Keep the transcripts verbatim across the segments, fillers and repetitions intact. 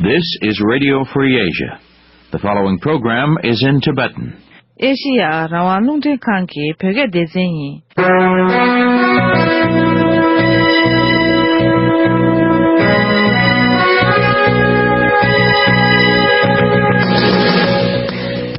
This is Radio Free Asia. The following program is in Tibetan. ཨེ་ཤི་ཡ་རང་དབང་རླུང་འཕྲིན་ཁང་གི་བོད་སྐད་སྡེ་ཚན་ཡིན།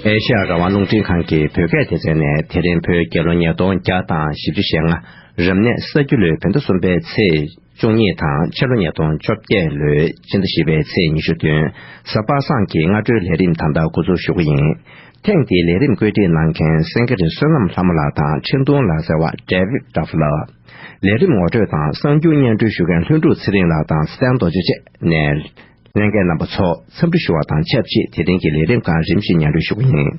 ཨེ་ཤི་ཡ་རང་དབང་རླུང་འཕྲིན་ཁང་གི་བོད་སྐད་སྡེ་ཚན་ནས། དེ་རིང་བོད་རྒྱལ་ལོ་ཉིས་སྟོང་བརྒྱ་དང་བཞི་བཅུ་ཞེ་ལྔ། རབ་གནས་ས་རྒྱུ་ལོའི་བོད་ཟླ་གསུམ་པའི་ཚེས་བཅུ་གཉིས་དང་། ཕྱི་ལོ་ཉིས་སྟོང་བཅོ་བརྒྱད་ལོའི་སྤྱི་ཟླ་བཞི་པའི་ཚེས་ཉི་ཤུ་བདུན། གཟའ་པ་སངས་ཀྱི་སྔ་དྲོའི་ལས་རིམ་ད་ལྟ་འགོ་འཛུགས་ཞུ་གི་ཡིན། ཐེངས་འདིའི་ལས་རིམ་བཀོད་སྒྲིག་གནང་མཁན་སེང་གེ་རི་བསོད་ནམས་ལྷ་མོ་ལགས་དང་འཕྲིན་གཏོང་ལག་རྩལ་བ་David Duff ལགས། ལས་རིམ་ངོ་སྤྲོད་དང་གསར་འགྱུར་སྙན་སྒྲོན་ཞུ་མཁན་ལྷུན་གྲུབ་ཚེ་རིང་ལགས་དང་ཚེ་བརྟན་རྡོ་རྗེ་བཅས་ནས། ལྷན་རྒྱས་རྣམ་པ་ཚོ་འཚམས་འདྲི་ཞུ་བ་དང་ཆབས་ཅིག་དེ་རིང་གི་ལས་རིམ་ཁག་རིམ་བཞིན་སྙན་སྒྲོན་ཞུ་གི་ཡིན།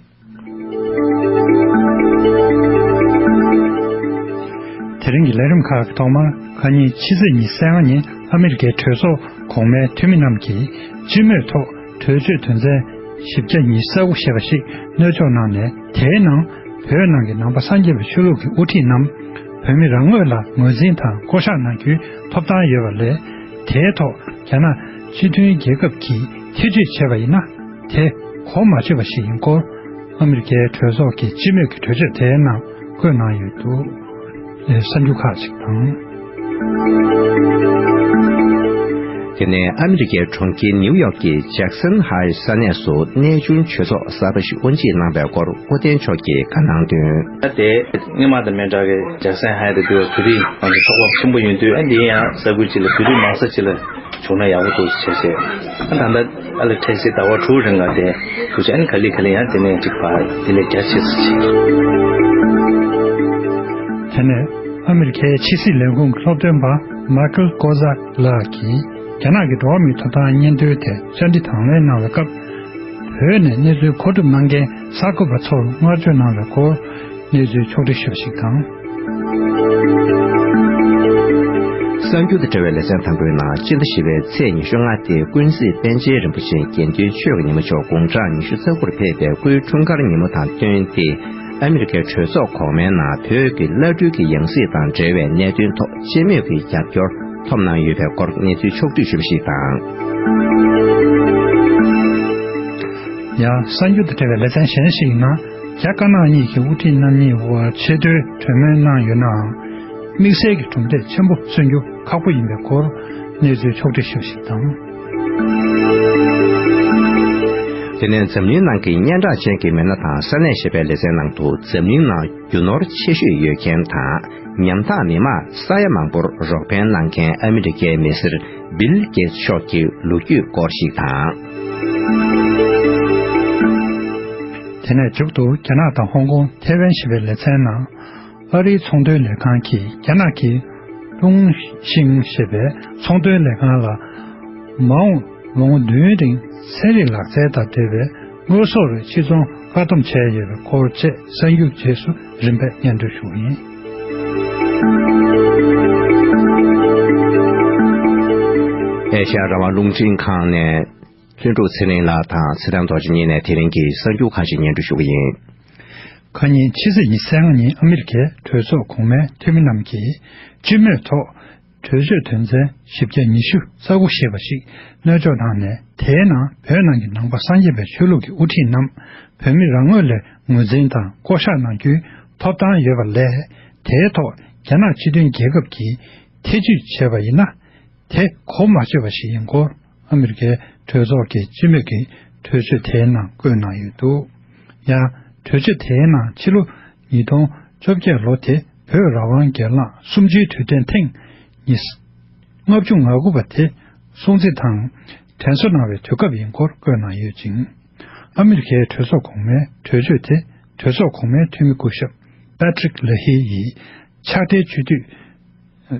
དེ་རིང་གི་ལས་རིམ་ཁག་གི་ཐོག་མར། ཁ་ཉིན་ཕྱི་ཚེས་ཉི་ཤུ་རྩ་ལྔ་ཉིན་ཨ་མི་རི་ཀའི་གྲོས་ཚོགས་གོང་མའི་འཐུས་མི་རྣམས་ཀྱིས་སྤྱི་མོས་ཐོག་གྲོས་ཆོད་དོན་ཚན་བཞི་བརྒྱ་ཉི་ཤུ་རྩ་དགུ་ཞེས་པ་ཞིག་གནོད་འཇོག་གནང་ནས། དེའི་ནང་བོད་ནང་གི་ནང་པ་སངས་རྒྱས་པའི་ཆོས་ལུགས་ཀྱི་དབུ་ཁྲིད་རྣམས་བོད་མི་རང་ངོས་ལ་ངོས་འཛིན་དང་བསྐོ་གཞག་གནང་རྒྱུའི་ཐོབ་ཐང་ཡོད་པ་ལས། དེའི་ཐོག་རྒྱ་ནག་སྤྱི་མཐུན་རྒྱལ་ཁབ་ཀྱིས་ཐེ་བྱུས་བྱས་པ་ཡིན་ན། དེ་གོ་མ་ཆོད་པ་ཞིག་ཡིན་སྐོར། ཨ་མི་རི་ཀའི་གྲོས་ཚོགས་ཀྱི་སྤྱི་མོས་ཀྱི་གྲོས་ཆོད་དེའི་ནང་བཀོད་གནང་ཡོད་འདུག། ཨེ། གསར་འགྱུར་ཁག་ཅིག་དང་། དེ་ནས་ཨ་མི་རི་ཀའི་གྲོང་ཁྱེར་ནིའུ་ཡོག་གི་ཇེག་སན་ཧའི་ས་གནས་སུ་གནས་ཆུང་ཆོས་ཚོགས་གསར་པ་ཞིག་དབུ་འབྱེད་གནང་བའི་སྐོར་སྐུ་བསྟན་མཆོག་གིས་བཀའ་གནང་དོན། ད་ལྟའི་སྔོན་མ་དང་མི་འདྲ་བའི་ཇེག་སན་ཧའི་དུ་འདུས་པའི་བོད་རིགས་ང་ཚོ་ཚོགས་པ་ཆེན་པོ་ཡིན་དུས། ཨ། འདི་ཡང་ས་ཁུལ་གཅིག་ལ་བོད་རིགས་མང་ས་གཅིག་ལ་བྱུང་ན་ཡག་པོ་འདུག་ཅེས་བྱས། ཨ། ད་ལྟ་ཨ་ལ་འཕྲལ་སེལ་ཟླ་བ་དྲུག་རིང་ལ་དེ་འདུག་ཅེས། ཨ་ནི་ག་ལེ་ག་ལེ་ཡང་དེ་ནས་ཅིག་ཕར་དེ་ལས་རྒྱ་ཆེ་ས་ཅིག། དེ་ནས་ཨ་མི་རི་ཁའི་ཕྱི་སྲིད་ལས་ཁུངས་ཀྱི་སློབ་སྟོན་པ་མཱ་ཁལ་ཀོ་ཟག་ལགས་ཀྱིས་རྒྱ་ནག་གི་འགྲོ་བ་མིའི་ཐོབ་ཐང་སྙན་ཐོའི་ཐད་བཅར་འདྲི་དང་ལེན་གནང་བའི་སྐབས། བོད་ནས་གནས་ཚུལ་མཁོ་སྒྲུབ་གནང་མཁན་གསར་འགོད་པ་ཚོར་བསྔགས་བརྗོད་གནང་བའི་སྐོར་གནས་ཚུལ་ཕྱོགས་སྒྲིག་ཞུས་པ་ཞིག་དང་། གསར་འགྱུར་དང་འབྲེལ་བའི་ལེ་ཚན་དང་པོའི་ནང་། སྤྱི་ཟླ་བཞི་པའི་ཚེས་ཉི་ཤུ་ལྔ་སྟེ་ཀུན་གཟིགས་པཎ་ཆེན་རིན་པོ་ཆེའི་དགེ་འདུན་ཆོས་ཀྱི་ཉིན་མོ་མཆོག་དགུང་གྲངས་ཉི་ཤུ་རྩ་དགུར་ཕེབས་པའི་སྐུའི་འཁྲུངས་སྐར་ཉིན་མོ་དང་བསྟུན་ཏེ། ཨ་མི་རི་ཀའི་གྲོས་ཚོགས་གོང་མའི་ནང་བོད་ཀྱི་བླ་སྤྲུལ་གྱི་ཡང་སྲིད་དང་འབྲེལ་བའི་གནད་དོན་ཐོག་སྤྱི་མོས་ཀྱི་རྒྱབ་སྐྱོར་ཐོབ་གནང་ཡོད་པའི་སྐོར་གནས་ཚུལ་ཕྱོགས་བསྒྲིགས་ཞུས་པ་ཞིག་དང་། ཡང་གསར་འགྱུར་དང་འབྲེལ་བའི་ལེ་ཚན་གཞན་ཞིག་ནང་། རྒྱ་དཀར་ནག་གཉིས་ཀྱི་དབུ་ཁྲིད་རྣམ་གཉིས་དབར་ཆེས་མཐོའི་གྲོས་མོལ་གནང་ཡོད་ནའང་། དམིགས་བསལ་གྱི་གྲུབ་འབྲས་ཆེན་པོ་སོན་རྒྱུ་ཁག་པོ་ཡིན་པའི་སྐོར་གནས་ཚུལ་ཕྱོགས་སྒྲིག་ཞུས་པ་ཞིག་དང་། དེ་ནས་འཛམ་གླིང་ནང་གི་སྙན་གྲགས་ཅན་གྱི་མི་སྣ་དང་ས་གནས་ཞེས་པའི་ལེ་ཚན་ནང་དུ། འཛམ་གླིང་ནང་རྒྱུ་ནོར་ཆེ་ཤོས་ཡོད་མཁན་དང་། ཉམ་ཐག་མི་དམངས་ས་ཡ་མང་པོར་རོགས་ཕན་གནང་མཁན་ཨ་མི་རི་ཀའི་མི་སེར་བིལ་གེ་ཊི་མཆོག་གི་ལོ་རྒྱུས་སྐོར་ཞིག་དང་། དེ་ནས་མཇུག་ཏུ་རྒྱ་ནག་དང་ཧོང་ཀོང་ཐེ་ཝན་ཞེས་པའི་ལེ་ཚན་ནང་། ཨ་རིའི་ཚོང་དོན་ལས་ཁང་གིས་རྒྱ་ནག་གི་ལུང་ཤིང་ཞེས་པའི་ཚོང་དོན་ལས་ཁང་ལ། མ་འོངས་ལོ་ངོ་བདུན་རིང་ཚན་རིག་ལག་རྩལ་དང་འབྲེལ་བའི་དངོས་ཟོག་རིགས་ཕྱིར་ཚོང་བཀག་སྡོམ་བྱས་ཡོད་པའི་སྐོར་བཅས་གསར་འགྱུར་རྗེས་སུ་རིམ་པས་སྙན་སྒྲོན་ཞུ་གི་ཡིན། ཨེ་ཤ་ཡ་རང་དབང་རླུང་འཕྲིན་ཁང་ནས་ལྷུན་གྲུབ་ཚེ་རིང་ལགས་དང་ཚེ་བརྟན་རྡོ་རྗེ་གཉིས་ནས་དེ་རིང་གི་གསར་འགྱུར་ཁག་ཅིག་སྙན་སྒྲོན་ཞུ་གི་ཡིན། ཁ་ཉིན་ཕྱི་ཚེས་ཉི་ཤུ་རྩ་ལྔ་ཉིན་ཨ་མི་རི་ཀའི་གྲོས་ཚོགས་གོང་མའི་འཐུས་མི་རྣམས་ཀྱིས་སྤྱི་མོས་ཐོག་གྲོས་ཆོད་དོན་ཚན་བཞི་བརྒྱ་ཉི་ཤུ་རྩ་དགུ་ཞེས་པ་ཞིག་གནོད་འཇོག་གནང་ནས། དེའི་ནང་བོད་ནང་གི་ནང་པ་སངས་རྒྱས་པའི་ཆོས་ལུགས་ཀྱི་དབུ་ཁྲིད་རྣམས་བོད་མི་རང་ངོས་ལས་ངོས་འཛིན་དང་བསྐོ་གཞག་གནང་རྒྱུའི་ཐོབ་ཐང་ཡོད་པ་ལས། དེའི་ཐོག་རྒྱ་ནག་སྤྱི་མཐུན་རྒྱལ་ཁབ་ཀྱིས་ཐེ་བྱུས་བྱས་པ་ཡིན་ན། དེ་གོ་མ་ཆོད་པ་ཞིག་ཡིན་སྐོར། ཨ་མི་རི་ཀའི་གྲོས་ཚོགས་ཀྱི་སྤྱི་མོས་ཀྱི་གྲོས་ཆོད་དེའི་ནང་བཀོད་གནང་ཡོད་འདུག། ཡང་གྲོས་ཆོད་དེའི་ནང་ཕྱི་ལོ་ཉིས་སྟོང་བཅོ་བརྒྱད་ལོ་དེ་བོད་རང་དབང་སྒེར་ལངས་གསུམ་བཅུའི་དུས་དྲན་ཐེངས་ཉི་ཤུ་ལྔ་བཅུ་ང་དགུ་པ་དེ་སྲུང་བརྩི་དང་དྲན་གསོ་གནང་བའི་དུས་སྐབས་ཡིན་སྐོར་བཀོད་གནང་ཡོད་ཅིང་། ཨ་མི་རི་ཀའི་གྲོས་ཚོགས་གོང་མའི་གྲོས་ཆོད་དེ་གྲོས་ཚོགས་གོང་མའི་འཐུས་མི་སྐུ་ཞབས་པེ་ཏྲིག་ལ་ཧི་ཡིས་ཕྱག་སྦྲེལ་སྤྱི་འཐུས་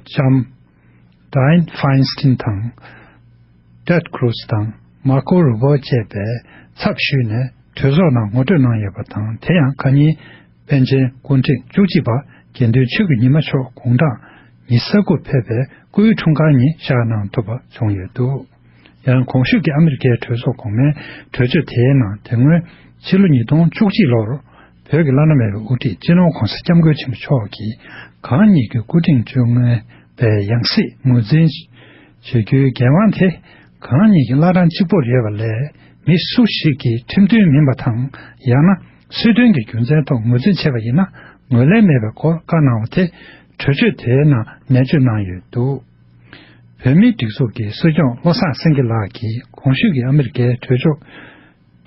ལྕམ་Dianne Feinstein དང་Ted Cruz དང་Marco Rubio བཅས་པའི་ཚབ་ཞུས་ནས་གྲོས་ཚོགས་ནང་ངོ་སྤྲོད་གནང་ཡོད་པ་དང་། དེ་ཡང་ཁ་ཉིན་པཎ་ཆེན་སྐུ་ཕྲེང་བཅུ་གཅིག་པ་དགེ་འདུན་ཆོས་ཀྱི་ཉི་མ་མཆོག་དགུང་གྲངས་ཉི་ཤུ་རྩ་དགུར་ཕེབས་པའི་སྐུའི་འཁྲུངས་སྐར་ཉིན་བཞག་གནང་ཐུབ་པ་བྱུང་ཡོད་འདུག། ཡང་གོང་ཞུས་ཀྱི་ཨ་མི་རི་ཀའི་གྲོས་ཚོགས་གོང་མའི་གྲོས་ཆོད་དེའི་ནང་། དེ་སྔོན་ཕྱི་ལོ་ཉིས་སྟོང་བཅུ་གཅིག་ལོར་བོད་ཀྱི་བླ་ན་མེད་པའི་དབུ་ཁྲིད་སྤྱི་ནོར་༧གོང་ས་༧སྐྱབས་མགོན་ཆེན་པོ་མཆོག་གིས་གང་ཉིད་ཀྱི་སྐུ་ཕྲེང་བཅོ་ལྔ་པའི་ཡང་སྲིད་ངོས་འཛིན་བྱེད་རྒྱུའི་འགན་དབང་དེ་ གང་ཉིད་ཀྱི་བླ་བྲང་གཅིག་པུར་ཡོད་པ་ལས། མི་སུ་ཞིག་གིས་ཁྲིམས་མཐུན་མིན་པ་དང་། ཡང་ན་སྲིད་དོན་གྱི་རྒྱུ་མཚན་ཐོག་ངོས་འཛིན་བྱས་པ་ཡིན་ན། ངོས་ལེན་མེད་པའི་སྐོར་བཀའ་གནང་བ་དེ་གྲོས་ཆོད་དེའི་ནང་ནན་བརྗོད་གནང་ཡོད་འདུག་བོད་མིའི་སྒྲིག་འཛུགས་ཀྱི་སྲིད་སྐྱོང་བློ་བཟང་སེང་གེ་ལགས་ཀྱིས་གོང་ཞུས་ཀྱི་ཨ་མི་རི་ཀའི་གྲོས་ཚོགས་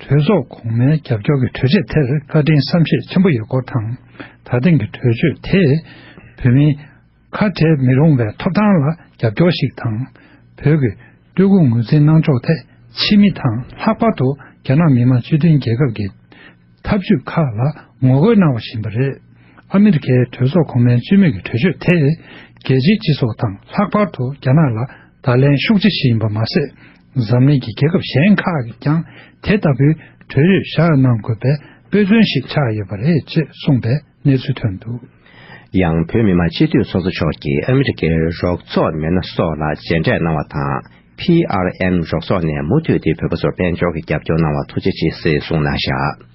གྲོས་ཚོགས་གོང་མའི་རྒྱབ་སྐྱོར་གྱི་གྲོས་ཆོད་དེར་བཀའ་དྲིན་བསམ་ཤེས་ཆེན་པོ་ཡོད་སྐོར་དང་། ད་ཐེངས་ཀྱི་གྲོས་ཆོད་དེས་བོད་མིའི་ཁ་བྲལ་མི་རུང་བའི་ཐོབ་ཐང་ལ་རྒྱབ་སྐྱོར་ཞིག་དང་། བོད་ཀྱི་སྤྲུལ་སྐུ་ངོས་འཛིན་གནང་ཕྱོགས་ཐད་ཕྱི་མི་དང་། ལྷག་པར་དུ་རྒྱ་ནག་མི་དམངས་སྤྱི་མཐུན་རྒྱལ་ཁབ་ཀྱི་འཐབ་ཇུས་ཁག་ལ་ངོ་རྒོལ་གནང་བ་བཞིན་པ་རེད། ཨ་མི་རི་ཀའི་གྲོས་ཚོགས་གོང་མའི་སྤྱི་མོས་ཀྱི་གྲོས་ཆོད་དེས་རྒྱལ་སྤྱིའི་སྤྱི་ཚོགས་དང་། ལྷག་པར་དུ་རྒྱ་ནག་ལ་བརྡ་ལན་ཤུགས་ཆེ་ཞིག་ཡིན་པ་མ་ཟད། འཛམ་གླིང་གི་རྒྱལ་ཁབ་གཞན་ཁག་གིས་ཀྱང་དེ་ལྟ་བུའི་གྲོས་ཆོད་བཞག་གནང་དགོས་པའི་དཔེ་མཚོན་ཞིག་ཆགས་ཡོད་པ་རེད་ཅེས་གསུངས་པའི་གནས་ཚུལ་ཐོན་འདུག་ཡང་བོད་མི་མང་སྤྱི་འཐུས་ཚོགས་གཙོ་མཆོག་གིས་ཨ་མི་རི་ཀའི་རོགས་ཚོགས་མི་སྣ་སོགས་ལ་མཇལ་འཕྲད་གནང་བ་དང་། པི་ཨར་ཨེམ་རོགས་ཚོགས་ནས་མུ་མཐུད་དེ་བོད་པ་ཚོར་དཔལ་འབྱོར་གྱི་རྒྱབ་སྐྱོར་གནང་བར་ཐུགས་རྗེ་ཆེ་ཟེར་གསུངས་གནང་བཞག་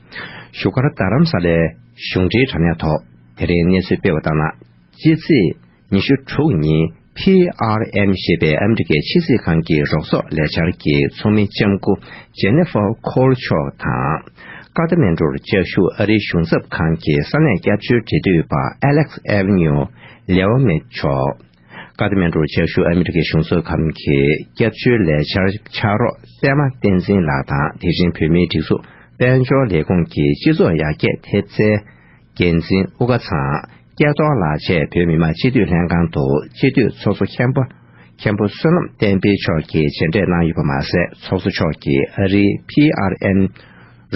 བཞུགས་སྒར་རྡ་རམ་ས་ལའི་གཞུང་འབྲེལ་དྲ་གནས་ཐོག་དེ་རིང་གནས་ཚུལ་སྤེལ་བ་ལྟར་ན། སྤྱི་ཚེས་ཉི་ཤུ་དྲུག་ཉིན། པི་ཨར་ཨེམ་ཞེས་པའི་ཨ་མི་རི་ཀའི་ཕྱི་སྲིད་ཁང་གི་རོགས་ཚོགས་ལས་འཆར་གྱི་ཚོགས་མི་ལྕམ་སྐུ་ཇེ་ནི་ཧྥར་ཁོལ་མཆོག་དང་། ཀ་ཐ་མན་གྲུར་བཅའ་བཞུགས་ཨ་རིའི་གཞུང་ཚབ་ཁང་གི་ས་གནས་སྐྱབས་བཅོལ་འབྲེལ་མཐུད་པ་ཨེ་ལེག་སི་ཨེ་ཝེ་ནིའུ་ལེའོ་མེ་མཆོག་ཀ་ཐ་མན་གྲུར་བཅའ་བཞུགས་ཨ་མི་རི་ཀའི་གཞུང་ཚབ་ཁང་གི་སྐྱབས་བཅོལ་ལས་འཆར་ཕྱག་རོགས་པད་མ་བསྟན་འཛིན་ལགས་དང་། དེ་བཞིན་བོད་མིའི་སྒྲིག་འཛུགས་དཔལ་འབྱོར་ལས་ཁུངས་ཀྱི་སྤྱི་ཚོགས་ཡར་རྒྱས་ཐེབས་རྩའི་འགན་འཛིན་དབུ་དགའ་ཚང་སྐལ་རྡོར་ལགས་བཅས་བོད་མི་མང་སྤྱི་འཐུས་ལྷན་ཁང་དུ་སྤྱི་འཐུས་ཚོགས་གཙོ་མཁན་པོ་མཁན་པོ་བསོད་ནམས་བསྟན་འཕེལ་མཆོག་གིས་མཇལ་འཕྲད་གནང་ཡོད་པ་མ་ཟད། ཚོགས་གཙོ་མཆོག་གིས་ཨ་རིའི་པི་ཨར་ཨེམ་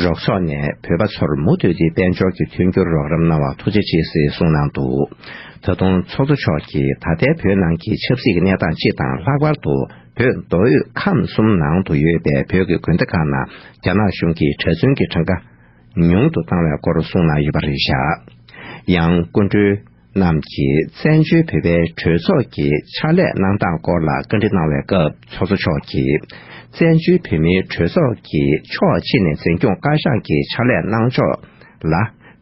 རོགས་ཚོགས་ནས་བོད་པ་ཚོར་མུ་མཐུད་དེ་དཔལ་འབྱོར་གྱི་མཐུན་འགྱུར་རོགས་རམ་གནང་བར་ཐུགས་རྗེ་ཆེ་ཟེར་གསུངས་གནང་འདུག་ད་དུང་ཚོགས་གཙོ་མཆོག་གིས་ད་ལྟའི་བོད་ནང་གི་ཆབ་སྲིད་ཀྱི་གནས་སྟངས་སྤྱི་དང་། ལྷག་པར་དུ་བོད་མདོ་དབུས་ཁམས་གསུམ་ནང་དུ་ཡོད་པའི་བོད་ཀྱི་དགོན་སྡེ་ཁག་ནང་རྒྱ་ནག་གཞུང་གིས་གྲྭ་བཙུན་གྱི་གྲངས་ཀ་ཉུང་དུ་བཏང་བའི་སྐོར་གསུངས་གནང་ཡོད་པ་རེད་བཞག་ཡང་སྐུ་མགྲོན་རྣམས་ཀྱིས་བཙན་བྱོལ་བོད་པའི་གྲོས་ཚོགས་ཀྱི་ཕྱག་ལས་གནང་སྟངས་སྐོར་ལ་བཀའ་འདྲི་གནང་བའི་སྐབས། ཚོགས་གཙོ་མཆོག་གིས་བཙན་བྱོལ་བོད་མིའི་གྲོས་ཚོགས་ཀྱི་ཕྱོགས་གཅིག་ནས་འཛིན་སྐྱོང་བཀའ་ཤག་གི་ཕྱག་ལས་གནང་ཕྱོགས་ལ་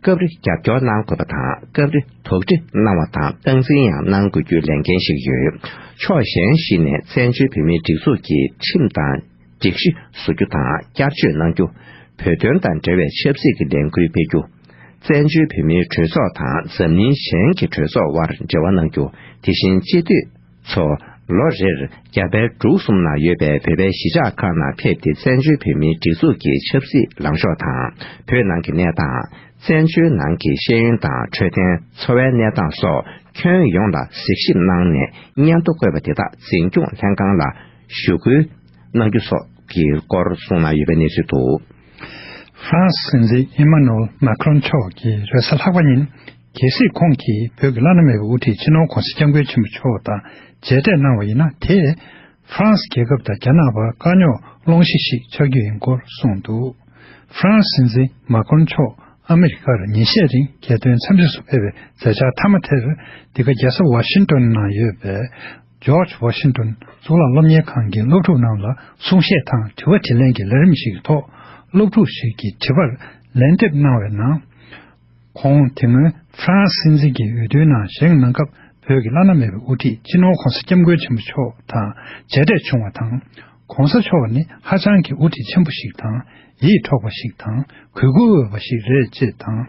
སྐབས་རེ་རྒྱབ་སྐྱོར་གནང་དགོས་པ་དང་། སྐབས་རེ་དོགས་འདྲི་གནང་བ་དང་། སྟངས་འཛིན་ཡང་གནང་དགོས་རྒྱུའི་ལས་འགན་ཞིག་ཡོད། ཕྱོགས་གཞན་ཞིག་ནས་བཙན་བྱོལ་བོད་མིའི་སྒྲིག་འཛུགས་ཀྱི་ཁྲིམས་དང་སྒྲིག་གཞི་བཟོ་རྒྱུ་དང་། བསྐྱར་བཅོས་གནང་རྒྱུ། བོད་དོན་དང་འབྲེལ་བའི་ཆབ་སྲིད་ཀྱི་ལས་འགུལ་སྤེལ་རྒྱུ། བཙན་བྱོལ་བོད་མིའི་གྲོས་ཚོགས་དང་འཛམ་གླིང་གཞན་གྱི་གྲོས་ཚོགས་དབར་འབྲེལ་བ་གནང་རྒྱུ། དེ་བཞིན་སྤྱི་འཐུས་ཚོ་ལོ་རེར་རྒྱ་བལ་འབྲུག་གསུམ་ནང་ཡོད་པའི་བོད་པའི་གཞིས་ཆགས་ཁག་ནང་ཕེབས་ཏེ། བཙན་བྱོལ་བོད་མིའི་སྒྲིག་འཛུགས་ཀྱི་ཆབ་སྲིད་ལངས་ཕྱོགས་དང་། བོད་ནང་གི་གནས་སྟངས། བཙན་བྱོལ་ནང་གི་ཤེས་ཡོན་དང་འཕྲོད་བསྟེན། འཚོ་བའི་གནས་སྟངས་སོགས་ཁྱོན་ཡོངས་ལ་གཟིགས་ཞིབ་གནང་ནས། སྙན་ཐོ་བཀོད་པ་དེ་དག་འཛིན་སྐྱོང་ལྷན་ཁང་ལ་ཞུ་སྐུལ་གནང་རྒྱུ་སོགས་ཀྱི་སྐོར་གསུངས་གནང་ཡོད་པའི་གནས་ཚུལ་འདུག་ཧྥ་རན་སི་སྲིད་འཛིན་ཨི་མ་ནུ་ཨེལ་མཱ་ཁི་རོན་མཆོག་གིས་རེས་གཟའ་ལྷག་པ་ཉིན། གལ་སྲིད་ཁོང་གིས་བོད་ཀྱི་བླ་ན་མེད་པའི་དབུ་ཁྲིད་སྤྱི་ནོར་༧གོང་ས་༧སྐྱབས་མགོན་ཆེན་པོ་མཆོག་དང་མཇལ་འཕྲད་གནང་བ་ཡིན་ན། དེས་ཧྥ་རན་སི་རྒྱལ་ཁབ་དང་རྒྱ་ནག་བར་དཀའ་རྙོག་སློང་གཞི་ཞིག་ཆགས་རྒྱུ་ཡིན་སྐོར་གསུངས་འདུག་ཧྥ་རན་སི་སྲིད་འཛིན་མཱ་ཁི་རོན་མཆོག་ཨ་མི་རི་ཀར་ཉིན་ཤས་རིང་རྒྱལ་དོན་འཚམས་གཟིགས་སུ་ཕེབས་པའི་མཛད་འཆར་མཐའ་མ་དེར། འདི་ག་རྒྱལ་ས་ཝ་ཤིང་ཏོན་ནང་ཡོད་པའི་ཇོརྗ་ཝ་ཤིང་ཏོན་གཙུག་ལག་སློབ་གཉེར་ཁང་གི་སློབ་ཕྲུག་རྣམས་ལ་གསུང་བཤད་དང་དྲི་བ་དྲིས་ལན་གྱི་ལས་རིམ་ཞིག་གི་ཐོག་སློབ་ཕྲུག་ཞིག་གིས་དྲི་བར་ལན་འདེབས་གནང་བའི་ནང་། ཁོང་དེ་སྔོན་ཧྥ་རན་སི་སྲིད་འཛིན་གྱི་འོས་བསྡུའི་ནང་བཞེངས་གནང་སྐབས། བོད་ཀྱི་བླ་ན་མེད་པའི་དབུ་ཁྲིད་སྤྱི་ནོར་༧གོང་ས་༧སྐྱབས་མགོན་ཆེན་པོ་མཆོག་དང་མཇལ་འཕྲད་བྱུང་བ་དང་། ༧གོང་ས་མཆོག་ནི་ཧ་ཅང་གི་དབུ་ཁྲིད་ཆེན་པོ་ཞིག་དང་། ཡིད་འཕྲོག་པ་ཞིག་དང་། གུས་བཀུར་འོས་པ་ཞིག་རེད་ཅེས་དང་།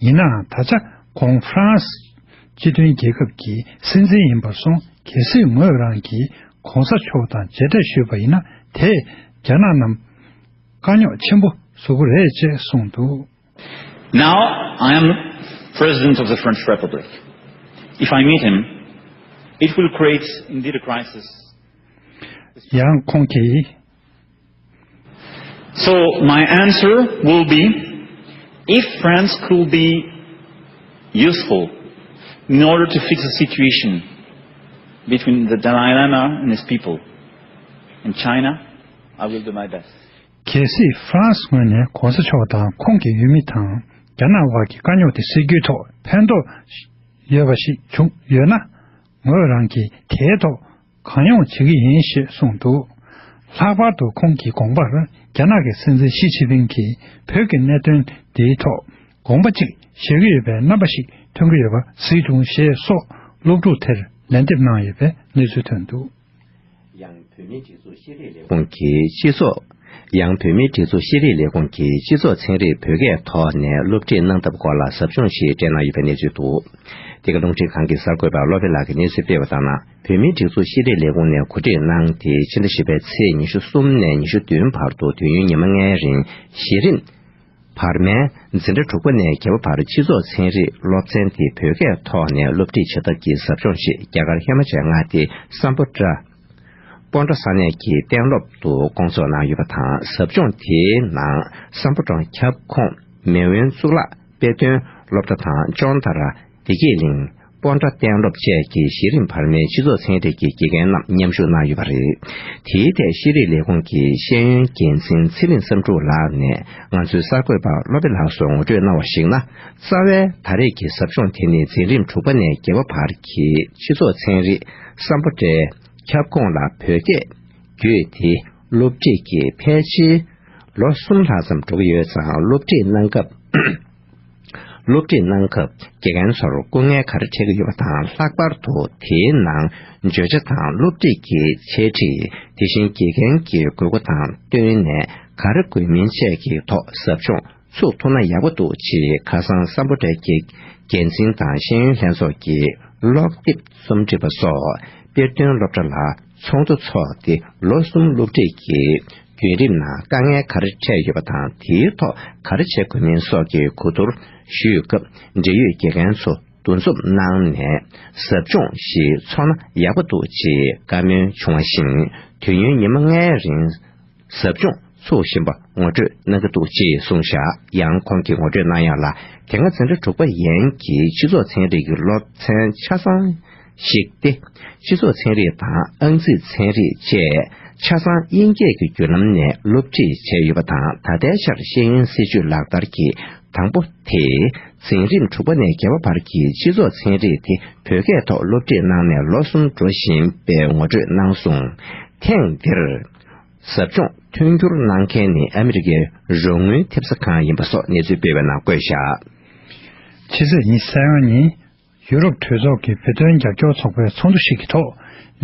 ཡིན་ནའང་ད་ཆ་ཁོང་ཧྥ་རན་སི་སྤྱི་མཐུན་རྒྱལ་ཁབ་ཀྱི་སྲིད་འཛིན་ཡིན་པར་སོང་། གལ་སྲིད་ངོས་རང་གིས་༧གོང་ས་མཆོག་དང་མཇལ་འཕྲད་ཞུས་པ་ཡིན་ན། དེས་རྒྱ་ནག་རྣམས་དཀའ་རྙོག་ཆེན་པོ་བཟོ་གི་རེད་ཅེས་གསུངས་འདུག Now I am President of the French Republic. If I meet him, it will create indeed a crisis. ཡང་ཁོང་གིས། So my answer will be, if France could be useful in order to fix the situation between the Dalai Lama and his people and China, I will do my best. གལ་སྲིད་ཧྥ་རན་སི་ངོས་ནས་༧གོང་ས་མཆོག་དང་ཁོང་གི་འོས་མི་དང་རྒྱ་ནག་དབར་གྱི་དཀའ་རྙོག་དེ་སེལ་རྒྱུའི་ཐོག་ཕན་ཐོགས་ཡོད་པ་ཞིག་བྱུང་ཡོད་ན། ངོས་རང་གིས་དེའི་ཐོག་གང་ཡོང་བྱེད་ཀྱི་ཡིན་ཞེས་གསུངས་འདུག་ལྷག་པར་དུ་ཁོང་གི་དགོངས་པར་རྒྱ་ནག་གི་སྲིད་འཛིན་ཞི་ཅིན་ཕིང་གིས་བོད་ཀྱི་གནད་དོན་འདིའི་ཐོག་དགོངས་པ་གཅིག་བཞེས་ཀྱི་ཡོད་པའི་རྣམ་པ་ཞིག་ཐོན་གྱི་ཡོད་པ་གཟིགས་བྱུང་ཞེས་སོགས་སློབ་ཕྲུག་དེར་ལན་འདེབས་གནང་ཡོད་པའི་གནས་ཚུལ་ཐོན་འདུག་ཡང་། བོད་མིའི་སྒྲིག་འཛུགས་ཤེས་རིག་ལས་ཁུངས་ཀྱི་སྤྱི་ཚོགས། ཡང་བོད་མིའི་སྒྲིག་འཛུགས་ཤེས་རིག་ལས་ཁུངས་ཀྱི་སྤྱི་ཚོགས་ཚན་རིག་བོད་སྐད་ཐོག་ནས་སློབ་ཁྲིད་གནང་ཐབས་སྐོར་ལ་ཟབ་སྦྱོང་ཞིག་སྤྲད་གནང་ཡོད་པའི་གནས་ཚུལ་འདུག། འདི་ག་རླུང་འཕྲིན་ཁང་གི་གསར་འགོད་པ་བློ་བྷེ་ལགས་ཀྱིས་གནས་ཚུལ་སྤེལ་བ་ལྟར་ན། བོད་མིའི་སྒྲིག་འཛུགས་ཤེས་རིག་ལས་ཁུངས་ནས་གོ་སྒྲིག་གནང་སྟེ། ཕྱི་ཟླ་བཞི་པའི་ཚེས་ཉི་ཤུ་གསུམ་ནས་ཉི་ཤུ་བདུན་བར་དུ་དུས་ཡུན་ཉི་མ་ལྔའི་རིང་གཞི་རིམ་བར་མའི་འཛིན་གྲྭ་དྲུག་པ་ནས་བརྒྱད་པ་བར་སྤྱི་ཚོགས་ཚན་རིག་སློབ་ཚན་དེ་བོད་སྐད་ཐོག་ནས་སློབ་ཁྲིད་བྱ་ཐབས་ཀྱི་ཟབ་སྦྱོང་ཞིག་རྒྱ་གར་ཧི་མ་ཅལ་མངའ་སྡེའི་སམ་བྷོ་ཊ། སྤོན་ཊ་ས་གནས་ཀྱི་གཏན་སློབ་ཏུ་སྐོང་ཚོགས་གནང་ཡོད་པ་དང་། ཟབ་སྦྱོང་དེའི་ནང་སམ་བྷོ་ཊ་ཁྱབ་ཁོངས་མེས་དབོན་གཙུག་ལག་དཔེ་སྟོན་སློབ་གྲྭ་དང་། ཅོན་དྷ་ར་བདེ་སྐྱིད་གླིང་། སྤོན་ཊ་གཏན་སློབ་བཅས་ཀྱི་གཞི་རིམ་བར་མའི་སྤྱི་ཚོགས་ཚན་རིག་གི་དགེ་རྒན་རྣམས་མཉམ་ཞུགས་གནང་ཡོད་པ་རེད། དེའི་ཐད་ཤེས་རིག་ལས་ཁུངས་ཀྱི་ཤེས་ཡོན་འགན་འཛིན་ཚེ་རིང་བསམ་འགྲུབ་ལགས་ནས་ང་ཚོའི་གསར་འགོད་པ་བློ་བྷེ་ལགས་སུ་ངོ་སྤྲོད་གནང་བར་གཞིགས་ན། རྩ་བའི་ད་རེས་ཀྱི་ཟབ་སྦྱོང་དེ་ནི་འཛིན་རིམ་དྲུག་པ་ནས་བརྒྱད་པ་བར་གྱི་སྤྱི་ཚོགས་ཚན་རིག་སམ་བྷོ་ཊའི་ཁྱབ་ཁོངས་ལ་བོད་སྐད་བརྒྱུད་དེ་སློབ་ཁྲིད་ཀྱི་ཕལ་ཆེར་ལོ་གསུམ་ལྷག་ཙམ་འགྲོ་གི་ཡོད་ཙང་། སློབ་ཁྲིད་གནང་སྐབས། སློབ་ཁྲིད་གནང་སྐབས་དགེ་རྒན་ཚོར་སྐུ་ངལ་ག་རེ་འཕྲད་ཀྱི་ཡོད་པ་དང་། ལྷག་པར་དུ་དེའི་ནང་བརྗོད་བྱ་དང་སློབ་ཁྲིད་ཀྱི་འཆད་ཁྲིད། དེ་བཞིན་དགེ་རྒན་གྱི་དགོས་མཁོ་དང་བསྟུན་ནས་ག་རེ་དགོས་མིན་བཅས་ཀྱི་ཐོག་ཟབ་སྦྱོང་ཚུགས་ཐུབ་ན་ཡག་པོ་འདུག་ཅེས། ཁ་སང་སམ་བྷོ་ཊའི་འགན་འཛིན་དང་ཤེས་ཡོན་ལྷན་ཚོགས་ཀྱི་ཀློག་དེབ་རྩོམ་སྒྲིག་པ་སོགས་དཔེ་སྟོན་སློབ་གྲྭ་ལ་ཚོགས་འདུ་འཚོགས་ཏེ། ལོ་གསུམ་སློབ་ཁྲིད་ཀྱི་བརྒྱུད་རིམ་ནང་དཀའ་ངལ་ག་རེ་འཕྲད་ཡོད་པ་དང་། དེའི་ཐོག་ག་རེ་བྱེད་དགོས་མིན་སོགས་ཀྱི་གོ་བསྡུར་ཞུས་སྐབས། འབྲེལ་ཡོད་དགེ་རྒན་ཚོ་འདུ་འཛོམས་གནང་ནས་ཟབ་སྦྱོང་ཞིག་འཚོགས་ན་ཡག་པོ་འདུག་ཅེས་བཀའ་མོལ་བྱུང་བ་བཞིན། དུས་ཡུན་ཉི་མ་ལྔའི་རིང་ཟབ་སྦྱོང་ཚུགས་བཞིན་པ་ངོ་སྤྲོད་གནང་གི་འདུག་ཅེས་གསུངས་བཞག། ཡང་ཁོང་གིས་ངོ་སྤྲོད་གནང་ཡག་ལ། དེ་སྔ་འཛིན་གྲྭ་དྲུག་པ་ཡན་གྱི་སྤྱི་ཚོགས་ཚན་རིག་གི་སློབ་ཚན་ཆ་ཚང་ཞིག་སྟེ། སྤྱི་ཚོགས་ཚན་རིག་དང་ཨང་རྩིས་ཚན་རིག་བཅས་ཆ་ཚང་དབྱིན་སྐད་ཀྱི་བརྒྱུད་ལམ་ནས་སློབ་ཁྲིད་བྱས་ཡོད་པ་དང་། ད་ལྟའི་ཆར་ཤེས་ཡོན་སྲིད་བྱུས་ལག་བསྟར་གྱི་དང་པོ་དེ། འཛིན་རིམ་དྲུག་པ་ནས་བརྒྱད་པ་བར་གྱི་སྤྱི་ཚོགས་ཚན་རིག་དེ་བོད་སྐད་ཐོག་སློབ་ཁྲིད་གནང་ནས་ལོ་གསུམ་འགྲོ་བཞིན་པའི་ངོ་སྤྲོད་གནང་སོང་། ཐེངས་འདིར་ཟབ་སྦྱོང་མཐུན་འགྱུར་གནང་མཁན་ནི་ཨ་མི་རི་ཀའི་རོགས་དངུལ་ཐེབས་རྩ་ཁང་ཡིན་པ་སོགས་གནས་ཚུལ་སྤེལ་བའི་ནང་བཀོད་བཞག། ཕྱི་ཚེས་ཉི་ཤུ་རྩ་ལྔ་ཉིན། ཡུ་རོབ་གྲོས་ཚོགས་ཀྱི་བོད་དོན་རྒྱབ་སྐྱོར་ཚོགས་པའི་ཚོགས་འདུ་ཞིག་གི་ཐོག་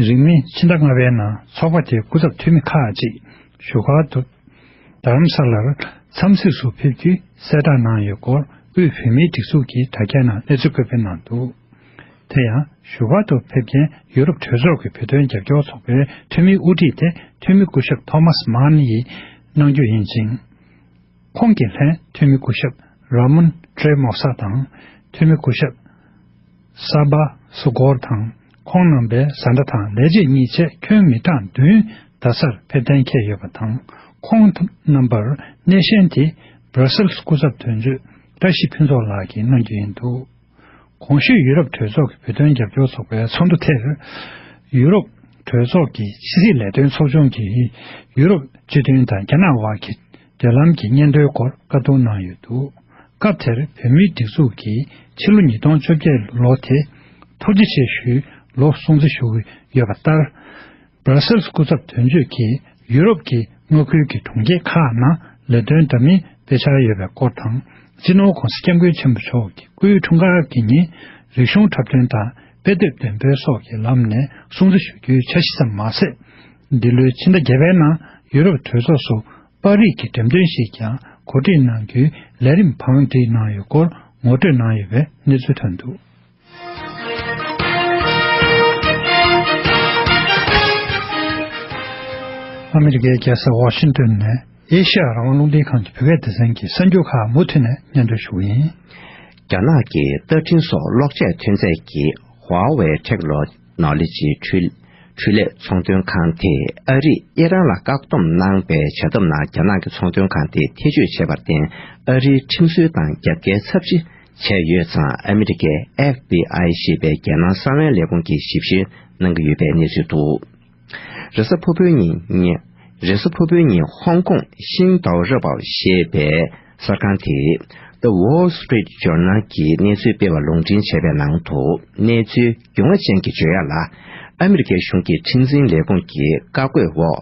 རིང་མིན་ཕྱི་ཟླ་ལྔ་པའི་ནང་ཚོགས་པ་དེའི་སྐུ་ཚབ་འཐུས་མི་ཁག་ཅིག་བཞུགས་སྒར་དུ་རྡ་རམ་ས་ལར་འཚམས་གཟིགས་སུ་ཕེབས་རྒྱུའི་གསལ་བསྒྲགས་གནང་ཡོད་སྐོར། དབུས་བོད་མིའི་སྒྲིག་འཛུགས་ཀྱི་དྲ་རྒྱའི་ནང་གནས་ཚུལ་བཀོད་སྤེལ་གནང་འདུག། དེ་ཡང་བཞུགས་སྒར་དུ་ཕེབས་མཁན་ཡུ་རོབ་གྲོས་ཚོགས་ཀྱི་བོད་དོན་རྒྱབ་སྐྱོར་ཚོགས་པའི་འཐུས་མིའི་དབུ་ཁྲིད་དེ་འཐུས་མི་སྐུ་ཞབས་ཐོ་མཱས་མཱན་ཡིས་གནང་རྒྱུ་ཡིན་ཅིང་། ཁོང་གི་ལྷན་འཐུས་མི་སྐུ་ཞབས་ར་མོན་ཏྲེ་མོ་ས་དང་། འཐུས་མི་སྐུ་ཞབས་སཱ་བྷ་སུ་གོར་དང་། ཁོང་རྣམ་པའི་བཟའ་ཟླ་དང་ལས་བྱེད་གཉིས་བཅས་ཁྱོན་མི་གྲངས་བདུན་རྡ་སར་ཕེབས་གཏན་འཁེལ་ཡོད་པ་དང་། ཁོང་རྣམ་པར་སྣེ་ཤན་དེ་སྦྲ་སེལ་སྐུ་ཚབ་དོན་གཅོད་བཀྲ་ཤིས་ཕུན་ཚོགས་ལགས་ཀྱིས་གནང་རྒྱུ་ཡིན་འདུག། གོང་ཞུས་ཡུ་རོབ་གྲོས་ཚོགས་ཀྱི་བོད་དོན་རྒྱབ་སྐྱོར་ཚོགས་པའི་ཚོགས་འདུ་དེར། ཡུ་རོབ་གྲོས་ཚོགས་ཀྱི་ཕྱི་སྲིད་ལས་དོན་ཚོགས་ཆུང་གིས་ཡུ་རོབ་སྤྱི་མཐུན་དང་རྒྱ་ནག་དབར་གྱི་འབྲེལ་ལམ་གྱི་སྙན་ཐོའི་སྐོར་བཀའ་བསྡུར་གནང་ཡོད་འདུག། སྐབས་དེར་བོད་མིའི་སྒྲིག་འཛུགས་ཀྱིས་ཕྱི་ལོ་ཉིས་སྟོང་བཅོ་བརྒྱད་ལོ་དེ་ཐུགས་རྗེ་ཆེ་ཞུའི་ལོ་སྲུང་བརྩི་ཞུ་གི་ཡོད་པ་ལྟར། སྦྲ་སེལ་སྐུ་ཚབ་དོན་གཅོད་ཀྱིས་ཡུ་རོབ་ཀྱི་མངའ་ཁུལ་གྱི་གྲོང་ཁྱེར་ཁག་ནང་ལས་དོན་འདྲ་མིན་སྤེལ་འཆར་ཡོད་པའི་སྐོར་དང་། སྤྱི་ནོར་༧གོང་ས་༧སྐྱབས་མགོན་ཆེན་པོ་མཆོག་གི་སྐུའི་འཁྲུངས་སྐར་གྱི་ཉིན་རིག་གཞུང་འཁྲབ་སྟོན་དང་དཔེ་དེབ་འདོན་སྤེལ་སོགས་ཀྱི་ལམ་ནས་སྲུང་བརྩི་ཞུ་རྒྱུའི་འཆར་གཞི་ཙམ་མ་ཟད། འདི་ལོའི་ཕྱི་ཟླ་བརྒྱད་པའི་ནང་ཡུ་རོབ་གྲོས་ཚོགས་སུ་པར་རིས་ཀྱི་འགྲེམས་སྟོན་ཞིག་ཀྱང་གོ་སྒྲིག་གནང་རྒྱུའི་ལས་རིམ་བང་སྒྲིག་གནང་ཡོད་སྐོར་ངོ་སྤྲོད་གནང་ཡོད་པའི་གནས་ཚུལ་ཐོན་འདུག། ཨ་མི་རི་ཀའི་རྒྱལ་ས་ཝ་ཤིང་ཏོན་ནས་ཨེ་ཤ་ཡ་རང་དབང་རླུང་འཕྲིན་ཁང་གི་བོད་སྐད་སྡེ་ཚན་གྱི་གསར་འགྱུར་ཁག་མུ་མཐུད་ནས་སྙན་སྒྲོན་ཞུ་གི་ཡིན། རྒྱ་ནག་གི་རྟ་འཕྲིན་སོགས་གློག་ཆས་ཐོན་རྫས་ཀྱི་ཧྭ་ཝེ་ཊེག་ལོ་ནོ་ལོ་ཇི་འཕྲུལ་འཕྲུལ་ལས་ཚོང་དོན་ཁང་དེས་ཨ་རིས་ཨི་རན་ལ་བཀག་སྡོམ་གནང་པའི་བྱ་ཐབས་ནང་རྒྱ་ནག་གི་ཚོང་དོན་ཁང་དེ་ཐེ་བྱུས་བྱས་པར་བརྟེན། ཨ་རིའི་ཁྲིམས་སྲོལ་དང་རྒྱབ་འགལ་ཚབས་ཆེ་བྱས་ཡོད་ཙང་། ཨ་མི་རི་ཀའི་ཨེཕ་བི་ཨའི་ཞེས་པའི་རྒྱལ་ནང་གསང་བའི་ལས་ཁུངས་ཀྱིས་ཞིབ་བཤེར་གནང་གི་ཡོད་པའི་གནས་ཚུལ་འདུག། རེས་གཟའ་ཕུར་བུའི་ཉིན། རེས་གཟའ་ཕུར་བུའི་ཉིན་ཧོང་ཀོང་ཤིང་ཏའོ་རི་པའོ་ཞེས་པའི་གསར་ཁང་དེས་The Wall Street Journal གྱིས་གནས་ཚུལ་སྤེལ་བ་ལུང་འདྲེན་བྱས་པའི་ནང་དུ། གནས་ཚུལ་འགྱུར་བ་ཅན་གྱི་བརྗོད་ཡག་ལ། ཨ་མི་རི་ཀའི་གཞུང་གི་ཁྲིམས་འཛིན་ལས་ཁུངས་ཀྱི་བཀའ་བཀོད་འོག་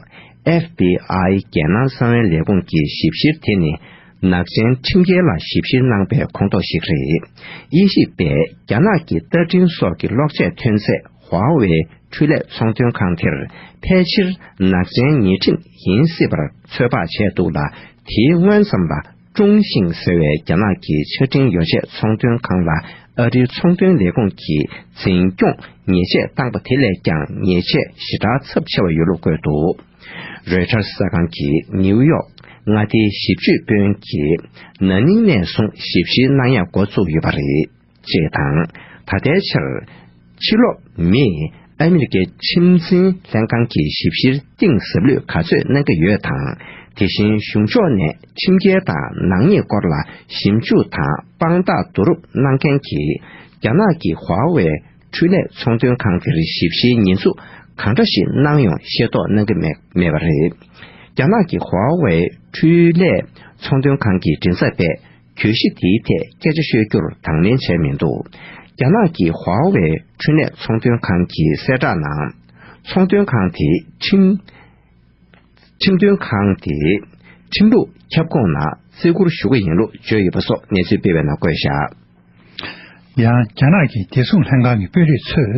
ཨེཕ་བི་ཨའི་རྒྱལ་ནང་གསང་བའི་ལས་ཁུངས་ཀྱི་ཞིབ་བཤེར་དེ་ནི། ནག་ཅན་ཁྲིམས་འགལ་ལ་ཞིབ་བཤེར་གནང་པའི་ཁོངས་གཏོགས་ཤིག་རེད། དབྱེ་ཞིབ་པས་རྒྱ་ནག་གི་རྟ་འཕྲིན་སོགས་ཀྱི་གློག་ཆས་ཐོན་རྫས་ཧྭ་ཝེ། འཕྲུལ་ལས་ཚོང་དོན་ཁང་དེར་ཕལ་ཆེར་ནག་ཅན་ཉེས་ཁྲིམས་ཡིན་སྲིད་པར་ཚོད་དཔག་བྱས་འདུག་ལ། དེའི་སྔོན་ཙམ་ལ་ཀྲུང་ཤིང་ཟེར་བའི་རྒྱ་ནག་གི་ཆ་འཕྲིན་ཡོ་བྱད་ཚོང་དོན་ཁང་ལ་ཨ་རིའི་ཚོང་དོན་ལས་ཁུངས་ཀྱིས་འཛིན་སྐྱོང་ཉེས་ཆད་བཏང་པ་དེ་ལས་ཀྱང་ཉེས་ཆད་ཞེ་དྲག་ཚབས་ཆེ་བ་ཡོད་ལུགས་བཀོད་འདུག་རོའི་ཊར་གསར་ཁང་གིས་ནིའུ་ཡོག་མངའ་སྡེའི་ཞིབ་དཔྱོད་དཔོན་གྱིས་ན་ནིང་ནས་བཟུང་ཞིབ་བཤེར་གནང་ཡག་འགོ་བཙུགས་ཡོད་པ་རེད། ཅེས་དང་། ད་ལྟའི་ཆར། ཕྱི་ལོགས་མིས་ཨ་མི་རི་ཀའི་ཁྲིམས་འཛིན་ལྷན་ཁང་གི་ཞིབ་བཤེར་གཏིང་ཟབ་ལོས་ག་ཚོད་གནང་གི་ཡོད་དང་། དེ་བཞིན་གཞུང་ཕྱོགས་ནས་ཁྲིམས་འགལ་དང་ནག་ཉེས་སྐོར་ལ་ཞིབ་འཇུག་དང་དཔང་རྟགས་བསྡུ་རུབ་གནང་མཁན་གྱིས་རྒྱ་ནག་གི་ཧྭ་ཝེ་འཕྲུལ་ལས་ཚོང་དོན་ཁང་དེར་ཞིབ་བཤེར་ཉེས་འཛུགས་གང་འདྲ་ཞིག་གནང་ཡོང་ཤེས་རྟོགས་གནང་གི་མེད་མེད་པ་རེད། རྒྱ་ནག་གི་ཧྭ་ཝེ་འཕྲུལ་ལས་ཚོང་དོན་ཁང་གི་མགྲིན་ཚབ་པས། གྱོད་གཞི་དེའི་ཐད་སྐད་ཆ་ཤོད་རྒྱུར་དང་ལེན་བྱས་མི་འདུག་རྒྱ་ནག་གི་ཧྭ་ཝེ་འཕྲུལ་ལས་ཚོང་དོན་ཁང་གི་གསལ་བསྒྲགས་ནང་། ཚོང་དོན་ཁང་དེ་ཁྲིམས། ཁྲིམས་དོན་ཁང་དེ་ཁྲིམས་ལུགས་ཁྱབ་ཁོངས་ནང་བརྩི་བཀུར་ཞུ་གི་ཡིན་ལུགས་བརྗོད་ཡོད་པ་སོགས་གནས་ཚུལ་སྤེལ་བའི་ནང་བཀོད་བཞག་ཡང་རྒྱ་ནག་གི་བདེ་སྲུང་ལྷན་ཁང་གི་དཔོན་རིགས་ཚོས་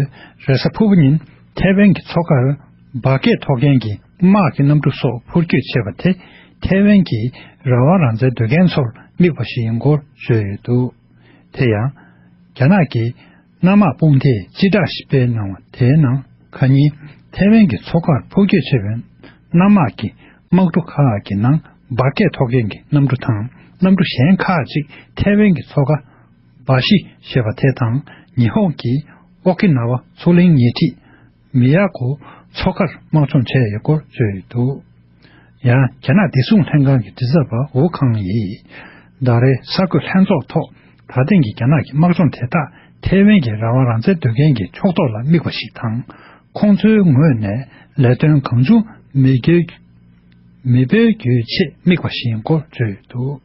རེས་གཟའ་ཕུར་བུ་ཉིན་ཐའེ་ཝན་གྱི་མཚོ་ཁར་འབར་གས་ཐོག་རྐྱེན་གྱི་དམག་གི་གནམ་གྲུ་སོགས་འཕུར་སྐྱོད་བྱས་པ་དེ་ཐའེ་ཝན་གྱི་རང་དབང་རང་བཙན་འདོད་མཁན་ཚོར་དམིགས་པ་ཞིག་ཡིན་སྐོར་བརྗོད་ཡོད་འདུག་དེ་ཡང་། རྒྱ་ནག་གི་གནམ་དམག་དཔུང་སྡེས་སྤྱི་བསྒྲགས་ཤིག་སྤེལ་གནང་བ་དེའི་ནང་ཁ་ཉིན་ཐའེ་ཝན་གྱི་མཚོ་ཁར་འཕུར་སྐྱོད་བྱས་པའི་གནམ་དམག་གི་དམག་གྲུ་ཁག་གི་ནང་འབར་གས་ཐོག་རྐྱེན་གྱི་གནམ་གྲུ་དང་གནམ་གྲུ་གཞན་ཁག་ཅིག་ཐའེ་ཝན་གྱི་མཚོ་ཁ་འབའ་ཞི་ཞེས་པ་དེ་དང་ཉི་ཧོང་གི་ཨོ་ཀི་ན་ཝ་མཚོ་གླིང་ཉེ་འཁྲིས་མི་ཡ་ཀོ་མཚོ་ཁར་དམག་སྦྱོང་བྱས་ཡོད་སྐོར་བརྗོད་ཡོད་འདུག་ཡང་རྒྱ་ནག་བདེ་སྲུང་ལྷན་ཁང་གི་མགྲིན་ཚབ་པ་ཝུ་ཁང་ཡིས་ཟླ་རེའི་གསར་འགོད་ལྷན་ཚོགས་ཐོག་ད་ཐེངས་ཀྱི་རྒྱ་ནག་གི་དམག་སྦྱོང་དེ་དག་ཐའེ་ཝན་གྱི་རང་དབང་རང་བཙན་འདོད་མཁན་གྱི་ཕྱོགས་གཏོགས་ལ་དམིགས་པ་ཞིག་དང་ཁོང་ཚོའི་ངོས་ནས་ལས་དོན་གང་བྱུང་མི་སྤེལ་མི་སྤེལ་རྒྱུའི་ཆེད་དམིགས་པ་ཞིག་ཡིན་སྐོར་བརྗོད་ཡོད་འདུག་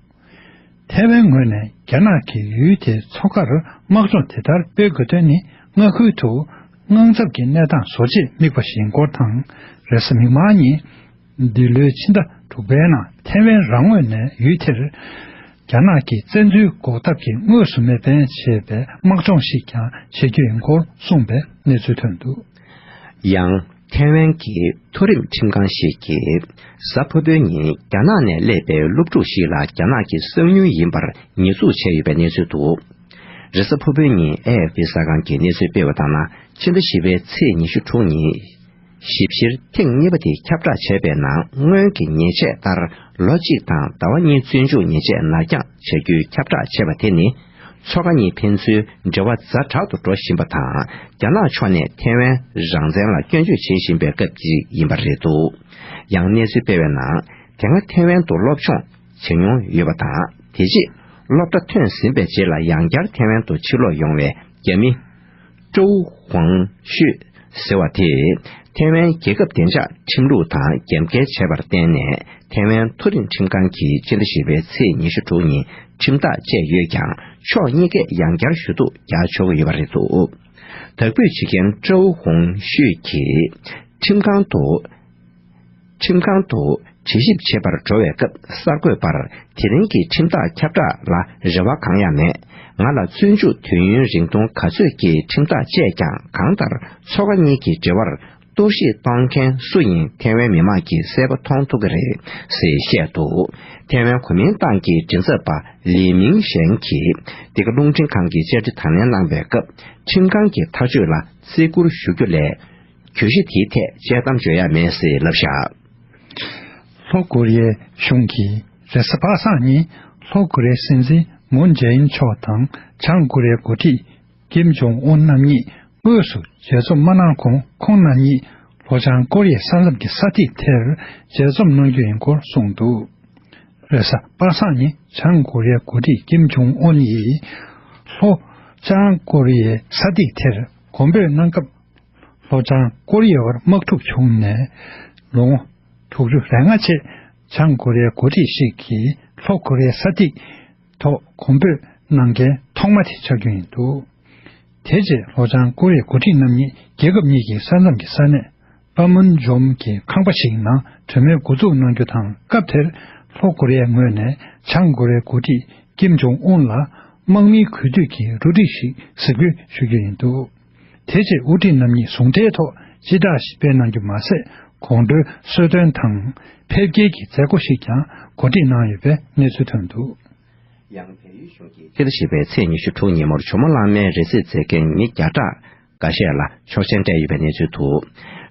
ཐའེ་ཝན་ངོས་ནས་རྒྱ་ནག་གིས་ཡུལ་དེའི་མཚོ་ཁར་དམག་སྦྱོང་དེ་ལྟར་སྤེལ་དགོས་དོན་ནི་མངའ་ཁུལ་དུ་དངངས་འཚབ་ཀྱི་གནས་སྟངས་བཟོ་ཆེད་དམིགས་པ་ཞིག་ཡིན་སྐོར་དང་། རེས་གཟའ་མིག་དམར་ཉིན་འདི་ལོའི་ཕྱི་ཟླ་དྲུག་པའི་ནང་ཐའེ་ཝན་རང་ངོས་ནས་ཡུལ་དེར་རྒྱ་ནག་གི་བཙན་འཛུལ་འགོག་ཐབས་ཀྱི་དངོས་སུ་མེད་པའི་ཆེད་པའི་དམག་སྦྱོང་ཞིག་ཀྱང་བྱེད་རྒྱུ་ཡིན་སྐོར་གསུངས་པའི་གནས་ཚུལ་ཐོན་འདུག་ཡང་། ཐའེ་ཝན་གྱི་མཐོ་རིམ་ཁྲིམས་ཁང་ཞིག་གིས་གཟའ་ཕུར་བུའི་ཉིན་རྒྱ་ནག་ནས་སླེབས་པའི་སློབ་ཕྲུག་ཞིག་ལ་རྒྱ་ནག་གི་གསང་ཉུལ་ཡིན་པར་ཉེས་འཛུགས་བྱས་ཡོད་པའི་གནས་ཚུལ་འདུག་རེས་གཟའ་ཕུར་བུའི་ཉིན་ཨེ་ཨེཕ་པི་གསར་ཁང་གིས་གནས་ཚུལ་སྤེལ་བ་ལྟར་ན། ཕྱི་ཟླ་བཞི་པའི་ཚེས་ཉི་ཤུ་དྲུག་ཉིན། ཞིབ་བཤེར་ཐེངས་གཉིས་པ་དེ་ཁྱབ་བསྒྲགས་བྱས་པའི་ནང་། སྔོན་གྱི་ཉེས་ཆད་ལྟར་ལོ་གཅིག་དང་ཟླ་བ་གཉིས་བཙོན་འཇུག་ཉེས་ཆད་ནར་འགྱངས་བྱ་རྒྱུའི་ཁྱབ་བསྒྲགས་བྱས་པ་དེ་ནི། མཚོ་ཁ་གཉིས་ཕན་ཚུན་འབྲེལ་བ་ཛ་དྲག་ཏུ་འགྲོ་བཞིན་པ་དང་། རྒྱ་ནག་ཕྱོགས་ནས་ཐའེ་ཝན་རང་བཙན་ལ་སྐྱོན་བརྗོད་བྱེད་བཞིན་པའི་སྐབས་ཅིག་ཡིན་པ་རེད་འདུག་ཡང་གནས་ཚུལ་སྤེལ་བའི་ནང་། དེ་སྔ་ཐའེ་ཝན་དུ་སློབ་སྦྱོང་བྱེད་མྱོང་ཡོད་པ་དང་། དེ་རྗེས་སློབ་གྲྭ་ཐོན་ཟིན་པའི་རྗེས་ལ་ཡང་བསྐྱར་ཐའེ་ཝན་དུ་ཕྱིར་ལོག་ཡོང་བའི་རྒྱ་མི་ཀྲོའུ་ཧུང་ཤུས་ཟེར་བ་དེས་ཐའེ་ཝན་རྒྱལ་ཁབ་བདེ་འཇགས་ཁྲིམས་ལུགས་དང་རྒྱབ་འགལ་བྱས་པར་བརྟེན་ནས། ཐའེ་ཝན་མཐོ་རིམ་ཁྲིམས་ཁང་གིས་སྤྱི་ཟླ་བཞི་པའི་ཚེས་ཉི་ཤུ་དྲུག་ཉིན་ཁྲིམས་ཐག་བཅད་ཡོད་ཀྱང་། ཕྱོགས་གཉིས་ཀས་ཡང་བསྐྱར་ཞུ་གཏུག་རྒྱག་ཆོག་གི་ཡོད་པ་རེད་འདུག་བདག་སྤོས་བྱེད་མཁན་ཀྲོའུ་ཧུང་ཤུས་ཀྱིས་ཁྲིམས་ཁང་དུ། ཁྲིམས་ཁང་དུ་དྲི་ཞིབ་བྱེད་པར་འགྲོ་བའི་སྐབས། གསར་འགོད་པར་དེ་རིང་གི་ཁྲིམས་ཐག་ཁྱབ་བསྒྲགས་ལ་རེ་བ་གང་ཡང་མེད། ང་ལ་བཙོན་འཇུག་དུས་ཡུན་རིང་ཐུང་ག་ཚོད་ཀྱི་ཁྲིམས་ཐག་བཅད་ཀྱང་། གང་ལྟར་མཚོ་ཁ་གཉིས་ཀྱི་འབྲེལ་བར་གཏོར་བཤིག་གཏོང་མཁན་སུ་ཡིན་ཐའེ་ཝན་མི་མང་གིས་གསལ་པོ་མཐོང་ཐུབ་ཀྱི་རེད་ཟེར་བཤད་འདུག་ཐའེ་ཝན་གོ་མིན་ཏང་གི་མགྲིན་ཚབ་པ་ལི་མིང་ཞན་གྱིས་འདི་ག་རླུང་འཕྲིན་ཁང་གི་བཅར་འདྲི་དང་ལེན་གནང་བའི་སྐབས། ཁྲིམས་ཁང་གི་ཐག་གཅོད་ལ་བརྩི་བཀུར་ཞུ་རྒྱུ་ལས། གྱོད་གཞི་དེའི་ཐད་དཔྱད་གཏམ་བརྗོད་ཡ་མེད་ཟེར་ལབ་བཞག་ལྷོ་ཀོ་རི་ཡའི་གཞུང་གིས་རེས་གཟའ་པ་སངས་ཉིན་ལྷོ་ཀོ་རི་ཡའི་སྲིད་འཛིན་མུན་ཇེ་ཨིན་མཆོག་དང་བྱང་ཀོ་རི་ཡའི་འགོ་ཁྲིད་ཀིམ་ཇོང་ཨུན་རྣམ་གཉིས་དངོས་སུ་མཇལ་འཛོམས་མ་གནང་གོང་། ཁོང་རྣམ་གཉིས་ལྷོ་བྱང་ཀོ་རི་ཡའི་ས་མཚམས་ཀྱི་ས་ཐིག་དེར་མཇལ་འཛོམས་གནང་རྒྱུ་ཡིན་སྐོར་གསུངས་འདུག་རེས་གཟའ་པ་སངས་ཉིན་བྱང་ཀོ་རི་ཡའི་འགོ་ཁྲིད་ཀིམ་ཇོང་ཨུན་ཡིས་ལྷོ་བྱང་ཀོ་རི་ཡའི་ས་ཐིག་དེར་གོམ་བགྲོད་གནང་སྐབས། ལྷོ་བྱང་ཀོ་རི་ཡའི་བར་དམག་འཁྲུག་བྱུང་ནས་ལོ་ངོ་དྲུག་ཅུ་རེ་ལྔ་རྗེས། བྱང་ཀོ་རི་ཡའི་འགོ་ཁྲིད་ཞིག་གིས་ལྷོ་ཀོ་རི་ཡའི་ས་ཐིག་ཐོག་གོམ་བགྲོད་གནང་མཁན་ཐོག་མ་དེ་ཆགས་རྒྱུ་ཡིན་འདུག་དེ་རྗེས་ལྷོ་བྱང་ཀོ་རི་ཡའི་འགོ་ཁྲིད་རྣམ་གཉིས་རྒྱལ་ཁབ་གཉིས་ཀྱི་ས་མཚམས་ཀྱི་ས་གནས་པ་མུན་ཇོམ་གྱི་ཁང་པ་ཞིག་ནང་གྲོས་མོལ་འགོ་འཛུགས་གནང་རྒྱུ་དང་། སྐབས་དེར་ལྷོ་ཀོ་རི་ཡའི་ངོས་ནས་བྱང་ཀོ་རི་ཡའི་འགོ་ཁྲིད་ཀིམ་ཇོང་ཨུན་ལ་དམག་མིའི་གུས་འདུད་ཀྱི་རུ་སྒྲིག་ཞིག་གཟིགས་འབུལ་ཞུ་རྒྱུ་ཡིན་འདུག་དེ་རྗེས་དབུ་ཁྲིད་རྣམ་གཉིས་ཟུང་འབྲེལ་ཐོག་ སྤྱི་བསྒྲགས་ཤིག་སྤེལ་གནང་རྒྱུ་མ་ཟད། དགོང་དྲོའི་གསོལ་སྟོན་དང་ཕེབས་སྐྱེལ་གྱི་མཛད་སྒོ་ཞིག་ཀྱང་གོ་སྒྲིག་གནང་ཡོད་པའི་གནས་ཚུལ་ཐོན་འདུག། ཡང་བལ་ཡུལ་གཞུང་གིས་ཕྱི་ཟླ་བཞི་པའི་ཚེས་ཉི་ཤུ་དྲུག་ཉིན་མོར་ཇོ་མོ་གླང་མའི་རིང་བསྲེལ་མཛད་མཁན་མི་བརྒྱ་ཕྲག་འགའ་ཤས་ལ་ཆོག་མཆན་སྤྲད་ཡོད་པའི་གནས་ཚུལ་འདུག།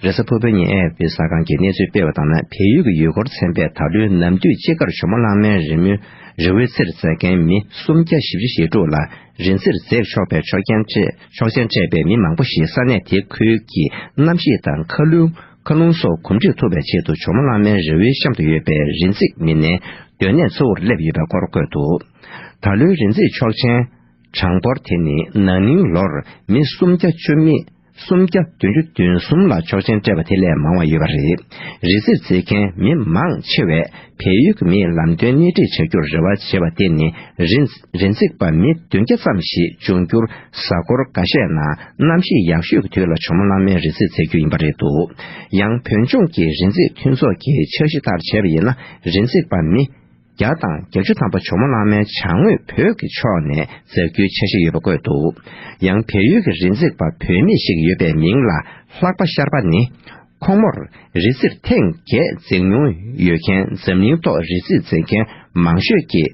རེས་གཟའ་ཕུར་བུའི་ཉིན་ཨེ་ཨེཕ་པི་གསར་ཁང་གིས་གནས་ཚུལ་སྤེལ་བ་ལྟར་ན། བལ་ཡུལ་གྱི་ཡུལ་སྐོར་ཚན་པས་ད་ལོའི་ནམ་དུས་དཔྱིད་ཀར་ཇོ་མོ་གླང་མའི་རི་མོའི་རི་བོའི་རྩེར་འཛེག་མཁན་མི་སུམ་བརྒྱ་བཞི་བཅུ་ཞེ་དྲུག་ལ་རིང་བསྲེལ་འཛེག་ཆོག་པའི་ཆོག་མཆན་སྤྲད་ཆོག་མཆན་སྤྲད་པའི་མི་མང་པོ་ཞིག་ས་གནས་དེ་ཁུལ་གྱི་གནམ་གཤིས་དང་མཁའ་རླུང་མཁའ་རླུང་སོགས་གོམས་འདྲིས་ཐུབ་པའི་ཆེད་དུ་ཇོ་མོ་གླང་མའི་རི་བོའི་གཤམ་དུ་ཡོད་པའི་རིང་བསྲེལ་མི་སྣའི་སྡོད་གནས་གཙོ་བོར་སླེབས་ཡོད་པའི་སྐོར་བཀོད་འདུག། ད་ལོའི་རིང་བསྲེལ་ཆོག་མཆན་གྲངས་འབོར་དེ་ནི་ན་ནིང་ལོར་མི་སུམ་བརྒྱ་བཅུ་མེད། སུམ་བརྒྱ་བདུན་ཅུ་དོན་གསུམ་ལ་ཆོག་མཆན་སྤྲད་པ་དེ་ལས་མང་བ་ཡོད་པ་རེད། རིང་བསྲེལ་འཛེག་མཁན་མི་མང་ཆེ་བས་བལ་ཡུལ་གྱི་མིས་ལམ་སྟོན་སྣེ་ཁྲིད་བྱ་རྒྱུར་རེ་བ་བྱེད་པ་དེ་ནི་རིང་རིང་བསྲེལ་པ་མི་བདུན་བརྒྱ་ཙམ་ཞིག་འབྱུང་འགྱུར་གཟའ་འཁོར་འགའ་ཤས་ནང་གནམ་གཤིས་ཡག་ཤོས་ཀྱི་དུས་ལ་ཇོ་མོ་གླང་མའི་རིང་བསྲེལ་འཛེག་རྒྱུ་ཡིན་པ་རེད་འདུག། ཡང་བོད་ལྗོངས་ཀྱི་རིང་བསྲེལ་མཐུན་ཚོགས་ཀྱི་འཆར་གཞི་ལྟར་བྱས་པ་ཡིན་ན། རིང་བསྲེལ་པ་མི་བརྒྱ་དང་བརྒྱད་ཅུ་ཐམ་པ་ཇོ་མོ་གླང་མའི་བྱང་ངོས་བོད་ཀྱི་ཕྱོགས་ནས་འཛེག་རྒྱུའི་འཆར་གཞི་ཡོད་པ་བཀོད་འདུག། ཡང་བལ་ཡུལ་གྱི་རིང་བསྲེལ་པ་བུད་མེད་ཞིག་ཡོད་པའི་མིང་ལ་ལྷག་པ་ཤར་པ་ནི། ཁོང་མོར་རིང་བསྲེལ་ཐེངས་བརྒྱད་འཛེག་མྱོང་ཡོད་མཁན་འཛམ་གླིང་ཐོག་རིང་བསྲེལ་འཛེག་མཁན་མང་ཤོས་ཀྱི་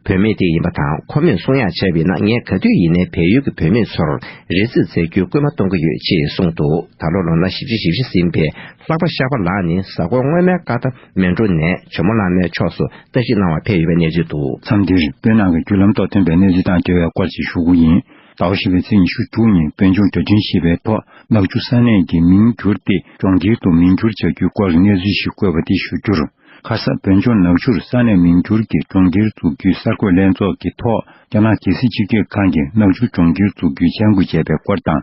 བུད་མེད་དེ་ཡིན་པ་དང་། ཁོ་མོས་གསུང་ཡག་བྱས་པ་ཡིན་ན། ངས་ག་དུས་ཡིན་ནའི་བལ་ཡུལ་གྱི་བུད་མེད་ཚོར་རིང་བསྲེལ་འཛེག་རྒྱུའི་སྐུལ་མ་གཏོང་གི་ཡོད་ཅེས་གསུངས་འདུག། ད་ལོ་ལོ་ན་བཞི་བཅུ་ཞེ་བཞི་ཟིན་པའི་ལྷག་པ་ཤར་པ་ལགས་ནི་གཟའ་འཁོར་སྔོན་མའི་ཀ་ཏ་མན་གྲུ་ནས་ཇོ་མོ་གླང་མའི་ཕྱོགས་སུ་བརྟག་ཞིབ་གནང་བར་ཕེབས་ཡོད་པའི་གནས་ཚུལ་འདུག། མཚམས་འདིར་བོད་ནང་གི་བརྒྱུད་ལམ་ཐོག་ཐོན་པའི་གནས་ཚུལ་དང་འབྲེལ་བའི་སྐོར་ཞིག་ཞུ་གི་ཡིན། ཟླ་བ་བཞི་པའི་ཚེས་ཉི་ཤུ་དྲུག་ཉིན་བོད་ལྗོངས་བརྡ་འཕྲིན་ཞེས་པའི་ཐོག་ནག་ཆུ་ས་གནས་ཀྱི་མིང་བསྒྱུར་ཏེ་གྲོང་ཁྱེར་དུ་མིང་བསྒྱུར་བྱ་རྒྱུའི་སྐོར་གནས་ཚུལ་ཞིག་བཀོད་པ་དེ་ཞུ་རྒྱུར། ཁ་ས་བོད་ལྗོངས་ནག་ཆུར་ས་གནས་མིང་བསྒྱུར་གྱི་གྲོང་ཁྱེར་འཛུགས་རྒྱུའི་གསར་འགོད་ལྷན་ཚོགས་ཀྱི་ཐོག་རྒྱ་ནག་རྒྱལ་སྲིད་སྤྱི་ཁྱབ་ཁང་གིས་ནག་ཆུ་གྲོང་ཁྱེར་འཛུགས་རྒྱུའི་བཅར་འགོད་བྱས་པའི་སྐོར་དང་།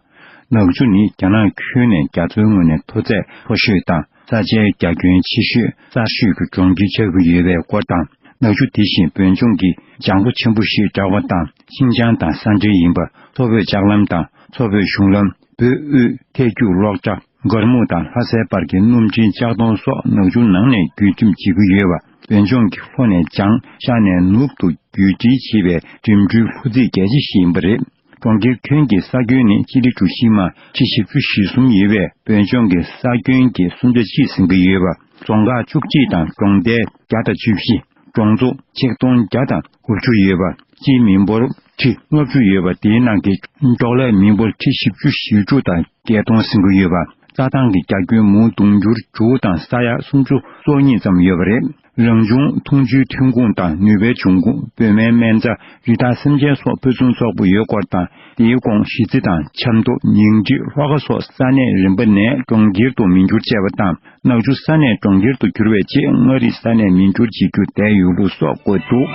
ནག་ཆུ་ནི་རྒྱ་ནག་ཁྱོན་ནས་རྒྱ་མཚོའི་ངོས་ནས་མཐོ་ཚད་མཐོ་ཤོས་དང་། ས་ཆའི་རྒྱ་ཁྱོན་ཆེ་ཤོས། གསར་ཤོས་ཀྱི་གྲོང་ཁྱེར་ཆགས་ཀྱི་ཡོད་པའི་སྐོར་དང་། ནག་ཆུ་དེ་བཞིན་བོད་ལྗོངས་ཀྱི་ལྗང་ཁུ་ཆེན་པོ་ཞེས་གྲགས་པ་དང་། ཤིང་ལྗང་དང་ས་འབྲེལ་ཡིན་པ། མཚོ་བོད་ལྕགས་ལམ་དང་མཚོ་བོད་གཞུང་ལམ། བོད་དབུས་ཐད་རྒྱུག་གློག་དྲ། སྒར་མུ་དང་ལྷ་སའི་བར་གྱི་སྣུམ་ཆེན་ལྕགས་མདོང་སོགས་ནག་ཆུ་ནང་ནས་བརྒྱུད་འགྲིམ་བྱེད་ཀྱི་ཡོད་པ། བོད་ལྗོངས་ཀྱི་ལྷོ་ནས་བྱང་། ཤར་ནས་ནུབ་ཏུ་བརྒྱུད་འགྲུལ་བྱེད་པའི་འགྲིམ་འགྲུལ་ལྷུ་ཚིགས་རྒྱ་ཆེ་ཞིག་ཡིན་པ་རེད། གྲོང་ཁྱེར་ཁྱོན་གྱི་ས་ཁྱོན་ནི་སྤྱི་ལེ་གྲུ་བཞི་མ་ཁྲི་བཞི་བཅུ་ཞེ་གསུམ་ཡོད་པས། བོད་ལྗོངས་ཀྱི་ས་ཁྱོན་གྱི་སུམ་ཆ་གཅིག་ཟིན་གྱི་ཡོད་པ། རྫོང་ཁག་བཅུ་གཅིག་དང་གྲོང་རྡལ་བརྒྱ་དང་བཅུ་བཞི། གྲོང་ཚོ་ཆིག་སྟོང་བརྒྱ་དང་དགུ་བཅུ་ཡོད་པ། སྤྱིའི་མི་འབོར་ཁྲི་ལྔ་བཅུ་ཡོད་པ། དེའི་ནང་གི་འབྲོག་ལས་མི་འབོར་ཁྲི་བཞི་བཅུ་ཞེ་དྲུག་དང་བརྒྱད་སྟོང་ཟིན་གྱི་ཡོད་པ། རྩྭ་ཐང་གི་རྒྱ་ཁྱོན་མུའུ་དུང་ཕྱུར་དྲུག་དང་ས་ཡ་སུམ་ཅུ་སོ་གཉིས་ཙམ་ཡོད་པ་རེད། རང་བྱུང་འཐུང་ཆུའི་ཐོན་ཁུངས་དང་ནུས་པའི་འབྱུང་ཁུངས། བོད་སྨན་སྨན་རྩྭ། རི་དྭགས་སེམས་ཅན་སོགས་ཕུན་སུམ་ཚོགས་པོ་ཡོད་སྐོར་དང་། དེའི་གོང་གཞིས་རྩེ་དང་ཆབ་མདོ། ཉིང་ཁྲི། ལྷོ་ཁ་སོགས་ས་གནས་རིམ་པ་ནས་གྲོང་ཁྱེར་དུ་མིང་བསྒྱུར་བྱས་པ་དང་། ནག་ཆུ་ས་གནས་གྲོང་ཁྱེར་དུ་གྱུར་བའི་རྗེས། མངའ་རིས་ས་གནས་མིང་བསྒྱུར་བྱེད་རྒྱུ་དེ་ཡོད་ལུགས་སོགས་བཀོད་འདུག།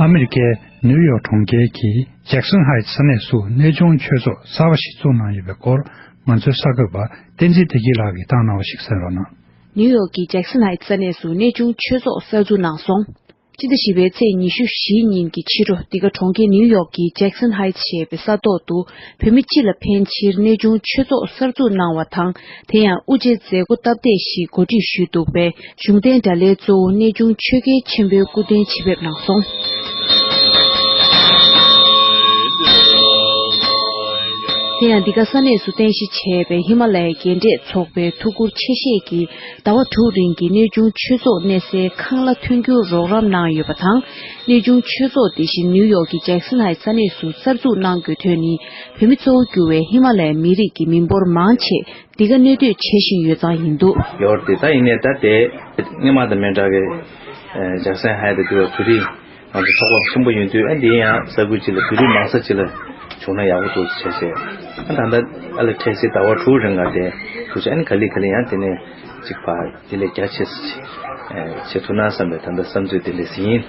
ཨ་མི་རི་ཀའི་ནིའུ་ཡོག་གྲོང་ཁྱེར་གྱི་ཇེག་སོན་ཧའི་ཊི་ས་གནས་སུ་གནས་ཆུང་ཆོས་ཚོགས་གསར་པ་ཞིག་བཙུགས་གནང་ཡོད་པའི་སྐོར། ང་ཚོའི་གསར་འགོད་པ་བསྟན་འཛིན་བདེ་སྐྱིད་ལགས་ཀྱིས་བཏང་གནང་བ་ཞིག་གསན་རོགས་གནང་། ནིའུ་ཡོག་གི་ཇེག་སོན་ཧའི་ཊི་ས་གནས་སུ་གནས་ཆུང་ཆོས་ཚོགས་གསར་འཛུགས་གནང་སོང་། སྤྱི་ཟླ་བཞི་པའི་ཚེས་ཉི་ཤུ་བཞི་ཉིན་གྱི་ཕྱི་དྲོ། འདི་ག་གྲོང་ཁྱེར་ནིའུ་ཡོག་གི་ཇེག་སོན་ཧའི་ཊི་ཞེས་པའི་ས་ཐོག་ཏུ་བོད་མི་སྤྱི་ལ་ཕན་ཕྱིར་གནས་ཆུང་ཆོས་ཚོགས་གསར་འཛུགས་གནང་བ་དང་། དེ་ཡང་དབུ་འབྱེད་མཛད་སྒོ་སྟབས་བདེ་ཞིག་གོ་སྒྲིག་ཞུས་འདུག་པས། གཞུང་རྟེན་དགྲ་ལྷའི་གཙོ་བོ་གནས་ཆུང་ཆོས་རྒྱལ་ཆེན་པོའི་སྐུ་རྟེན་ཆེད་ཕེབས་གནང་སོང་། དེ་ཡང་འདི་ག་ས་གནས་སུ་རྟེན་གཞི་བྱས་པའི་ཧི་མ་ལ་ཡའི་རྒན་གྲས་ཚོགས་པའི་ཐུགས་ཁུར་ཆེ་བཞེས་ཀྱིས། ཟླ་བ་དྲུག་རིང་གི་གནས་ཆུང་ཆོས་ཚོགས་གནས་སའི་ཁང་གླ་མཐུན་འགྱུར་རོགས་རམ་གནང་ཡོད་པ་དང་། གནས་ཆུང་ཆོས་ཚོགས་དེ་བཞིན་ནིའུ་ཡོག་གི་ཇེག་སོན་ཧའི་ཊི་ས་གནས་སུ་གསར་འཛུགས་གནང་དགོས་དོན་ནི། བོད་མི་གཙོ་བོ་གྱུར་བའི་ཧི་མ་ལ་ཡའི་མི་རིགས་ཀྱི་མི་འབོར་མང་ཆེ་འདི་ག་གནས་སྡོད་བྱེད་བཞིན་ཡོད་ཙང་ཡིན་འདུག། ཡོད་རེད། ད་ཡིན་ནའི་ད་དེ་སྔོན་མ་དང་མི་འདྲ་བའི་ཇེག་སོན་ཧའི་ཊི་དེ་བོད་རིགས་ང་ཚོ་ཚོགས་པ་ཆེན་པོ་ཡིན་དུས། ཨ་འདི་ཡང་ས་ཁུལ་གཅིག་ལ་བོད་རིགས་མང་ས་གཅིག་ལ་བྱུང་ན་ཡག་པོ་འདུག་བྱས་བྱས། ཨ་ད་ལྟ་ཨ་ལ་འཕྲལ་སེལ་ཟླ་བ་དྲུག་རིང་ལ་དེ་ཐུགས་ཆེ། ཨ་ནི་ག་ལེ་ག་ལེ་ཡང་དེ་ནས་གཅིག་ཕར་དེ་ལས་རྒྱ་ཆེ་ས་ཅིག་བྱེད་ཐུབ་ན་བསམ་པའི་ད་ལྟ་བསམ་ཚུལ་དེ་འདྲ་ཞིག་ཡིན།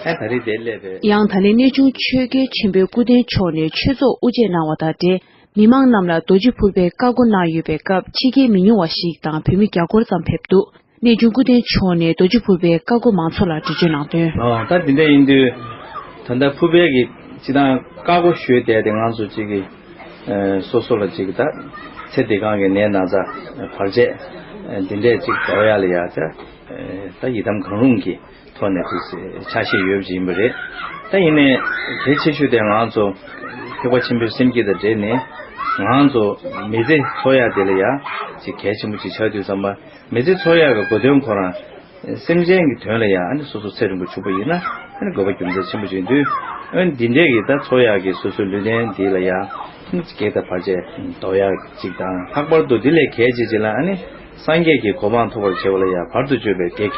ཨ་ད་རེས་དེ་སླེབས་པའི། ཡང་ད་ལན་གནས་ཆུང་ཆོས་རྒྱལ་ཆེན་པོའི་སྐུ་རྟེན་མཆོག་ནས་ཆོས་ཚོགས་དབུ་འབྱེད་གནང་བ་དང་འབྲེལ། མི་མང་རྣམས་ལ་རྡོ་རྗེ་ཕུར་པའི་བཀའ་བསྒོ་གནང་ཡོད་པའི་སྐབས། ཕྱི་རྒྱལ་མི་ཉུང་བ་ཞིག་དང་བོད་མི་བརྒྱ་སྐོར་ཙམ་ཕེབས་འདུག། གནས་ཆུང་སྐུ་རྟེན་མཆོག་ནས་རྡོ་རྗེ་ཕུར་པའི་བཀའ་བསྒོ་མང་ཚོགས་ལ་འགྲེལ་བརྗོད་གནང་དོན། ཨོ། ད་འདི་འདྲ་ཡིན་དུས། ད་ལྟ་ཕུར་པའི་གི་སྤྱི་བཏང་བཀའ་བསྒོ་ཞུས་བསྡད་དེ། ང་ཚོ་གཅིག་གི་ཨ་སོ་སོ་ལ་གཅིག་གི་ད་ཚེ་འདི་སྒང་གི་ནད་ན་ཚ་བར་ཆད་ཨ་འདི་འདྲས་གཅིག་འདྲ་བ་ཡ་ལ་ཡ་ད་ཨ་ད་ཡི་དམ་གང་རུང་གི་ཐོག་ནས་དེ་ཕྱག་བཞེས་ཡོད་པ་ཅིག་ཡིན་པ་རེད། ད་ཡིན་ནའི་གལ་ཆེ་ཤོས་དེ་ང་ཚོ་ཐེག་པ་ཆེན་པོའི་སེམས་བསྐྱེད་དང་འབྲེལ་ནས་ ང་ཚོ་མི་ཚེ་འཚོ་ཡག་དེ་ལ་ཡ་ཅིག་གལ་ཆེན་པོ་ཅིག་ཆགས་དུས་ཙམ་པ། མི་ཚེ་འཚོ་ཡག་གི་གོ་དོན་ཁོ་རང་སེམས་ཅན་གྱི་དོན་ལ་ཡ་ཨ་ནི་སོ་སོ་ཚེ་རིང་པོ་བྱུང་པ་ཡིན་ན་ཨ་ནི་དགོས་པ་རྒྱུ་མཚན་ཆེན་པོ་ཅིག་ཡིན་དུས། ཨ་ནི་འདི་འདྲས་ཀྱི་ད་འཚོ་ཡག་གི་སོ་སོའི་ལུས་རྟེན་འདི་ལ་ཡ་ཨ་ནི་བགེགས་དང་བར་ཆད་ཟློག་ཡག་ཅིག་དང་། ལྷག་པར་དུ་འདི་ལས་གལ་ཆེ་ཅིག་ལ་ཨ་ནི་སངས་རྒྱས་ཀྱི་གོ་འཕང་ཐོབ་པར་བྱེད་པ་ལ་ཡ་བར་དུ་གཅོད་པའི་བགེགས་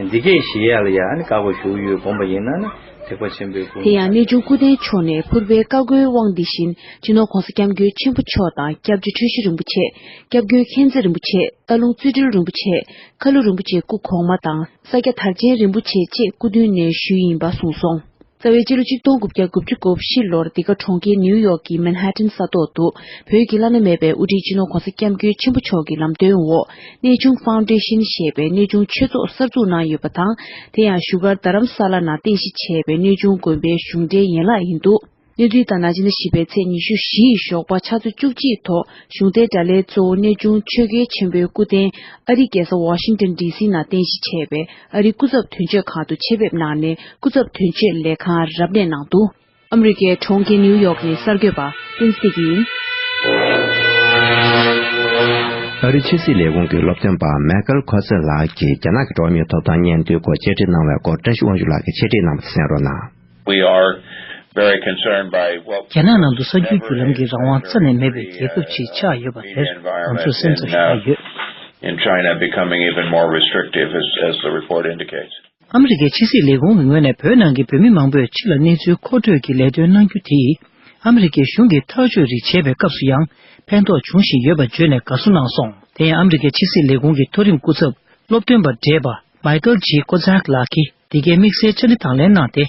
འདི་སྐད་ཞི་ཡག་ལ་ཡ་ཨ་ནི་བཀའ་བསྒོ་ཞུ་གི་ཡོད། དགོངས་པ་ཡིན་ན་ནི། ཐེག་པ་ཆེན་པོའི་སྐུ། དེ་ཡང་གནས་ཆུང་སྐུ་རྟེན་མཆོག་ནས་ཕུར་པའི་བཀའ་བསྒོའི་དབང་འདི་བཞིན་སྤྱི་ནོར་༧གོང་ས་༧སྐྱབས་མགོན་ཆེན་པོ་མཆོག་དང་། སྐྱབས་རྗེ་ཁྲི་བྱོན་རིན་པོ་ཆེ། སྐྱབས་མགོན་མཁྱེན་བརྩེ་རིན་པོ་ཆེ། སྟག་ལུང་རྩེ་སྤྲུལ་རིན་པོ་ཆེ། ཁ་ལུ་རིན་པོ་ཆེ་སྐུ་གོང་མ་དང་། ས་སྐྱ་དར་ཆེན་རིན་པོ་ཆེ་བཅས་སྐུ་མདུན་ནས་ཞུས་ཡིན་པ་གསུངས་སོང་། རྩ་བའི་སྤྱི་ལོ་གཅིག་སྟོང་དགུ་བརྒྱ་དགུ་བཅུ་གོ་བཞི་ལོར་འདི་ག་གྲོང་ཁྱེར་ནིའུ་ཡོག་གི་མན་ཧ་ཏན་ས་ཐོག་ཏུ་བོད་ཀྱི་བླ་ན་མེད་པའི་དབུ་ཁྲིད་སྤྱི་ནོར་༧གོང་ས་༧སྐྱབས་མགོན་ཆེན་པོ་མཆོག་གི་ལམ་སྟོན་འོག་གནས་ཆུང་ཕའུན་ཌེ་ཤན་ཞེས་པའི་གནས་ཆུང་ཆོས་ཚོགས་གསར་འཛུགས་གནང་ཡོད་པ་དང་། དེ་ཡང་བཞུགས་སྒར་རྡ་རམ་ས་ལ་ནང་རྟེན་གཞི་བྱས་པའི་གནས་ཆུང་དགོན་པའི་གཞུང་འབྲེལ་ཡན་ལག་ཡིན་འདུག། གནས་ཚུལ་ལྟར་ན། སྤྱི་ཟླ་བཞི་པའི་ཚེས་ཉི་ཤུ་བཞི་ཡི་ཞོགས་པ་ཆུ་ཚོད་བཅུ་གཅིག་ཐོག་གཞུང་འབྲེལ་གྲྭ་ལས་གཙོ་བོ་གནས་ཆུང་ཆོས་རྒྱལ་ཆེན་པོའི་སྐུ་རྟེན་ཨ་རིའི་རྒྱལ་ས་ཝ་ཤིང་ཏན་ཌི་སི་ནང་རྟེན་གཞི་བྱས་པའི་ཨ་རིའི་སྐུ་ཚབ་དོན་གཅོད་ཁང་དུ་ཆེད་ཕེབས་གནང་ནས། སྐུ་ཚབ་དོན་གཅོད་ལས་ཁང་རབ་གནས་གནང་འདུག། ཨ་མི་རི་ཀའི་གྲོང་ཁྱེར་ནིའུ་ཡོག་ནས་གསར་འགོད་པ་བསྟན་འཛིན་བདེ་སྐྱིད་ཡིན། ཨ་རིའི་ཕྱི་སྲིད་ལས་ཁུངས་ཀྱི་སློབ་སྟོན་པ་མའི་ཁལ་ཁོ་སེ་ལགས་ཀྱིས་རྒྱ་ནག་གི་འགྲོ་བ་མིའི་ཐོབ་ཐང་སྙན་ཐོའི་སྐོར་བཅར་འདྲི་གནང་བའི་སྐོར་བཀྲ་ཤིས་དབང་ཕྱུག་ལགས་ཀྱིས་འཆད་ཁྲིད་གནང་བ་དེ་གསན་རོགས་གནང་། We are very concerned by what རྒྱ་ནག་ནང་དུ་གསར་འགྱུར་བརྒྱུད་ལམ་གྱི་རང་དབང་རྩ་ནས་མེད་པའི་རྒྱལ་ཁབ་ཅིག་ཆགས་ཡོད་པ་དེར་ང་ཚོས་སེམས་འཚབ་ཞུ་གི་ཡོད། In China becoming even more restrictive as, as the report indicates. ཨ་མི་རི་ཀའི་ཕྱི་སྲིད་ལས་ཁུངས་ཀྱི་ངོས་ནས་བོད་ནང་གི་བོད་མི་མང་པོས་ཕྱི་ལ་གནས་ཚུལ་མཁོ་སྤྲོད་ཀྱི་ལས་དོན་གནང་རྒྱུ་དེས། ཨ་མི་རི་ཀའི་གཞུང་གིས་ཐག་གཅོད་རིགས་བྱེད་པའི་སྐབས་སུ་ཡང་ཕན་ཐོགས་བྱུང་བཞིན་ཡོད་པ་བརྗོད་ནས་དགའ་བསུ་གནང་སོང་། དེ་ཡང་ཨ་མི་རི་ཀའི་ཕྱི་སྲིད་ལས་ཁུངས་ཀྱི་མཐོ་རིམ་སྐུ་ཚབ་སློབ་སྟོན་པ་བགྲེས་པ་མའི་ཀལ་ཇི་ཀོ་ཛག་ལགས་ཀྱིས་འདི་གའི་དམིགས་བསལ་བཅར་འདྲི་དང་ལེན་གནང་སྟེ།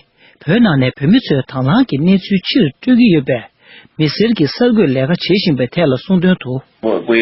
བོད་ནང་ནས་བོད་མི་ཚོས་དང་བླངས་ཀྱིས་གནས་ཚུལ་ཕྱིར་སྤྲོད་ཀྱི་ཡོད་པས། མི་སེར་གྱི་གསར་འགོད་ལས་ཀ་བྱེད་བཞིན་པའི་ཐད་ལ་གསུངས་དོན་དུ། Well, we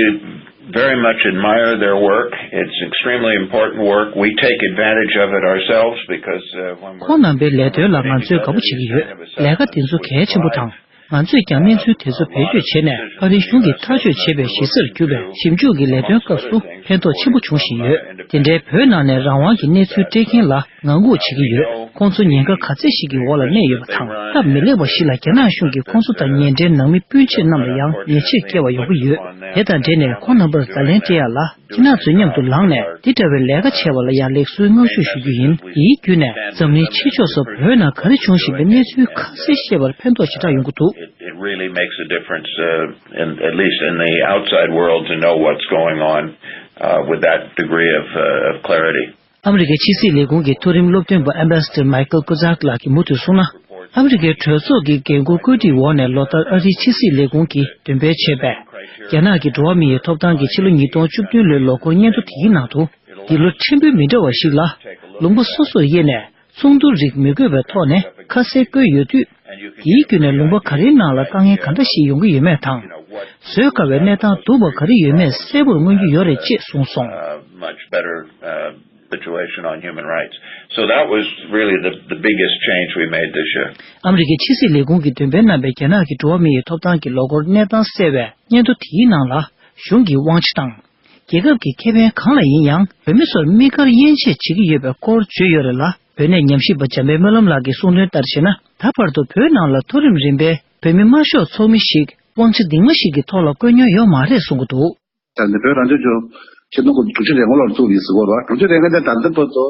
very much admire their work. It's extremely important work. We take advantage of it ourselves because, uh, when we're ཁོང་རྣམ་པའི་ལས་དོན་ལ་ང་ཚོས་དགའ་པོ་བྱེད་ཀྱི་ཡོད། ལས་ཀ་འདི་ཚོ་གལ་ཆེན་པོ་དང་། ང་ཚོས་ཀྱང་གནས་ཚུལ་དེ་ཚོ་བེད་སྤྱོད་བྱས་ནས་ཨ་རིའི་གཞུང་གིས་ཐག་གཅོད་བྱས་པའི་གཞི་རྩར་གྱུར་པའི་ཞིབ་འཇུག་གི་ལས་དོན་སྐབས་སུ་ཕན་ཐོགས་ཆེན་པོ་བྱུང་བཞིན་ཡོད། དེ་འདྲའི་བོད་ནང་ནས་རང་དབང་གི་གནས་ཚུལ་སྤྲད་མཁན་ལ་ངང་སྒུག་བྱེད་ཀྱི་ཡོད། ཁོང་ཚོ་ཉེན་ཁ་ག་ཚད་ཞིག་གི་འོག་ལ་གནས་ཡོད་པ་དང་། སྟབས་མི་ལེགས་པ་ཞིག་ལ་རྒྱ་ནག་གཞུང་གིས་ཁོང་ཚོ་དང་ཉེ་འབྲེལ་ནང་མི་སྤུན་མཆེད་རྣམས་ལ་ཡང་ཉེས་ཆད་བཀལ་བ་ཡོང་གི་ཡོད། དེ་དང་འབྲེལ་ནས་ཁོང་རྣམ་པར་བརྡ་ལན་སྤྲད་ཡག་ལ། ཁྱེད་རྣམ་ཚོའི་མཉམ་དུ་ལངས་ནས་འདི་འདྲ་བའི་ལས་ཀ་བྱས་པ་ལ་ཡང་ལེགས་གསོའི་བསྔགས་བརྗོད་ཞུ་རྒྱུ་ཡིན། དེའི་བརྒྱུད་ནས་འཛམ་གླིང་ཕྱི་ཕྱོགས་སུ་བོད་ནང་ག་རེ་བྱུང་བཞིན་པའི་གནས་ཚུལ་ཁ་གསལ་ཤེས་པར་ཕན་ཐོགས་ཞེ་དྲག་ཡོང་གི་འདུག། It, it really makes a difference, uh, in, at least in the outside world, to know what's going on, uh, with that degree of, uh, of clarity. ཨ་མི་རི་ཀའི་ཕྱི་སྲིད་ལས་ཁུངས་ཀྱི་མཐོ་རིམ་སློབ་སྟོན་པ་ཨེམ་བྷ་སི་ཌར་མའི་ཀལ་ཀོ་ཛག་ལགས་ཀྱིས་མུ་མཐུད་གསུངས་ན། ཨ་མི་རི་ཀའི་གྲོས་ཚོགས་ཀྱི་འགན་འཁུར་བཀོད་སྒྲིག་འོག་ནས་ལོ་ལྟར་ཨ་རིའི་ཕྱི་སྲིད་ལས་ཁུངས་ཀྱིས་འདོན་སྤེལ་བྱས་པའི་རྒྱ་ནག་གི་འགྲོ་བ་མིའི་ཐོབ་ཐང་གི་ཕྱི་ལོ་ཉིས་སྟོང་བཅུ་བདུན་ལོའི་ལོ་འཁོར་སྙན་ཐོ་དེའི་ནང་དུ། འདི་ལོ་ཕྲན་བུ་མི་འདྲ་བ་ཞིག་ལ། ལུང་པ་སོ་སོར་དབྱེ་ནས་ཚོགས་འདུ་རིགས་མི་དགོས་པའི་ཐོག་ནས་ཁ་གསལ་བཀོད་ཡོད་དུས། དེའི་བརྒྱུད་ནས་ལུང་པ་ག་རེའི་ནང་ལ་དཀའ་ངལ་ག་འདྲ་ཞིག་ཡོང་གི་ཡོད་མེད་དང་། བཟོད་དཀའ་བའི་གནས་སྟངས་སྡུག་པ་ག་རེ་ཡོད་མེད་གསལ་པོར་མངོན་གྱི་ཡོད་རེད་ཅེས་གསུངས་སོང་། Uh, much better, uh, situation on human rights. So that was really the, the biggest change we made this year. ཨ་མི་རི་ཀའི་ཕྱི་སྲིད་ལས་ཁུངས་ཀྱིས་འདོན་སྤེལ་གནང་པའི་རྒྱ་ནག་གི་འགྲོ་བ་མི་ཡི་ཐོབ་ཐང་གི་ལོ་འཁོར་གནས་སྟངས་གསལ་བའི་སྙན་ཐོ་དེའི་ནང་ལ། གཞུང་གི་དབང་ཆ་དང་། རྒྱལ་ཁབ་ཀྱི་ཁེ་ཕན་གང་ལ་ཡིན་ཡང་། བོད་མི་ཚོར་དམིགས་བཀར་དབྱེ་འབྱེད་བྱེད་ཀྱི་ཡོད་པའི་སྐོར་བརྗོད་ཡོད་རེད་ལ། བོད་གནས་ཉམས་ཞིབ་པ་འཇམ་དཔལ་སྨོན་ལམ་ལགས་ཀྱིས་གསུངས་དོན་ལྟར་བྱས་ན། ད་བར་དུ་བོད་ནང་ལ་མཐོ་རིམ་རིམ་པའི་བོད་མི་དམར་ཤོག་ཚོགས་མི་ཞིག་དབང་ཆ་འདིང་མ་ཞིག་གི་ཐོག་ལ་བསྐོས་མྱོང་ཡོད་མ་རེད་གསུང་གི་འདུག། ད་ནི་བོད་རང་སྐྱོང་ལྗོངས་ཆེད་དོན་སྐོར་དྲུག་ཅུ་རེ་ལྔ་ལོར་བཙུགས་ཡིན་ཟེར་གོ་ར། དྲུག་ཅུ་རེ་ལྔ་ནས་ད་ལྟ་བར་དུ་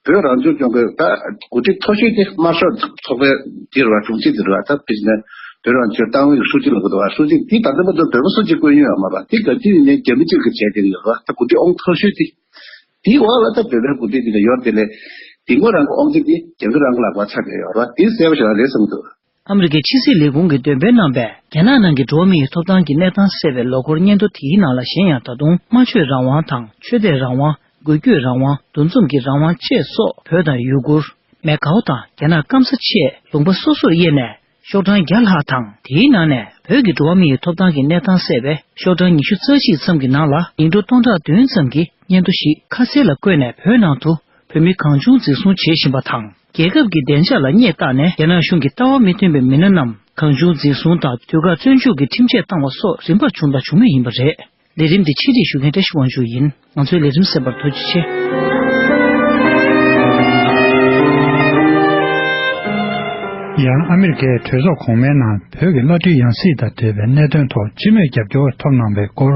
བོད་རང་སྐྱོང་ལྗོངས་ཀྱི་ད་འགོ་ཁྲིད་མཐོ་ཤོས་དེ་དམར་ཤོག་ཚོགས་པའི་འདི་རེད་བ། དྲུང་ཆེ་འདི་རེད་བ། ད་དཔེར་ན་བོད་རང་སྐྱོང་ཏང་ཨུའི་ཧྲུའུ་ཅི་ལབ་དགོས་འདུག་བ། ཧྲུའུ་ཅི་འདི་ད་ལྟ་བར་དུ་བོད་པ་སུ་གཅིག་བསྐོས་མྱོང་ཡོད་མ་རེད་བ། འདི་ག་དུས་ནས་རྒྱ་མི་གཅིག་གིས་བྱས་བསྡད་ཀྱི་ཡོད་རེད་བ། ད་འགོ་ཁྲིད་ཨང་མཐོ་ཤོས་དེ། དེའི་འོག་ལ་ད་བོད་པའི་འགོ་ཁྲིད་འདི་ལ་ཡོད་དེ་ལས། དེ་སྔོན་རང་གི་དབང་ཆ་དེ་རྒྱ་མི་རང་གི་ལག་པར་ཆགས་བསྡད་ཡོད་རེད་བ། དེ་གསལ་པོ་ཞེ་དྲག་རེད་བསམ་གྱི་འདུག། ཨ་མི་རི་ཀའི་ཕྱི་སྲིད་ལས་ཁུངས་ཀྱིས་འདོན་སྤེལ་གནང་པའི་རྒྱ་ནག་ནང་གི་འགྲོ་བ་མིའི་ཐོབ་ཐང་གི་གནས་སྟངས་གསལ་བའི་ལོ་འཁོར་སྙན་ཐོ་དེའི་ནང་ལ་གཞན་ཡང་ད་དུང་སྨྲ་བརྗོད་རང་དབང་དང་ཆོས་དད་རང་དབང་། འགུལ་སྐྱོད་རང་དབང་། འདུ་འཛོམས་ཀྱི་རང་དབང་བཅས་སོགས་བོད་དང་ཡུ་གུར། མེ་ཀའོ་དང་རྒྱ་ནག་སྐམ་ས་བཅས་ལུང་པ་སོ་སོར་དབྱེ་ནས་ཤོག་གྲངས་བརྒྱ་ལྷག་དང་། དེའི་ནང་ནས་བོད་ཀྱི་འགྲོ་བ་མིའི་ཐོབ་ཐང་གི་གནས་སྟངས་གསལ་བའི་ཤོག་གྲངས་ཉི་ཤུ་རྩ་གཅིག་ཙམ་གྱི་ནང་ལ་ཡིག་འབྲུ་སྟོང་ཕྲག་བདུན་ཙམ་གྱི་སྙན་ཐོ་ཞིག་ཁ་གསལ་ལ་བཀོད་ནས་བོད་ནང་དུ་བོད་མི་གང་བྱུང་འཛིན་བཟུང་བྱེད་བཞིན་པ་དང་། རྒྱལ་ཁབ་ཀྱི་བདེ་འཇགས་ལ་བརྙས་བཏགས་ནས་རྒྱ་ནག་གཞུང་གི་ལྟ་བ་མི་མཐུན་པའི་མི་སྣ་རྣམས་གང་བྱུང་འཛིན་བཟུང་དང་དུས་བཀག་བཙོན་འཇུག་གི་ཁྲིམས་ཆད་བཏང་བ་སོགས་རིམ་པར་བྱུང་དང་འབྱུང་མུས་ཡིན་པ་རེད། ལས་རིམ་འདི་ཆེད་སྒྲིག་ཞུ་མཁན་བཀྲ་ཤིས་དབང་ཕྱུག་ཡིན། ང་ཚོའི་ལས་རིམ་གསན་པར་ཐུགས་རྗེ་ཆེ། ཡང་ཨ་མི་རི་ཀའི་གྲོས་ཚོགས་གོང་མའི་ནང་བོད་ཀྱི་བླ་སྤྲུལ་ཡང་སྲིད་དང་འབྲེལ་བའི་གནད་དོན་ཐོག་སྤྱི་མོས་རྒྱབ་སྐྱོར་ཐོབ་གནང་བའི་སྐོར།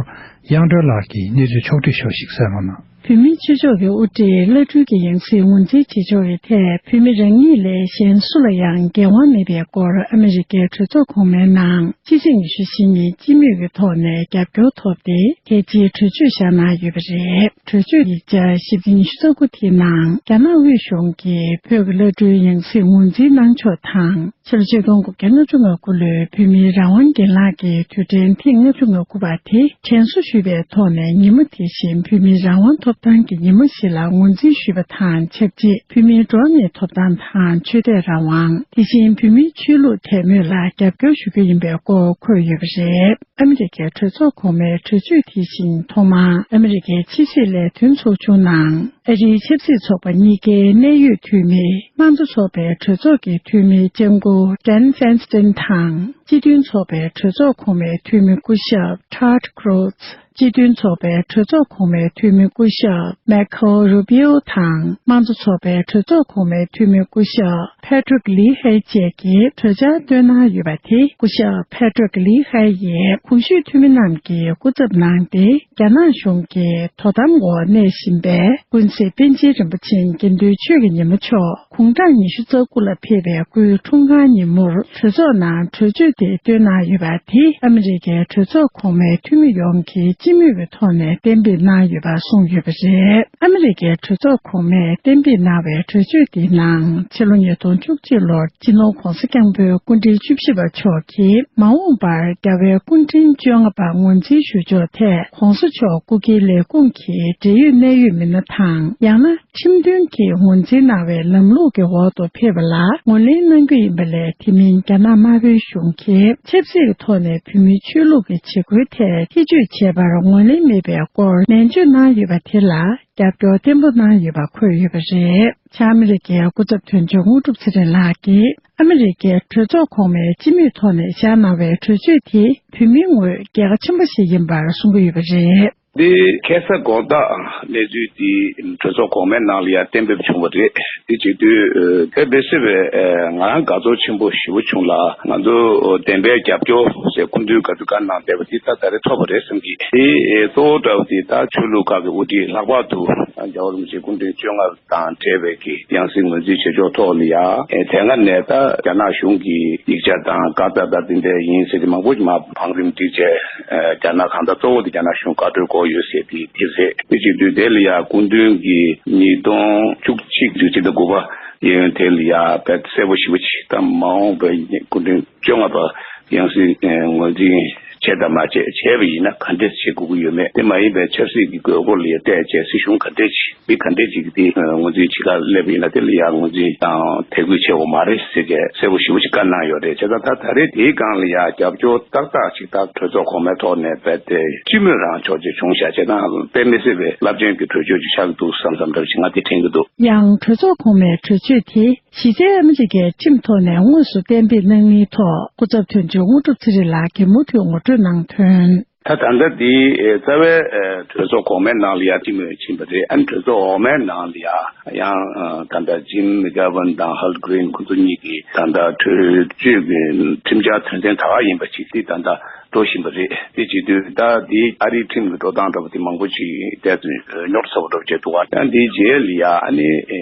དབྱངས་སྒྲོལ་ལགས་ཀྱིས་གནས་ཚུལ་ཕྱོགས་བསྒྲིགས་ཤོག་ཞིག་གསན་རོགས་གནང་། བོད་མིའི་སྤྱི་ཚོགས་ཀྱི་དབུ་ཁྲིད་བླ་སྤྲུལ་གྱི་ཡང་སྲིད་ངོས་འཛིན་བྱེད་ཕྱོགས་ཀྱི་ཐད་བོད་མི་རང་ཉིད་ལས་གཞན་སུ་ལ་ཡང་འགན་དབང་མེད་པའི་སྐོར། ཨ་མི་རི་ཀའི་གྲོས་ཚོགས་གོང་མའི་ནང་ཕྱི་ཚེས་ཉི་ཤུ་རྩ་གཉིས་ཉིན་སྤྱི་མོས་ཀྱི་ཐོག་ནས་རྒྱབ་སྐྱོར་ཐོབ་སྟེ། གལ་ཆེའི་གྲོས་ཆོད་བཞག་གནང་ཡོད་པ་རེད། གྲོས་ཆོད་ཡིག་ཆ་ཞེ་ཚིག་ཉི་ཤུ་རྩ་དགུ་དེའི་ནང་རྒྱ་ནག་དབུས་གཞུང་གིས་བོད་ཀྱི་བླ་སྤྲུལ་ཡང་སྲིད་ངོས་འཛིན་གནང་ཕྱོགས་དང་། ཕྱི་ལོ་ཆིག་སྟོང་དགུ་བརྒྱ་ལྔ་བཅུ་ང་དགུ་ལོའི་བོད་མིའི་རང་དབང་སྒེར་ལངས་ཀྱི་དུས་དྲན་ཐེངས་ལྔ་བཅུ་ང་དགུ་པ་དེ་དྲན་གསོ་ཞུས་པའི་ཐོག་ནས། ཉིན་མོ་དེ་བཞིན་བོད་མིའི་རང་དབང་ཐོབ་ཐང་གི་ཉིན་མོ་ཞིག་ལ་ངོས་འཛིན་ཞུས་པ་དང་ཆབས་ཅིག་བོད་མིའི་འགྲོ་བ་མིའི་ཐོབ་ཐང་དང་ཆོས་དད་རང་དབང་། དེ་བཞིན་བོད་མིའི་ཆོས་ལུགས་དད་མོས་ལ་རྒྱབ་སྐྱོར་ཞུ་རྒྱུ་ཡིན་པའི་སྐོར་འཁོད་ཡོད་པ་རེད། ཨ་མི་རི་ཀའི་གྲོས་ཚོགས་གོང་མའི་གྲོས་ཆོད་དེ་བཞིན་ཐོག་མར་ཨ་མི་རི་ཀའི་ཕྱི་སྲིད་ལས་དོན་ཚོགས་ཆུང་ནང་ཨ་རིའི་ཆབ་སྲིད་ཚོགས་པ་གཉིས་ཀའི་གནད་ཡོད་འཐུས་མི། དམངས་གཙོ་ཚོགས་པའི་གྲོས་ཚོགས་ཀྱི་འཐུས་མི་ལྕམ་སྐུ་Dianne Feinstein དང་། སྤྱི་མཐུན་ཚོགས་པའི་གྲོས་ཚོགས་གོང་མའི་འཐུས་མི་སྐུ་ཞབས་Todd Cross། སྤྱི་མཐུན་ཚོགས་པའི་གྲོས་ཚོགས་གོང་མའི་འཐུས་མི་སྐུ་ཞབས་Marco Rubio དང་། དམངས་གཙོ་ཚོགས་པའི་གྲོས་ཚོགས་གོང་མའི་འཐུས་མི་སྐུ་ཞབས་Patrick Leahy བཅས་ཀྱིས་གྲོས་འཆར་བཏོན་གནང་ཡོད་པ་དེ། སྐུ་ཞབས་Patrick Leahy ཡིས་གོང་ཞུས་འཐུས་མི་རྣམས་ཀྱིས་སྐུ་ཚབ་གནང་སྟེ། རྒྱ་ནག་གཞུང་གིས་དོ་དམ་འོག་གནས་བཞིན་པའི་ཀུན་གཟིགས་པཎ་ཆེན་རིན་པོ་ཆེ་དགེ་འདུན་ཆོས་ཀྱི་ཉི་མ་མཆོག་དགུང་གྲངས་ཉི་ཤུ་རྩ་དགུ་ལ་ཕེབས་པའི་སྐུའི་འཁྲུངས་སྐར་ཉིན་མོར་གྲོས་ཚོགས་ནང་གྲོས་ཆོད་དེ་བཏོན་གནང་ཡོད་པ་དེ། ཨ་མི་རི་ཀའི་གྲོས་ཚོགས་གོང་མའི་འཐུས་མི་ཡོངས་ཀྱིས་སྤྱི་མོས་ཀྱི་ཐོག་ནས་གཏན་འབེབས་གནང་ཡོད་པ་གསུངས་ཡོད་པ་རེད། ཨ་མི་རི་ཀའི་གྲོས་ཚོགས་གོང་མས་གཏན་འབེབས་གནང་བའི་གྲོས་ཆོད་དེའི་ནང་། ཕྱི་ལོ་ཉིས་སྟོང་བཅུ་གཅིག་ལོར་སྤྱི་ནོར་༧གོང་ས་༧སྐྱབས་མགོན་སྐུ་ཕྲེང་བཅུ་བཞི་པ་མཆོག་གིས་མ་འོངས་པར་རྒྱལ་བའི་སྐུ་ཕྲེང་བཅོ་ལྔ་པ་ངོས་འཛིན་ཞུ་ཕྱོགས་ཐད། ༧གོང་ས་མཆོག་སྐུ་སྒེར་ལས་ཁུངས་ཀྱི་འབྲེལ་ཡོད་གནད་ཡོད་མི་སྣ་དང་། ཡང་ན་ཁྲིམས་མཐུན་གྱིས་ངོས་འཛིན་གནང་བའི་ལམ་ལུགས་ཀྱི་འོག་ཏུ་ཕེབས་པ་ལ་ངོས་ལེན་གནང་རྒྱུ་ཡིན་པ་ལས། དེ་མིན་རྒྱ་ནག་དམར་པོའི་གཞུང་གིས་ཆབ་སྲིད་ཀྱི་ཐོག་ནས་བོད་མིའི་ཆོས་ལུགས་ཀྱི་བྱེད་སྒོའི་ཐད་ཐེ་བྱུས་བྱས་པར་ངོས་ལེན་མེད་པའི་སྐོར་ནན་བརྗོད་གནང་ཡོད་པ་དེ་ལ། རྒྱབ་སྐྱོར་བརྟན་པོ་གནང་ཡོད་པ་འཁོད་ཡོད་པ་རེད། བྱང་ཨ་མི་རི་ཀའི་སྐུ་ཚབ་དོན་གཅོད་དངོས་གྲུབ་ཚེ་རིང་ལགས་ཀྱིས། ཨ་མི་རི་ཀའི་གྲོས་ཚོགས་གོང་མའི་སྤྱི་མོས་ཐོག་ནས་བཞག་གནང་བའི་གྲོས་ཆོད་དེ་བོད་མིའི་ངོས་རྒྱལ་ཁ་ཆེན་པོ་ཞིག་ཡིན་པར་གསུང་གི་ཡོད་པ་རེད། འདི་ཁ་སང་དགོང་དག་གནས་ཚུལ་འདི་གྲོས་ཚོགས་གོང་མའི་ནང་ལ་ཡང་གཏན་འབེབས་བྱུང་བ་རེད། དེ་བྱེད་དུས་དཔེ་མི་སྲིད་པའི་ང་རང་དགའ་ཚོར་ཆེན་པོ་ཞེ་པོ་བྱུང་ལ། ང་ཚོ་བདེན་པའི་རྒྱབ་སྐྱོར་ཟེར་སྐུ་མདུན་ག་དུས་ག་གནང་བསྡད་པ་འདི་ད་ད་རེས་ཐོབ་པ་རེད་བསམ་གི། དེ་གཙོ་བོ་འདྲ་བོ་དེ་ད་ཆོས་ལུགས་ཁག་གི་དབུ་ཁྲིད་ལྷག་པར་དུ་རྒྱལ་བ་རིན་པོ་ཆེ་སྐུ་ཕྲེང་བཅོ་ལྔ་དང་འབྲེལ་བའི་གི་ཡང་སྲིད་ངོས་འཛིན་བྱེད་ཕྱོགས་ཐོག་ལ་ཡ། ཨེ་དེ་སྔ་ནས་ད་རྒྱ་ནག་གཞུང་གི་ཡིག་ཆ་དང་བཀའ་རྩ་དང་དེ་འདྲ་ཡིན་ཟེར་གྱི་མང་པོ་ཞིག་མར་བང་རིམ་བསྒྲིགས་བྱས། ཨེ་རྒྱ་ནག་གང་ལྟར་གཙོ་བོ་དེ་རྒྱ་ནག་གཞུང་བཀའ་འཁྲོལ་དགོས་ཡོད་ཟེར་དེ་དེ་རེད། དེ་བྱེད་དུས་དེ་ལ་ཡ་སྐུ་མདུན་གྱིས་ཉིས་སྟོང་བཅུ་གཅིག་དུས་ཕྱེད་དང་དགུ་པ་གཡས་གཡོན་དེ་ལ་ཡ་དཔེ་གསལ་པོ་ཞེ་པོ་ཅིག་ད་མ་འོངས་པའི་སྐུ་ཕྲེང་བཅོ་ལྔ་པ་ཡང་སྲིད་ངོས་འཛིན་བྱས་དང་མ་བྱས། བྱས་པ་ཡིན་ན་ག་འདྲས་བྱེད་དགོས་ཀྱི་ཡོད་མེད། དེ་མ་ཡིན་པའི་ཆབ་སྲིད་ཀྱི་དགོས་མཁོ་ལ་བལྟས་བྱས་སྲིད་གཞུང་ག་འདྲས་ཅིག་མི་ག་འདྲས་ཅིག་དེ་ངོས་འཛིན་བྱེད་ག་སླེབས་ཡིན་ན། དེ་ལ་ཡང་ངོས་འཛིན་དང་དད་གུས་བྱེད་དགོས་མ་རེད་ཟེར་གྱི་གསལ་པོ་ཞེ་པོ་ཅིག་བཀའ་གནང་ཡོད་རེད། བྱས་ཙང་ད་ད་རེས་དེའི་སྒང་ལ་ཡང་རྒྱབ་སྐྱོར་ཏག་ཏག་ཅིག་ད་གྲོས་ཚོགས་གོང་མའི་ཐོག་ནས་རྦད་དེ་སྤྱི་མོས་རང་ཕྱོགས་ཅིག་བྱུང་བཞག་བྱས་ན་དཔེ་མི་སྲིད་པའི་རླབས་ཆེན་གྱི་གྲོས་ཆོད་ཅིག་ཆགས་ཀྱི་འདུག་བསམ་བསམ་འདྲ་ཅིག་ང་དེ་དྲན་གྱི་འདུག་ཡང་གྲོས་ཚོགས་གོང་མའི་གྲོས་ཆོད་དེ། གཞི་རྩའི་ཨ་མི་རི་ཀའི་ཁྲིམས་ཐོག་ནས་དངོས་སུ་གཏན་འབེབས་གནང་མིན་ཐོག་སྐུ་ཚབ་དོན་གཅོད་དངོས་གྲུབ་ཚེ་རིང་ལགས་ཀྱིས་མུ་མཐུད་ངོ་སྤྲོད་གནང་དོན། ད་ད་ལྟ་འདི་རྩ་བའི་གྲོས་ཚོགས་གོང་མའི་ནང་ལ་ཡང་སྤྱི་མོས་ཕྱིན་པ་རེད། ཨ་ནི་གྲོས་ཚོགས་འོག་མའི་ནང་ལ་ཡང་ཡང་ད་ལྟ་ཇིམ་མེག་གྷ་ཝན་དང་ཧལ་གྷི་རིན་ཁོང་ཚོ་གཉིས་ཀྱིས་ད་ལྟ་གྲོས་ཆོད་ཀྱི་ཁྲིམས་འཆར་དོན་ཚན་ད་ག་ཡིན་པ་ཞིག་འདི་ད་ལྟ་འགྲོ་བཞིན་པ་རེད། དེ་བྱེད་དུས་ད་འདི་ཨ་རིའི་ཁྲིམས་ཀྱི་འགྲོ་སྟངས་འདྲ་པོ་དེ་མང་པོ་ཞིག་བལྟས་ཚེ་རྙོག་དྲ་ཚ་པོ་འདྲ་པོ་བྱས་འདུག་ག་ཡང་འདིའི་རྗེས་ལ་ཡ་ཨ་ནི་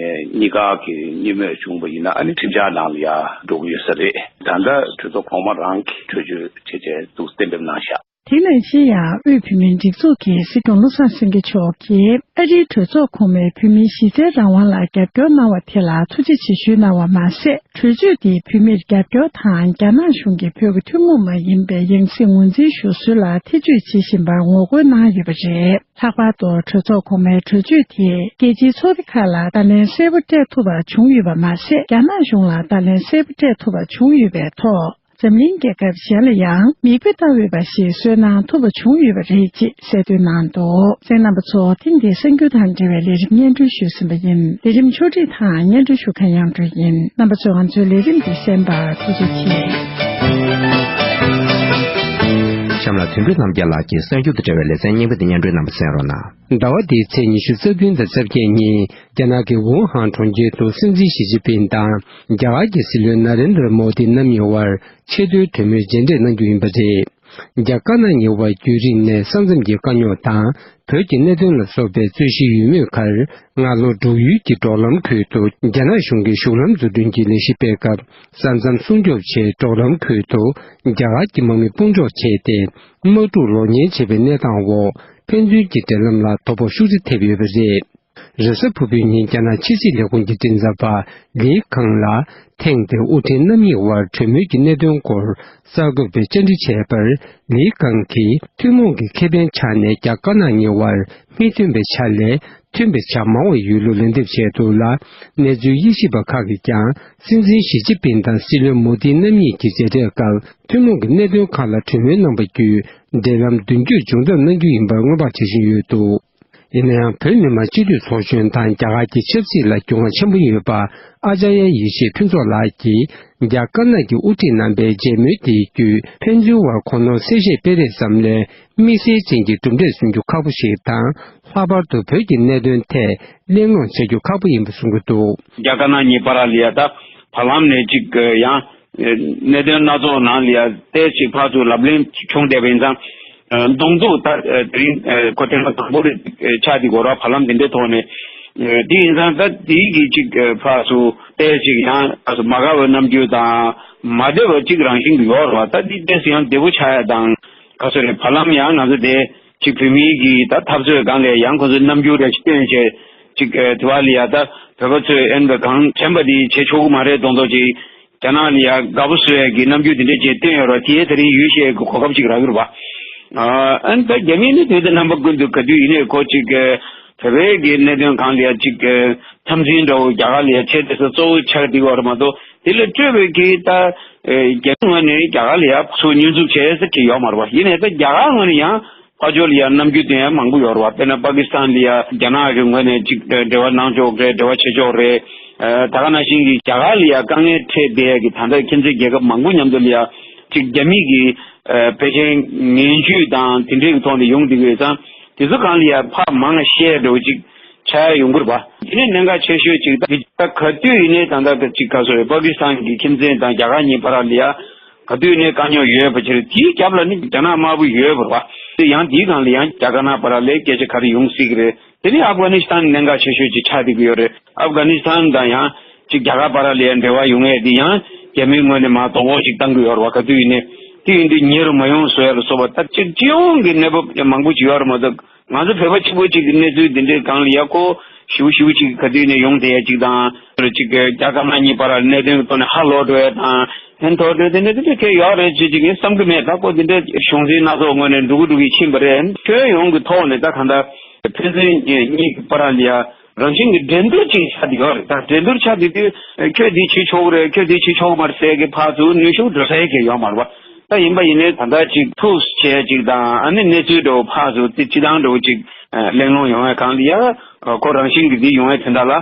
གཉིས་ཀ་གི་གཉིས་མོས་བྱུང་བ་ཡིན་ན་ཨ་ནི་ཁྲིམས་འཆར་ནང་ལ་ཡ་འགྲོ་གི་ཡོད་ས་རེད། ད་ལྟ་གྲོས་ཚོགས་གོང་མ་རང་གིས་གྲོས་ཆོད་བྱས་བྱས་འདུག་གཏན་འབེབས་གནང་བཞག་དེ་ནང་བཞིན་ཡང་དབུས་བོད་མིའི་སྒྲིག་འཛུགས་ཀྱི་སྲིད་སྐྱོང་བློ་བཟང་སེང་གེ་མཆོག་གིས་ཨ་རིའི་གྲོས་ཚོགས་གོང་མས་བོད་མིའི་གཞི་རྩའི་རང་དབང་ལ་རྒྱབ་སྐྱོར་གནང་བ་དེ་ལ་ཐུགས་རྗེ་ཆེ་ཞུས་གནང་བ་མ་ཟད། གྲོས་ཆོད་དེས་བོད་མིར་རྒྱབ་སྐྱོར་དང་རྒྱ་ནག་གཞུང་གིས་བོད་ཀྱི་ཐུན་མོང་མ་ཡིན་པའི་ཡང་སྲིད་ངོས་འཛིན་ཞུ་སྲོལ་ལ་ཐེ་བྱུས་བྱེད་བཞིན་པར་ངོ་རྒོལ་གནང་ཡོད་པ་རེད། ལྷག་པར་དུ་གྲོས་ཚོགས་གོང་མའི་གྲོས་ཆོད་དེས་རྒྱལ་སྤྱིའི་ཚོགས་སྡེ་ཁག་ལ་བརྡ་ལན་གསལ་པོ་སྤྲད་ཐུབ་པ་བྱུང་ཡོད་པ་མ་ཟད། རྒྱ་ནག་གཞུང་ལ་བརྡ་ལན་གསལ་པོ་སྤྲད་ཐུབ་པ་བྱུང་ཡོད་པའི་ཐོག་འཛམ་གླིང་རྒྱལ་ཁབ་གཞན་ལ་ཡང་མིག་དཔེ་ལྟ་འོས་པ་ཞིག་བཟོས་གནང་ཐུབ་པ་བྱུང་ཡོད་པ་རེད་ཅེས་གསལ་སྟོན་གནང་འདུག་གསན་མཁན་རྣམ་པ་ཚོ། ཐེངས་འདིའི་གསར་འགྱུར་དང་འབྲེལ་བའི་ལས་རིམ་སྙན་སྒྲོན་ཞུས་ཟིན་པ་ཡིན། ལས་རིམ་ཕྱོགས་སྒྲིག་དང་སྙན་སྒྲོན་ཞུ་མཁན་དབྱངས་སྒྲོན་ཡིན། རྣམ་པ་ཚོས་ང་ཚོའི་ལས་རིམ་འདི་གསན་པར་ཐུགས་རྗེ་ཆེ། གཤམ་ལ་དོན་གྲུབ་རྣམ་རྒྱལ་ལགས་ཀྱིས་གསར་འགྱུར་དང་འབྲེལ་བའི་ལེ་ཚན་རྙིང་པ་དེ་སྙན་སྒྲོན་རྣམ་པ་གསན་རོགས་གནང་། ཟླ་བ་འདིའི་ཚེས་ཉི་ཤུ་རྩ་བདུན་དང་རྩ་བརྒྱད་ཉིན་རྒྱ་ནག་གི་ཝུ་ཧན་གྲོང་ཁྱེར་དུ་སྲིད་འཛིན་ཞི་ཅིན་ཕིང་དང་རྒྱ་གར་གྱི་སྲིད་བློན་ན་རེན་དྲ་མོ་དི་རྣམ་གཉིས་དབར་ཆེས་མཐོའི་གྲོས་མོལ་མཇལ་འཕྲད་གནང་རྒྱུ་ཡིན་པ་རེད། རྒྱ་དཀར་ནག་གཉིས་དབར་རྒྱུན་རིང་ནས་ས་མཚམས་ཀྱི་དཀའ་རྙོག་དང་བོད་ཀྱི་གནད་དོན་ལ་སོགས་པའི་རྩོད་གཞི་ཡོད་མུས་ཁར། སྔ་ལོ་འབྲུག་ཡུལ་གྱི་འབྲོག་ལམ་ཁུལ་དུ་རྒྱ་ནག་གཞུང་གིས་གཞུང་ལམ་འཛུགས་སྐྲུན་གྱི་ལས་གཞི་སྤེལ་སྐབས། ས་མཚམས་སྲུང་སྐྱོབ་ཆེད་འབྲོག་ལམ་ཁུལ་དུ་རྒྱ་གར་གྱི་དམག་མི་དཔུང་འཇོག་བྱས་ཏེ། དམག་འཁྲུག་ལོག་ཉེན་ཆེ་བའི་གནས་སྟངས་འོག་ཕན་ཚུན་གྱི་འབྲེལ་ལམ་ལ་དོ་ཕོག་ཤུགས་ཆེ་ཐེབས་ཡོད་པ་རེད། རེས་གཟའ་ཕུར་བུའི་ཉིན་རྒྱ་ནག་ཕྱི་སྲིད་ལས་ཁུངས་ཀྱི་མགྲིན་ཚབ་པ་ལི་ཁང་ལ། ཐེངས་འདིར་དབུ་ཁྲིད་རྣམ་གཉིས་དབར་གྲོས་མོལ་གྱི་གནད་དོན་སྐོར་གསར་འགོད་པས་བཅར་འདྲི་བྱས་པར། ལི་ཁང་གིས་ཐུན་མོང་གི་ཁེ་ཕན་ཆ་ནས་རྒྱ་དཀར་ནག་གཉིས་དབར་མི་མཐུན་པའི་ཆ་ལས་མཐུན་པའི་ཆ་མང་བ་ཡོད་ལུགས་ལན་འདེབས་བྱས་འདུག་ལ། གནས་ཚུལ་དབྱེ་ཞིབ་པ་ཁག་གིས་ཀྱང་སྲིད་འཛིན་ཞི་ཅིན་ཕིང་དང་སྲིད་བློན་མོ་དི་རྣམ་གཉིས་ཀྱི་མཇལ་འཕྲད་སྐབས་ཐུན་མོང་གི་གནད་དོན་ཁག་ལ་གྲོས་མོལ་གནང་པ་བརྒྱུད་འབྲེལ་ལམ་མདུན་སྐྱོད་སྦྱོང་ཐབས་གནང་རྒྱུ་ཡིན་པར་སྔོན་དཔག་བྱེད་བཞིན་ཡོད་འདུག་ཡིན་ན་ཡང་། བོད་མི་མང་སྤྱི་འཐུས་ཚོགས་གཞོན་དང་རྒྱ་གར་གྱི་ཆབ་སྲིད་ལ་རྒྱུས་མངའ་ཆེན་པོ་ཡོད་པ་ཨ་ཅཱརྱ་ཡེ་ཤེས་ཕུན་ཚོགས་ལགས་ཀྱིས། རྒྱ་དཀར་ནག་གི་དབུ་ཁྲིད་རྣམ་པའི་མཇལ་མོལ་དེའི་བརྒྱུད། ཕན་ཚུན་དབར་གོ་ནོར་གསལ་བཤད་སྤེལ་རེས་ཙམ་ལས། དམིགས་བསལ་ཅན་གྱི་གྲུབ་འབྲས་སོན་རྒྱུ་ཁག་པོ་ཞིག་དང་། ལྷག་པར་དུ་བོད་ཀྱི་གནད་དོན་ཐད་གླེང་སློང་བྱ་རྒྱུ་ཁག་པོ་ཡིན་པ་གསུང་གི་འདུག་རྒྱ་དཀར་ནག་གཉིས་བར་ལ་ཡ་ད་བར་ལམ་ནས་ཅིག་ཡང་། གནད་དོན་སྣ་ཚོགས་ནང་ལ་ཡ་ཏོག་ཙམ་ཕར་ཚུར་ལབ་གླེང་བྱུང་བསྡད་པ་ཡིན་ཙང་། གདོང་ཐུག་ད་དེ་རིང་ཁོ་ཐེངས་མ་དང་པོ་རེད་ཆགས་འདུག་གོ་ར་བར་ལམ་དེ་འདྲའི་ཐོག་ནས། དེ་ཡིན་ཙང་ད་དེའི་གི་ཅིག་ཕར་ཚུར་ཏོག་ཙམ་ཡང་ཕར་ཚུར་མ་དགའ་བའི་རྣམ་འགྱུར་དང་མ་བདེ་བ་ཅིག་རང་བཞིན་གྱི་ཡོད་རེད་བ། ད་དེ་ཏོག་ཙམ་ཡང་བདེ་པོ་ཆགས་ཡ་དང་ག་ཚོད་རེད། བར་ལམ་ཡང་ང་ཚོ་དེ་ཅིག་བོད་མིའི་གི་ད་འཐབ་རྩོད་སྒང་ལ་ཡང་ཁོ་ཚོའི་རྣམ་འགྱུར་རེ་ཞིག་སྟོན་བྱས་ཅིག་དེ་བ་ལ་ཡ་ད་བོད་པ་ཚོས་ཨེན་བ་གང་དྲན་པ་དེ་བྱེད་ཆོག་གི་མ་རེད་མདོག་མདོག་ཅིག་རྒྱ་ནག་ལ་ཡ་དགའ་པོ་བཟོ་ཡ་གི་རྣམ་འགྱུར་དེ་འདྲ་ཅིག་བསྟན་ཡོད་རེད་བ། དེའི་དེ་རིང་ཡུལ་ཤེས་ཀྱི་གོ་སྐབས་ཅིག་རག་གི་རེད་བ། ཨ་ནི་ད་རྒྱ་མི་ནི་དེ་ལྟར་རྣམ་པ་ཀུན་ཏུ་ག་དུས་ཡིན་ནའི་ཁོ་ཅིག་བོད་པའི་གི་གནད་དོན་སྒང་ལ་ཡ་ཅིག་འཐབ་འཛིང་འདྲ་བོ་རྒྱ་གར་ལ་ཡ་བྱེད་དེ་ས་གཙོ་བོ་ཆགས་བསྡད་ཡོད་རེད་མ་གཏོགས་དེ་ལས་སྤྲོས་པའི་གི་ད་རྒྱ་མི་ངོས་ནས་རྒྱ་གར་ལ་ཡ་ཚུར་བསྙོན་འཛུགས་བྱེད་ས་གི་ཡོད་མ་རེད་བ། ཡིན་ནའི་ད་རྒྱ་གར་ངོས་ནས་ཡང་ཕར་ཕྱོགས་ལ་ཡ་རྣམ་འགྱུར་སྟོན་ཡ་མང་པོ་ཡོད་རེད་བ། དཔེར་ན་པ་ཀི་སི་ཐན་ལ་ཡ་རྒྱ་ནག་གི་ངོས་ནས་ཅིག་འབྲེལ་བ་གནང་ཆོག་རེད། འབྲེལ་བ་བྱེད་ཆོག་རེད། ད་ག་ནང་བཞིན་གྱི་རྒྱ་གར་ལ་ཡ་དཀའ་ངལ་འཕྲད་བསྡད་ཡ་གི་ད་ལྟ་ཁྱིམ་མཚེས་རྒྱལ་ཁབ་མང་པོ་མཉམ་དུ་ལ་ཡ་ཅིག་རྒྱ་མི་གི་ཨ་ཕལ་ཆེར་ངན་ཇུས་དང་དེ་འདྲའི་གི་ཐོག་ནས་ཡོང་བསྡད་ཀྱི་ཡོད་ཙང་དེ་ཚོ་སྒང་ལ་ཡ་ཕར་མང་ང་བཤད་འགྲོ་ཅིག་ཆགས་ཡ་ཡོང་གི་རེད་པ། དེ་ནས་གནད་འགག་ཆེ་ཤོས་ཅིག་ད་དེ་ད་ག་དུས་ཡིན་ནའི་ད་ལྟ་ཅིག་ག་ཚོད་རེད། པ་ཀི་སི་ཐན་གྱི་ཁྱིམ་མཚེས་དང་རྒྱ་གར་གཉིས་བར་ལ་ཡ་ག་དུས་ནས་དཀའ་རྙོག་ཡོད་པ་ཕྱིར་དེའི་རྒྱབ་ལ་ནི་རྒྱ་ནག་དམར་པོ་ཡོད་པ་རེད་པ། དེ་ཡང་དེའི་སྒང་ལ་ཡང་རྒྱ་དཀར་ནག་བར་ལ་སྐད་ཆ་ག་རེ་ཡོང་སྲིད་ཀྱི་རེད། དེ་ནས་ཨབ་གྷ་ནི་སི་ཐན་གནད་འགག་ཆེ་ཤོས་ཅིག་ཆགས་བསྡད་ཀྱི་ཡོད་རེད། ཨབ་གྷ་ནི་སི་ཐན་དང་ཡང་ཅིག་རྒྱ་གར་བར་ལ་ཡང་འབྲེལ་བ་ཡོང་ཡས་དེ་ཡང་རྒྱ་མིའི་ངོས་ནས་མར་དོགས་པ་ཞིག་བཏང་གི་ཡོད་རེད་བ། ག་དུས་ཡིན་ནའི་དེ་ཡིན་དུས་ཉེ་རུ་མ་ཡོང་བཟོ་ཡ་ལ་སོགས་པ་ད་ཅིག་སྤྱི་ཡོངས་ཀྱི་གནས་བབ་མང་པོ་ཅིག་ཡོད་རེད་མ་གཏོགས་ང་ཚོ་བོད་པ་གཅིག་པོ་གཅིག་གི་གནས་ཚུལ་འདི་འདྲའི་སྒང་ལ་ཡ་ཁོ་ཞིབ་ཞིབ་ཅིག་ག་དུས་ནས་ཡོང་བསྡད་ཡ་ཅིག་དང་ཅིག་རྒྱ་དཀར་ནག་གཉིས་བར་ལ་གནད་དོན་གྱི་ཐོག་ནས་ཧ་ལོག་འགྲོ་ཡ་དང་ཕན་ཐོགས་འགྲོ་དེ་འདྲ་དེ་འདྲ་གལ་ཡོད་རེད་ཅེས་ཅིག་ངས་བསམ་གྱི་མེད། ད་ཁོ་འདི་འདྲའི་གཞུང་འཛིན་སྣ་ཚོགས་ངོས་ནས་འགྲོ་གི་འགྲོ་གི་ཕྱིན་པ་རེད། ཁྱོན་ཡོངས་ཀྱི་ཐོག་ནས་ད་གང་ལྟར་ཕན་ཚུན་གཉིས་ཀྱི་བར་ལ་ཡ་རང་བཞིན་གྱི་འགྲན་བསྡུར་ཅིག་ཆགས་བསྡད་ཡོད་རེད། ད་འགྲན་བསྡུར་ཆགས་བསྡད་དུས་ཁྱོད་འདི་བྱེད་ཆོག་གི་རེད། ཁྱོད་འདི་བྱེད་ཆོག་གི་མ་རེད་ཟེར་གྱི་ཕར་ཚུར་གནོན་ཤུགས་འགྲོ་ས་ཡ་གལ་ཡོད་མ་རེད་པ། ད་ཡིན་པ་ཡིན་ནའི་ད་ལྟ་ཅིག་ཐུགས་བྱས་ཅིག་དང་ཨ་ནི་གནས་ཚུལ་འདྲ་བོ་ཕར་ཚུར་དེ་སྤྱི་བཏང་འདྲ་བོ་ཅིག་གླེང་སློང་ཡོང་བའི་སྒང་ལ་ཡ་ཁོ་རང་བཞིན་གྱི་འདི་ཡོང་བའི་དོན་དག་ལ་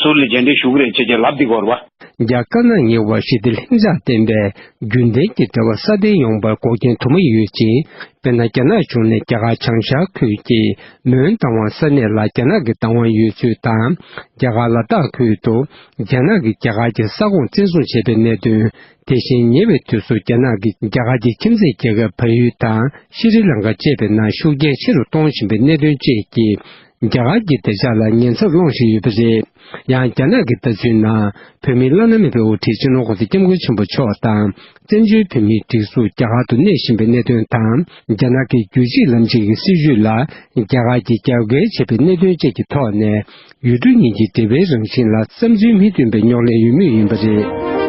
ཟུར་ལ་རྗེས་འདྲི་ཞུ་གི་རེད་ཅེས་ཅེས་ལབ་བསྡད་ཀྱི་ཡོད་རེད་པ། རྒྱ་དཀར་ནག་གཉིས་བར་ཞི་བདེ་ལྷིང་འཇགས་ལྡན་པའི་རྒྱུན་ལྡན་གྱི་འབྲེལ་བ་སྲ་བརྟན་ཡོང་བར་འགོག་རྐྱེན་དུ་མ་ཡོད་ཅིང་། དཔེར་ན། རྒྱ་ནག་གཞུང་ནས་རྒྱ་གར་བྱང་ཤར་ཁུལ་གྱི་མོན་རྟ་དབང་ས་གནས་ལ་རྒྱ་ནག་གི་བདག་དབང་ཡོད་ཚུལ་དང་། རྒྱ་གར་ལ་དྭགས་ཁུལ་དུ་རྒྱ་ནག་གིས་རྒྱ་གར་གྱི་ས་ཁོངས་བཙན་བཟུང་བྱས་པའི་གནད་དོན། དེ་བཞིན་ཉེ་བའི་དུས་སུ་རྒྱ་ནག་གིས་རྒྱ་གར་གྱི་ཁྱིམ་མཚེས་རྒྱལ་ཁབ་བལ་ཡུལ་དང་ཤྲི་ལང་ཀ་བཅས་པའི་ནང་ཤུགས་རྐྱེན་ཆེ་རུ་གཏོང་བཞིན་པའི་གནད་དོན་བཅས་ཀྱིས། རྒྱ་གར་གྱི་བདེ་འཇགས་ལ་ཉེན་ཚབས་སློང་བཞིན་ཡོད་པ་རེད། ཡང་། རྒྱ་ནག་གི་ལྟ་ཚུལ་ནང་། བོད་མི་བླ་ན་མེད་པའི་དབུ་ཁྲིད་སྤྱི་ནོར་༸གོང་ས་༸སྐྱབས་མགོན་ཆེན་པོ་མཆོག་དང་། བཙན་བྱོལ་བོད་མིའི་སྒྲིག་འཛུགས་རྒྱ་གར་དུ་གནས་བཞིན་པའི་གནད་དོན་དང་། རྒྱ་ནག་གི་རྒྱུད་གཅིག་ལམ་གཅིག་གི་སྲིད་བྱུས་ལ་རྒྱ་གར་གྱིས་རྒྱབ་འགལ་བྱས་པའི་གནད་དོན་བཅས་ཀྱི་ཐོག་ནས། ཡུལ་གྲུ་གཉིས་ཀྱི་འབྲེལ་བའི་རང་བཞིན་ལ་བསམ་ཚུལ་མི་མཐུན་པའི་རྙོག་གླེང་ཡོད་མུས་ཡིན་པ་རེད།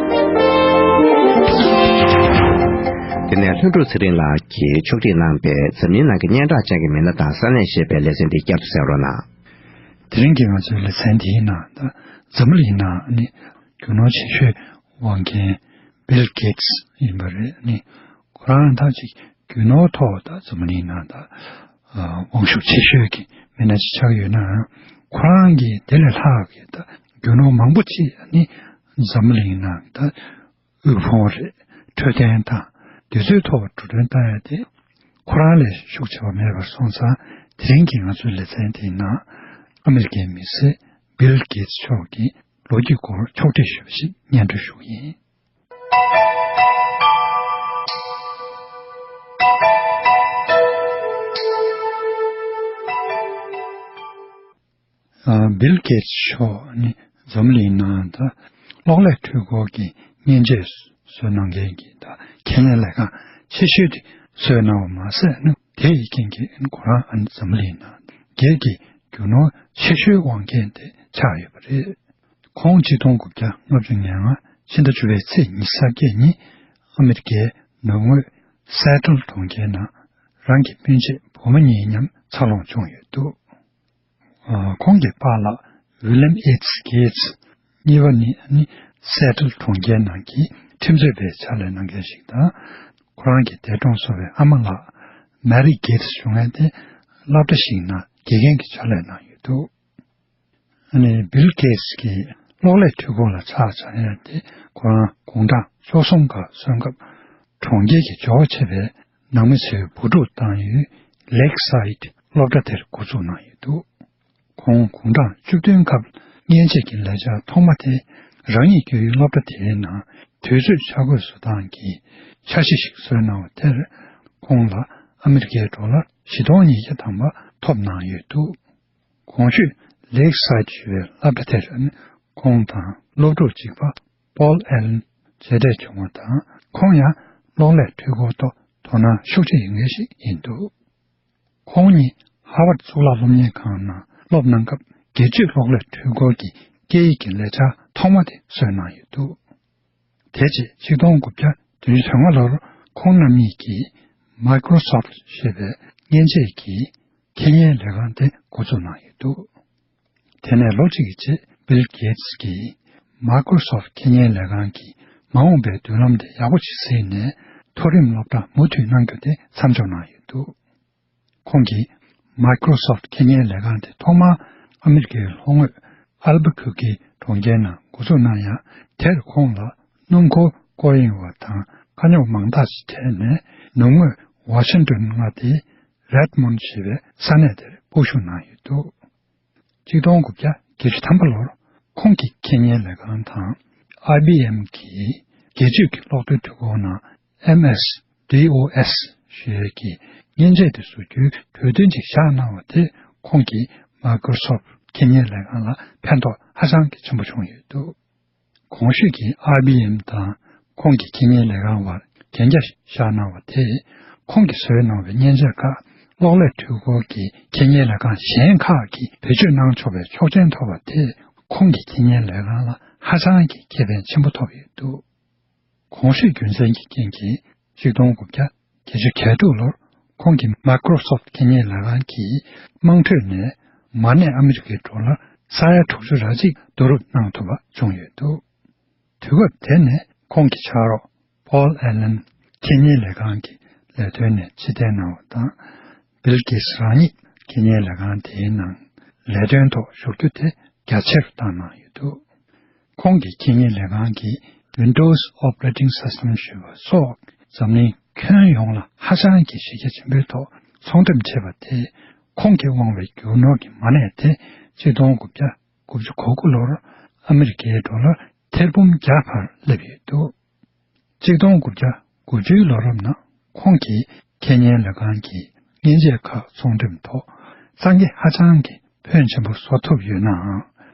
དེ་ནས་ལྷུན་གྲུབ་ཚེ་རིང་ལགས་ཀྱིས་ཕྱོགས་སྒྲིག་གནང་པའི་འཛམ་གླིང་ནང་གི་སྙན་གྲགས་ཅན་གྱི་མི་སྣ་དང་ས་གནས་ཞེས་པའི་ལེ་ཚན་འདི་བསྐྱར་དུ་གསན་རོགས་གནང་། དེ་རིང་གི་ང་ཚོའི་ལེ་ཚན་འདིའི་ནང་ད་འཛམ་གླིང་ནང་ནི་རྒྱུ་ནོར་ཆེ་ཤོས་དབང་མཁན་བིལ་གེ་ཊི་སི་ཡིན་པ་རེད། ནི་ཁོ་རང་ད་ཅིག་རྒྱུ་ནོར་ཐོག་ད་འཛམ་གླིང་ནང་ད་དབང་ཤུགས་ཆེ་ཤོས་ཀྱི་མི་སྣ་ཅིག་ཆགས་ཡོད་ན་ཁོ་རང་གིས་དེ་ལས་ལྷག་གི་ད་རྒྱུ་ནོར་མང་པོ་ཅིག་ནི་འཛམ་གླིང་ནང་ད་དབུལ་ཕོངས་རེད། འཕྲོད་བསྟེན་དང་དེ་ཚོའི་ཐོག་འགྲོ་གྲོན་བཏང་ཡ་དེ་ ཁོ་རང་ལས་ཤུགས་ཆེ་བ་མེད་པར་སོང་ཙང་། དེ་རིང་གི་ང་ཚོའི་ལེ་ཚན་དེའི་ནང་ཨ་མི་རི་ཀའི་མི་སེར་བིལ་གེ་ཏི་མཆོག་གི་ལོ་རྒྱུས་སྐོར་ཕྱོགས་བསྒྲིགས་ཞུས་པ་ཞིག་སྙན་སྒྲོན་ཞུ་གི་ཡིན། ཨ། བིལ་གེ་ཏི་མཆོག་ནི་འཛམ་གླིང་ནང་ད་གློག་ཀླད་འཕྲུལ་འཁོར་གྱི་མཉེན་ཆས་བཟོས་གནང་མཁན་གྱི་ད་ཁེ་ཉེན་ལས་ཁང་ཆེ་ཤོས་དེ་བཟོས་གནང་བ་མ་ཟད། ཨ་ནི་དེ་ཡི་རྐྱེན་གྱིས་ཨ་ནི་ཁོ་རང་ཨ་ནི་འཛམ་གླིང་ནང་སྒེར་གྱི་རྒྱུ་ནོར་ཆེ་ཤོས་དབང་མཁན་དེ་ཆགས་ཡོད་པ་རེད། ཁོང་ཆིག་སྟོང་དགུ་བརྒྱ་ལྔ་བཅུ་ང་ལྔ་ཕྱི་ཟླ་བཅུ་པའི་ཚེས་ཉི་ཤུ་རྩ་བརྒྱད་ཉིན་ཨ་མི་རི་ཀའི་ནུབ་ངོས་སེ་ཊལ་གྲོང་ཁྱེར་ནང་རང་གི་སྤུན་མཆེད་བུ་མོ་གཉིས་མཉམ་འཚར་ལོངས་བྱུང་ཡོད་འདུག། ཨ། ཁོང་གི་པཱ་ལགས་ཝི་ལེམ་ཨེཆ་གེ་ཊི་གཉིས་པ་ནི་ནི་སེ་ཊལ་གྲོང་ཁྱེར་ནང་གི་ཁྲིམས་རྩོད་པའི་ཕྱག་ལས་གནང་མཁན་ཞིག་དང་། ཁོ་རང་གི་འདས་གྲོངས་སོང་བའི་ཨ་མ་ལགས་མེ་རི་གེ་ཊི་ཞུ་མཁན་དེ་སློབ་གྲྭ་ཞིག་ནང་དགེ་རྒན་གྱི་ཕྱག་ལས་གནང་ཡོད་འདུག། ཨ་ནི་བིལ་གེ་ཊི་གིས་གློག་ཀླད་འཕྲུལ་འཁོར་ལ་ཆ་བཞག་ཡ་དེ་ཁོ་རང་དགུང་གྲངས་བཅུ་གསུམ་ལ་སོན་སྐབས་གྲོང་ཁྱེར་གྱི་འབྱོར་བ་ཆེ་བའི་ནང་མི་ཚོའི་བུ་ཕྲུག་བཏང་ཡུལ་ལེག་སའིད་སློབ་གྲྭ་དེར་འགོ་འཛུགས་གནང་ཡོད་འདུག། ཁོང་དགུང་གྲངས་བཅུ་བདུན་སྐབས་མཉེན་ཆས་ཀྱི་ལས་འཆར་ཐོག་མ་དེ་རང་ཉིད་བསྐྱོད་ཡུལ་སློབ་གྲྭ་དེའི་ནང་དུས་ཚོད་འཆར་འགོད་བཟོ་སྟངས་ཀྱི་འཆར་གཞི་ཞིག་བཟོས་གནང་བ་དེར། ཁོང་ལ་ཨ་མི་རི་ཀའི་ཌོ་ལར་བཞི་སྟོང་ཉིས་བརྒྱ་ཐམ་པ་ཐོབ་གནང་ཡོད་འདུག། གོང་ཞུས་ལེག་སའིད་ཞུ་བའི་སློབ་གྲྭ་དེར་ཁོང་དང་སློབ་ཕྲུག་གཅིག་པ་པོལ་ཨེ་ལན་མཇལ་འཕྲད་བྱུང་བ་དང་། ཁོང་ཡང་གློག་ཀླད་འཕྲུལ་འཁོར་ཐོག་དོ་སྣང་ཤུགས་ཆེ་ཡོད་མཁན་ཞིག་ཡིན་འདུག། ཁོང་ཉིད་ཧར་ཝརཌ་གཙུག་ལག་སློབ་གཉེར་ཁང་ནང་སློབ་གནང་སྐབས། སྒེར་གཅོད་གློག་ཀླད་འཕྲུལ་འཁོར་གྱི་སྐད་ཡིག་གི་ལས་འཆར་ཐོག་མ་དེ་བཟོས་གནང་ཡོད་འདུག། དེ་རྗེས་ཆིག་སྟོང་དགུ་བརྒྱ་བདུན་ཅུ་དོན་ལྔ་ལོར་ཁོང་རྣམ་གཉིས་ཀྱིས་མའི་ཀྲོ་སོབ་ཞེས་པའི་མཉེན་ཆས་ཀྱི་ཁེ་ཉེན་ལས་ཁང་དེ་འགོ་འཛུགས་གནང་ཡོད་འདུག། དེ་ནས་ལོ་གཅིག་གི་རྗེས་བིལ་གེ་ཊི་གིས་མའི་ཀྲོ་སོབ་ཁེ་ཉེན་ལས་ཁང་གི་མ་འོངས་པའི་མདུན་ལམ་དེ་ཡག་པོ་ཞིག་གཟིགས་ནས། མཐོ་རིམ་སློབ་གྲྭ་མུ་མཐུད་གནང་རྒྱུ་དེ་མཚམས་འཇོག་གནང་ཡོད་འདུག། ཁོང་གིས་མའི་ཀྲོ་སོབ་ཁེ་ཉེན་ལས་ཁང་དེ་ཐོག་མར་ཨ་མི་རི་ཀའི་ལྷོ་ངོས་ཨལ་བུ་ཁུ་ཀི་གྲོང་ཁྱེར་ནང་འགོ་འཛུགས་གནང་ཡ། དེར་ཁོང་ལ་སྣུམ་འཁོར་སྐོར་གཡེང་བ་དང་དཀའ་རྙོག་མང་དག་ཅིག་འཕྲད་ནས། ནུབ་ངོས་ཝ་ཤིང་ཏོན་མངའ་སྡེའི་རེཌ་མོན་ཌ་ཞེས་པའི་ས་གནས་དེར་སྤོ་བཞུད་གནང་ཡོད་འདུག། ཆིག་སྟོང་དགུ་བརྒྱ་བརྒྱད་ཅུ་ཐམ་པ་ལོར་ཁོང་གི་ཁེ་ཉེན་ལས་ཁང་དང་ཨའི་བི་ཨེམ་གྱི་སྒེར་གཅོད་ཀྱི་གློག་རྡུལ་འཕྲུལ་འཁོར་ནང་ཨེམ་ཨེས་ཌི་ཨོ་ཨེས་ཞེས་ཀྱི་མཉེན་ཆས་དེ་བཟོ་རྒྱུའི་གྲོས་མཐུན་ཅིག་བཞག་གནང་བ་དེ། ཁོང་གིས་མའི་ཀྲོ་སོབ་ཁེ་ཉེན་ལས་ཁང་ལ་ཕན་ཐོགས་ཧ་ཅང་གི་ཆེན་པོ་བྱུང་ཡོད་འདུག། གོང་ཞུས་ཀྱི་ཨའི་བི་ཨེམ་དང་ཁོང་གི་ཁེ་ཉེན་ལས་ཁང་བར་གན་རྒྱ་བཞག་གནང་བ་དེས། ཁོང་གིས་བཟོས་གནང་བའི་མཉེན་ཆས་ཁག་གློག་ཀླད་འཕྲུལ་འཁོར་གྱི་ཁེ་ཉེན་ལས་ཁང་གཞན་ཁག་གིས་བེད་སྤྱོད་གནང་ཆོག་པའི་ཆོག་མཆན་ཐོབ་པ་དེས། ཁོང་གི་ཁེ་ཉེན་ལས་ཁང་ལ་ཧ་ཅང་གི་ཁེ་ཕན་ཆེན་པོ་ཐོབ་ཡོད་འདུག། གོང་ཞུས་རྒྱུ་མཚན་གྱི་རྐྱེན་གྱིས། ཆིག་སྟོང་དགུ་བརྒྱ་བརྒྱད་ཅུ་གྱ་དྲུག་ལོར་ཁོང་གིས་མའི་ཀྲོ་སོབ་ཁེ་ཉེན་ལས་ཁང་གི་དམངས་ཁྲོད་ནས་མ་གནས་ཨ་མི་རི་ཀའི་ཌོ་ལར་ས་ཡ་དྲུག་ཅུ་རེ་གཅིག་བསྡུ་རུབ་གནང་ཐུབ་པ་བྱུང་ཡོད་འདུག། དུས་སྐབས་དེ་ནས་ཁོང་གི་ཕྱག་རོགས་པོལ་ཨེ་ལན་ཁེ་ཉེན་ལས་ཁང་གི་ལས་དོན་ནས་ཕྱིར་འཐེན་གནང་བ་དང་། བིལ་གེ་ཊི་རང་ཉིད་ཁེ་ཉེན་ལས་ཁང་དེའི་ནང་ལས་དོན་ཐོག་ཞུགས་རྒྱུ་དེ་རྒྱ་ཆེར་བཏང་གནང་ཡོད་འདུག། ཁོང་གི་ཁེ་ཉེན་ལས་ཁང་གིས་Windows Operating System ཞེས་པ་སོགས་འཛམ་གླིང་ཁྱོན་ཡོངས་ལ་ཧ་ཅང་གི་གཞི་རྒྱ་ཆེན་པོའི་ཐོག་ཚོང་འགྲེམས་བྱས་པ་དེས། ཁོང་གིས་དབང་བའི་རྒྱུ་ནོར་གྱི་མ་གནས་དེ་ཆིག་སྟོང་དགུ་བརྒྱ་དགུ་བཅུ་གོ་དགུ་ལོར་ཨ་མི་རི་ཀའི་ཌོ་ལར་ཐེར་འབུམ་བརྒྱ་བར་སླེབས་ཡོད་འདུག། ཆིག་སྟོང་དགུ་བརྒྱ་དགུ་བཅུའི་ལོ་རབས་ནང་ཁོང་གིས་ཁེ་ཉེན་ལས་ཁང་གི་མཉེན་ཆས་ཁག་ཚོང་འགྲེམས་ཐོག་གཙང་ཁེ་ཧ་ཅང་གི་ཕོན་ཆེན་པོ་བཟོ་ཐུབ་ཡོད་ནའང་།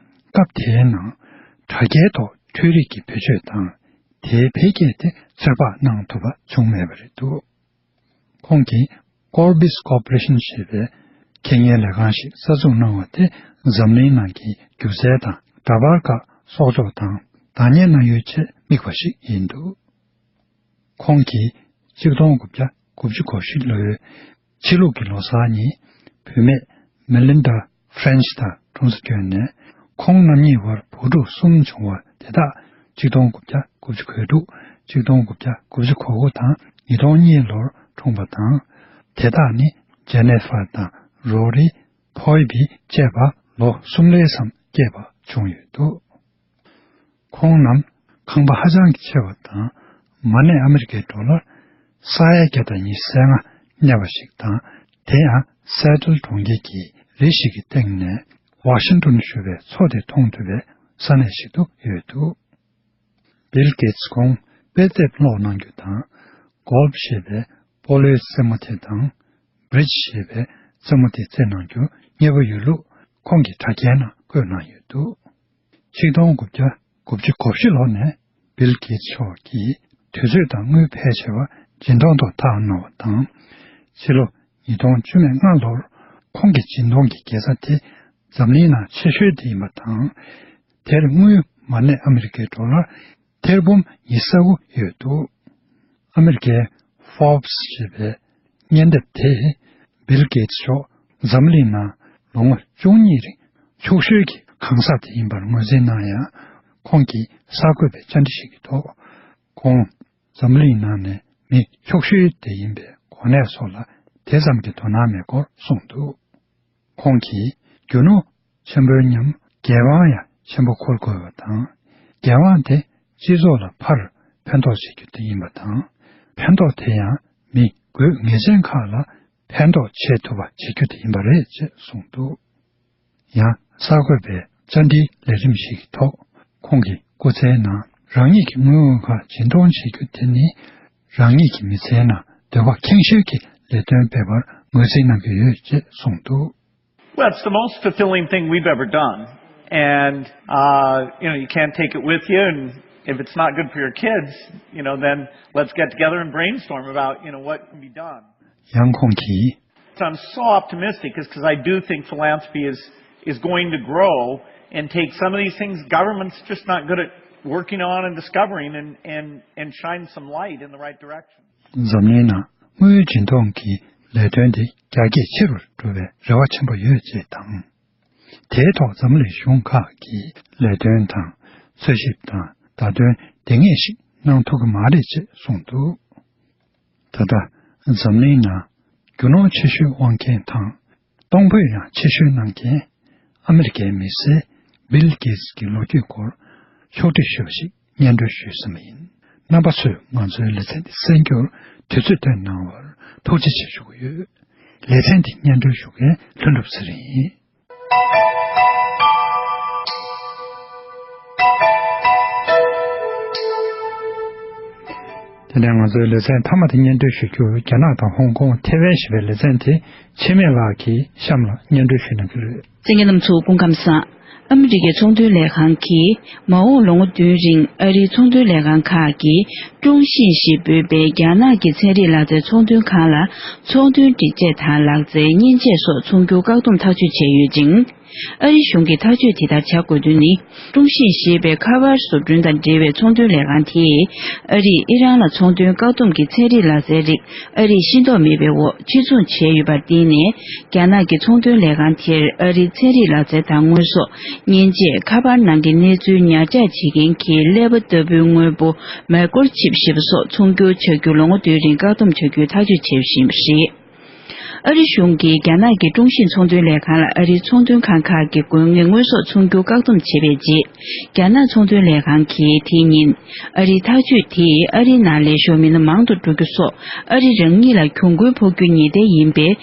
སྐབས་དེའི་ནང་དྲ་རྒྱའི་ཐོག་འཕྲུལ་རིག་གི་བེད་སྤྱོད་དང་དེའི་འཕེལ་རྒྱས་དེ་ཚོད་དཔག་གནང་ཐུབ་པ་བྱུང་མེད་པ་རེད་འདུག། ཁོང་གིས་Corbis Corporation ཞེས་པའི་ཁེ་ཉེན་ལས་ཁང་ཞིག་གསར་འཛུགས་གནང་བ་དེ་འཛམ་གླིང་ནང་གི་སྒྱུ་རྩལ་དང་འདྲ་པར་ཁག་གསོག་འཇོག་དང་བདག་གཉེར་གནང་ཡུལ་ཆེད་དམིགས་པ་ཞིག་ཡིན་འདུག། ཁོང་གིས་ཆིག་སྟོང་དགུ་བརྒྱ་དགུ་བཅུ་གོ་བཞི་ལོའི་ཕྱི་ལུགས་ཀྱི་ལོ་གསར་ཉིན་བུད་མེད་མེ་ལིན་ཌ་ཧྥྲེན་ཆི་དང་གྲོང་གསེབ་བསྐྱོད་ནས། ཁོང་རྣམ་གཉིས་བར་བུ་ཕྲུག་གསུམ་བྱུང་བ་དེ་དག་ཆིག་སྟོང་དགུ་བརྒྱ་དགུ་བཅུ་གོ་དྲུག། ཆིག་སྟོང་དགུ་བརྒྱ་དགུ་བཅུ་གོ་དགུ་དང་ཉིས་སྟོང་གཉིས་ལོར་འཁྲུངས་པ་དང་། དེ་དག་ནི་ཇེ་ནེ་ཧྥར་དང་རོ་རི། ཕོའི་བི་བཅས་པ་ལོ་གསུམ་ལས་ཙམ་སྐྱེས་པ་བྱུང་ཡོད་འདུག། ཁོང་རྣམས་ཁང་པ་ཧ་ཅང་གི་ཆེ་བ་དང་། མ་གནས་ཨ་མི་རི་ཀའི་ཌོ་ལར་ས་ཡ་བརྒྱ་དང་ཉི་ཤུ་རྩ་ལྔ་ གནས་པ་ཞིག་དང་། དེ་ཡང་སེ་ཊལ་གྲོང་ཁྱེར་གྱི་རི་ཞིག་གི་སྟེང་ནས་ཝ་ཤིང་ཏོན་ཞུ་བའི་མཚོ་དེ་མཐོང་ཐུབ་པའི་ས་གནས་ཤིག་ཏུ་ཡོད་འདུག་བིལ་གེ་ཊི་ཁོང་དཔེ་དེབ་ཀློག་གནང་རྒྱུ་དང་། གོལ་ཕ་ཞེས་པའི་པོ་ལོའི་རྩེད་མོ་དེ་དང་། བྷི་རིཇ་ཞེས་པའི་རྩེད་མོ་དེ་རྩེད་གནང་རྒྱུ་མཉེས་པོ་ཡོད་ལུགས་ཁོང་གིས་དྲ་རྒྱའི་ནང་བཀོད་གནང་ཡོད་འདུག་ཆིག་སྟོང་དགུ་བརྒྱ་དགུ་བཅུ་གོ་བཞི་ལོ་ནས་བིལ་གེ་ཊི་མཆོག་གིས་དུས་ཚོད་དང་དངུལ་ཕལ་ཆེ་བ་སྦྱིན་གཏོང་ཐོག་བཏང་གནང་བ་དང་། ཕྱི་ལོ་ཉིས་སྟོང་བཅུ་མེད་ལྔ་ལོར་ཁོང་གི་སྦྱིན་གཏོང་གི་དགེ་རྩ་དེ་འཛམ་གླིང་ནང་ཆེ་ཤོས་དེ་ཡིན་པ་དང་། དེར་དངུལ་མ་གནས་ཨ་མི་རི་ཀའི་ཌོ་ལར་ཐེར་འབུམ་ཉི་ཤུ་རྩ་དགུ་ཡོད་འདུག་ཨ་མི་རི་ཀའི་Forbes་ཞེས་པའི་སྙན་དེབ་དེས་བིལ་གེ་ཊི་མཆོག་འཛམ་གླིང་ནང་ལོ་ངོ་བཅུ་གཉིས་རིང་མཆོག་ཤོས་ཀྱི་གང་ཟག་དེ་ཡིན་པར་ངོས་འཛིན་གནང་ཡང་། ཁོང་གིས་གསར་འགོད་པའི་བཅར་འདྲི་ཞིག་གི་ཐོག་ཁོང་འཛམ་གླིང་ནང་ནས་མི་མཆོག་ཤོས་དེ་ཡིན་པའི་གོ་གནས་སོགས་ལ་དེ་ཙམ་གྱི་དོ་སྣང་མེད་སྐོར་གསུངས་འདུག་ཁོང་གིས་རྒྱུ་ནོར་ཆེན་པོའི་མཉམ་འགན་དབང་ཡང་ཆེན་པོ་འཁུར་དགོས་པ་དང་། འགན་དབང་དེ་སྤྱི་ཚོགས་ལ་ཕར་ཕན་ཐོགས་བྱེད་རྒྱུ་དེ་ཡིན་པ་དང་། ཕན་ཐོགས་དེ་ཡང་མི་དགོས་ངེས་ཅན་ཁག་ལ་ཕན་ཐོགས་བྱེད་ཐུབ་པ་བྱེད་རྒྱུ་དེ་ཡིན་པ་རེད་ཅེས་གསུངས་འདུག་ཡང་གསར་འགོད་པའི་བཅར་འདྲིའི་ལས་རིམ་ཞིག་གི་ཐོག་ཁོང་གིས་སྐུ་ཚེའི་ནང་རང་ཉིད་ཀྱི་དངུལ་འོང་ཁག་སྦྱིན་གཏོང་བྱེད་རྒྱུ་དེ་ནི། རང་ཉིད་ཀྱི་མི་ཚེའི་ནང་འདོད་པ་ཁེངས་ཤོས་ཀྱི་ལས་དོན་སྤེལ་བར་ངོས་འཛིན་གནང་གི་ཡོད་ཅེས་གསུངས་འདུག Well, it's the most fulfilling thing we've ever done. And, uh, you know, you can't take it with you. And if it's not good for your kids, you know, then let's get together and brainstorm about, you know, what can be done. ཡང་ཁོང་གིས། So I'm so optimistic is because I do think philanthropy is, is going to grow and take some of these things government's just not good at working on and discovering and, and, and shine some light in the right direction. འཛམ་གླིང་ནང་དངུལ་སྦྱིན་གཏོང་གི་ལས་དོན་དེ་རྒྱ་སྐྱེད་ཆེ་རུ་འགྲོ་བའི་རེ་བ་ཆེན་པོ་ཡོད་ཅེས་དང་། དེའི་ཐོག་འཛམ་གླིང་གཞུང་ཁག་གིས་ལས་དོན་དང་འཚོལ་ཞིབ་དང་བརྡ་དོན་ལྡང་ངེས་ཤིག་གནང་ཐུབ་ཀྱི་མ་རེད་ཅེས་གསུངས་འདུག་ད་ལྟ་འཛམ་གླིང་ནང་རྒྱུ་ནོར་ཆེ་ཤོས་དབང་མཁན་དང་གཏོང་ཕོད་ཡང་ཆེ་ཤོས་གནང་མཁན་ཨ་མི་རི་ཀའི་མི་སེར་བིལ་གེ་ཊི་གི་ལོ་རྒྱུས་སྐོར་ཕྱོགས་བསྒྲིགས་ཞུས་པ་ཞིག་སྙན་སྒྲོན་ཞུས་ཟིན་པ་ཡིན། རྣམ་པ་ཚོས་ང་ཚོའི་ལེ་ཚན་འདི་གསན་རྒྱུར་དུས་ཚོད་བཏོན་གནང་བར་ཐུགས་རྗེ་ཆེ་ཞུ་གི་ཡོད། ལེ་ཚན་འདི་སྙན་སྒྲོན་ཞུ་མཁན་ལྷུན་གྲུབ་ཚེ་རིང་ཡིན། དེ་ནས་ང་ཚོའི་ལེ་ཚན་མཐའ་མ་དེ་སྙན་སྒྲོན་ཞུ་རྒྱུར། རྒྱ་ནག་དང་ཧོང་ཀོང་ཐེ་ཝན་ཞེས་པའི་ལེ་ཚན་དེ་འཆི་མེད་ལགས་ཀྱིས་གཤམ་ལ་སྙན་སྒྲོན་ཞུ་གནང་གི་རེད། གསན་མཁན་རྣམ་ཚོ་སྐུ་ཁམས་བཟང་། ཨ་མི་རི་ཀའི་ཚོང་དོན་ལས་ཁང་གིས་མ་འོངས་ལོ་ངོ་བདུན་རིང་ཨ་རིའི་ཚོང་དོན་ལས་ཁང་ཁག་གིས་ཀྲུང་ཤིན་ཞེས་འབོད་པའི་རྒྱ་ནག་གི་ཚན་རིག་ལག་རྩལ་ཚོང་དོན་ཁང་ལ་ཚོང་དོན་སྒྲིག་ཆས་དང་ལག་རྩལ་མཉེན་ཆས་སོགས་ཚོང་རྒྱུར་བཀག་སྡོམ་ཐག་གཅོད་བྱས་ཡོད་ཅིང་། ཨ་རི་གཞུང་གིས་ཐག་གཅོད་དེ་ལྟར་བྱ་དགོས་དོན་ནི། ཀྲུང་ཤིན་ཞེས་པའི་ཁ་པར་བཟོ་སྐྲུན་དང་འབྲེལ་བའི་ཚོང་དོན་ལས་ཁང་དེས། ཨ་རིས་ཨི་རན་ལ་ཚོང་དོན་བཀག་སྡོམ་གྱི་ཚན་རིག་ལག་རྩལ་རིགས་ཨ་རིས་ཤེས་རྟོགས་མེད་པའི་འོག་ཕྱིར་ཚོང་བྱས་ཡོད་པར་བརྟེན་ནས། རྒྱ་ནག་གི་ཚོང་དོན་ལས་ཁང་དེར་ཨ་རིའི་ཚན་རིག་ལག་རྩལ་དང་དངོས་ཟོག་མཉེན་ཆས། ཁ་པར་ནང་གི་གནས་ཚུལ་ཉར་ཆག་བྱེད་མཁན་གྱི་ཀླད་པ་ལྟ་བུའི་དངོས་པོ་མའི་ཀོར་ཆིབ་ཞེས་པ་སོགས་ཚོང་སྒྱུར་བྱ་རྒྱུ་ལོ་ངོ་བདུན་རིང་བཀག་སྡོམ་བྱ་རྒྱུའི་ཐག་གཅོད་བྱས་པ་ཡིན་པ་རེད། ཨ་རི་གཞུང་གིས་རྒྱ་ནག་གི་ཀྲུང་ཤིན་ཚོང་དོན་ལས་ཁང་ལ་ཨ་རིའི་ཚོང་དོན་ཁང་ཁག་གི་དགོས་ངེས་དངོས་ཟོག་ཚོང་རྒྱུ་བཀག་སྡོམ་བྱས་པའི་རྗེས། རྒྱ་ནག་ཚོང་དོན་ལས་ཁང་གིས་དེ་ཉིན་ཨ་རིའི་ཐག་གཅོད་དེས་ཨ་རིའི་ནང་ལས་ཤོར་མི་སྣ་མང་དུ་འགྲོ་རྒྱུ་སོགས་ཨ་རི་རང་ཉིད་ལ་གྱོང་གུན་ཕོག་རྒྱུ་ཉེན་བརྡ་ཡིན་པས་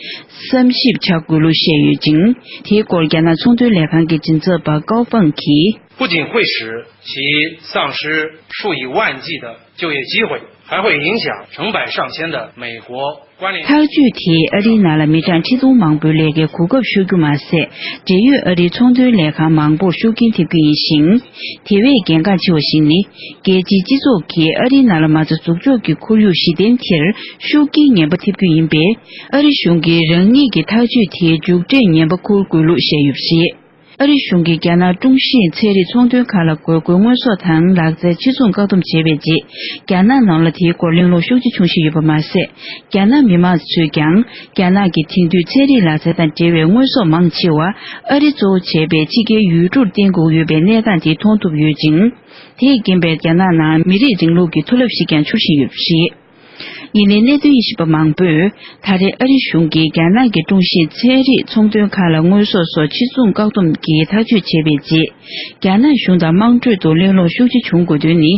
བསམ་ཞིབ་བྱ་དགོས་ལུགས་བཤད་ཡོད་ཅིང་། དེའི་སྐོར་རྒྱ་ནག་ཚོང་དོན་ལས་ཁང་གི་མགྲིན་ཚབ་པ་ཀའོ་ཧྥང་གིས། 不仅会使其丧失数以万计的就业机会，还会影响成百上千的美国关联。 ཐག་གཅོད་དེས་ཨ་རིའི་ནང་ལ་མི་གྲངས་ཁྲི་སྟོང་མང་པོའི་ལས་ཀའི་གོ་སྐབས་ཤོར་རྒྱུ་མ་ཟད། འབྲེལ་ཡོད་ཨ་རིའི་ཚོང་དོན་ལས་ཁང་མང་པོར་ཤུགས་རྐྱེན་ཐེབས་རྒྱུ་ཡིན་ཞིང་། དེ་བས་གལ་འགངས་ཆེ་བ་ཞིག་ནི། རྒྱལ་སྤྱིའི་སྤྱི་ཚོགས་ཀྱིས་ཨ་རིའི་ནང་ལ་མ་རྩ་འཛུགས་འཇོག་གི་ཁོར་ཡུག་གཞི་རྟེན་དེར་ཤུགས་རྐྱེན་ངན་པ་ཐེབས་རྒྱུ་ཡིན་པས། ཨ་རི་གཞུང་གིས་རང་ཉིད་ཀྱི་ཐག་གཅོད་དེའི་མཇུག་འབྲས་ངན་པ་འཁུར་དགོས་ལུགས་བཤད་ཡོད་པ་རེད། ཨ་རི་གཞུང་གིས་རྒྱ་ནག་ཀྲུང་ཤིན་ཚན་རིག་ཚོང་དོན་ཁང་ལ་དགོས་མཁོའི་དངོས་ཟོག་དང་ལག་རྩལ་ཕྱིར་ཚོང་བཀག་སྡོམ་བྱས་པའི་རྗེས། རྒྱ་ནག་ནང་ལ་དེའི་སྐོར་གླེང་སློང་ཤུགས་ཆེ་བྱུང་བཞིན་ཡོད་པ་མ་ཟད། རྒྱ་ནག་མི་མང་ཚོས་ཀྱང་རྒྱ་ནག་གིས་དེང་དུས་ཚན་རིག་ལག་རྩལ་དང་འབྲེལ་བའི་དངོས་ཟོག་མང་ཆེ་བ་ཨ་རི་གཙོ་བོ་བྱས་པའི་ཕྱི་རྒྱལ་ཡུལ་གྲུར་བརྟེན་དགོས་ཡོད་པའི་གནས་སྟངས་དེ་མཐོང་ཐུབ་ཡོད་ཅིང་། དེས་རྐྱེན་པས་རྒྱ་ནག་ནང་མི་རིགས་རིང་ལུགས་ཀྱི་མཐོ་རླབས་ཤིག་ཀྱང་འཕྱུར་བཞིན་ཡོད་པ་རེད། ཡིན་ནའི་གནད་དོན་དབྱེ་ཞིབ་པ་མང་པོས། ད་རེས་ཨ་རི་གཞུང་གིས་རྒྱ་ནག་གི་ཀྲུང་ཞིན་ཚན་རིག་ཚོང་དོན་ཁང་ལ་དངོས་ཟོག་སོགས་ཕྱིར་ཚོང་བཀག་སྡོམ་གྱིས་ཐག་གཅོད་བྱས་པའི་རྗེས། རྒྱ་ནག་གཞུང་དང་དམངས་ཁྲོད་དུ་གླེང་སློང་ཤུགས་ཆེ་བྱུང་དགོས་དོན་ནི།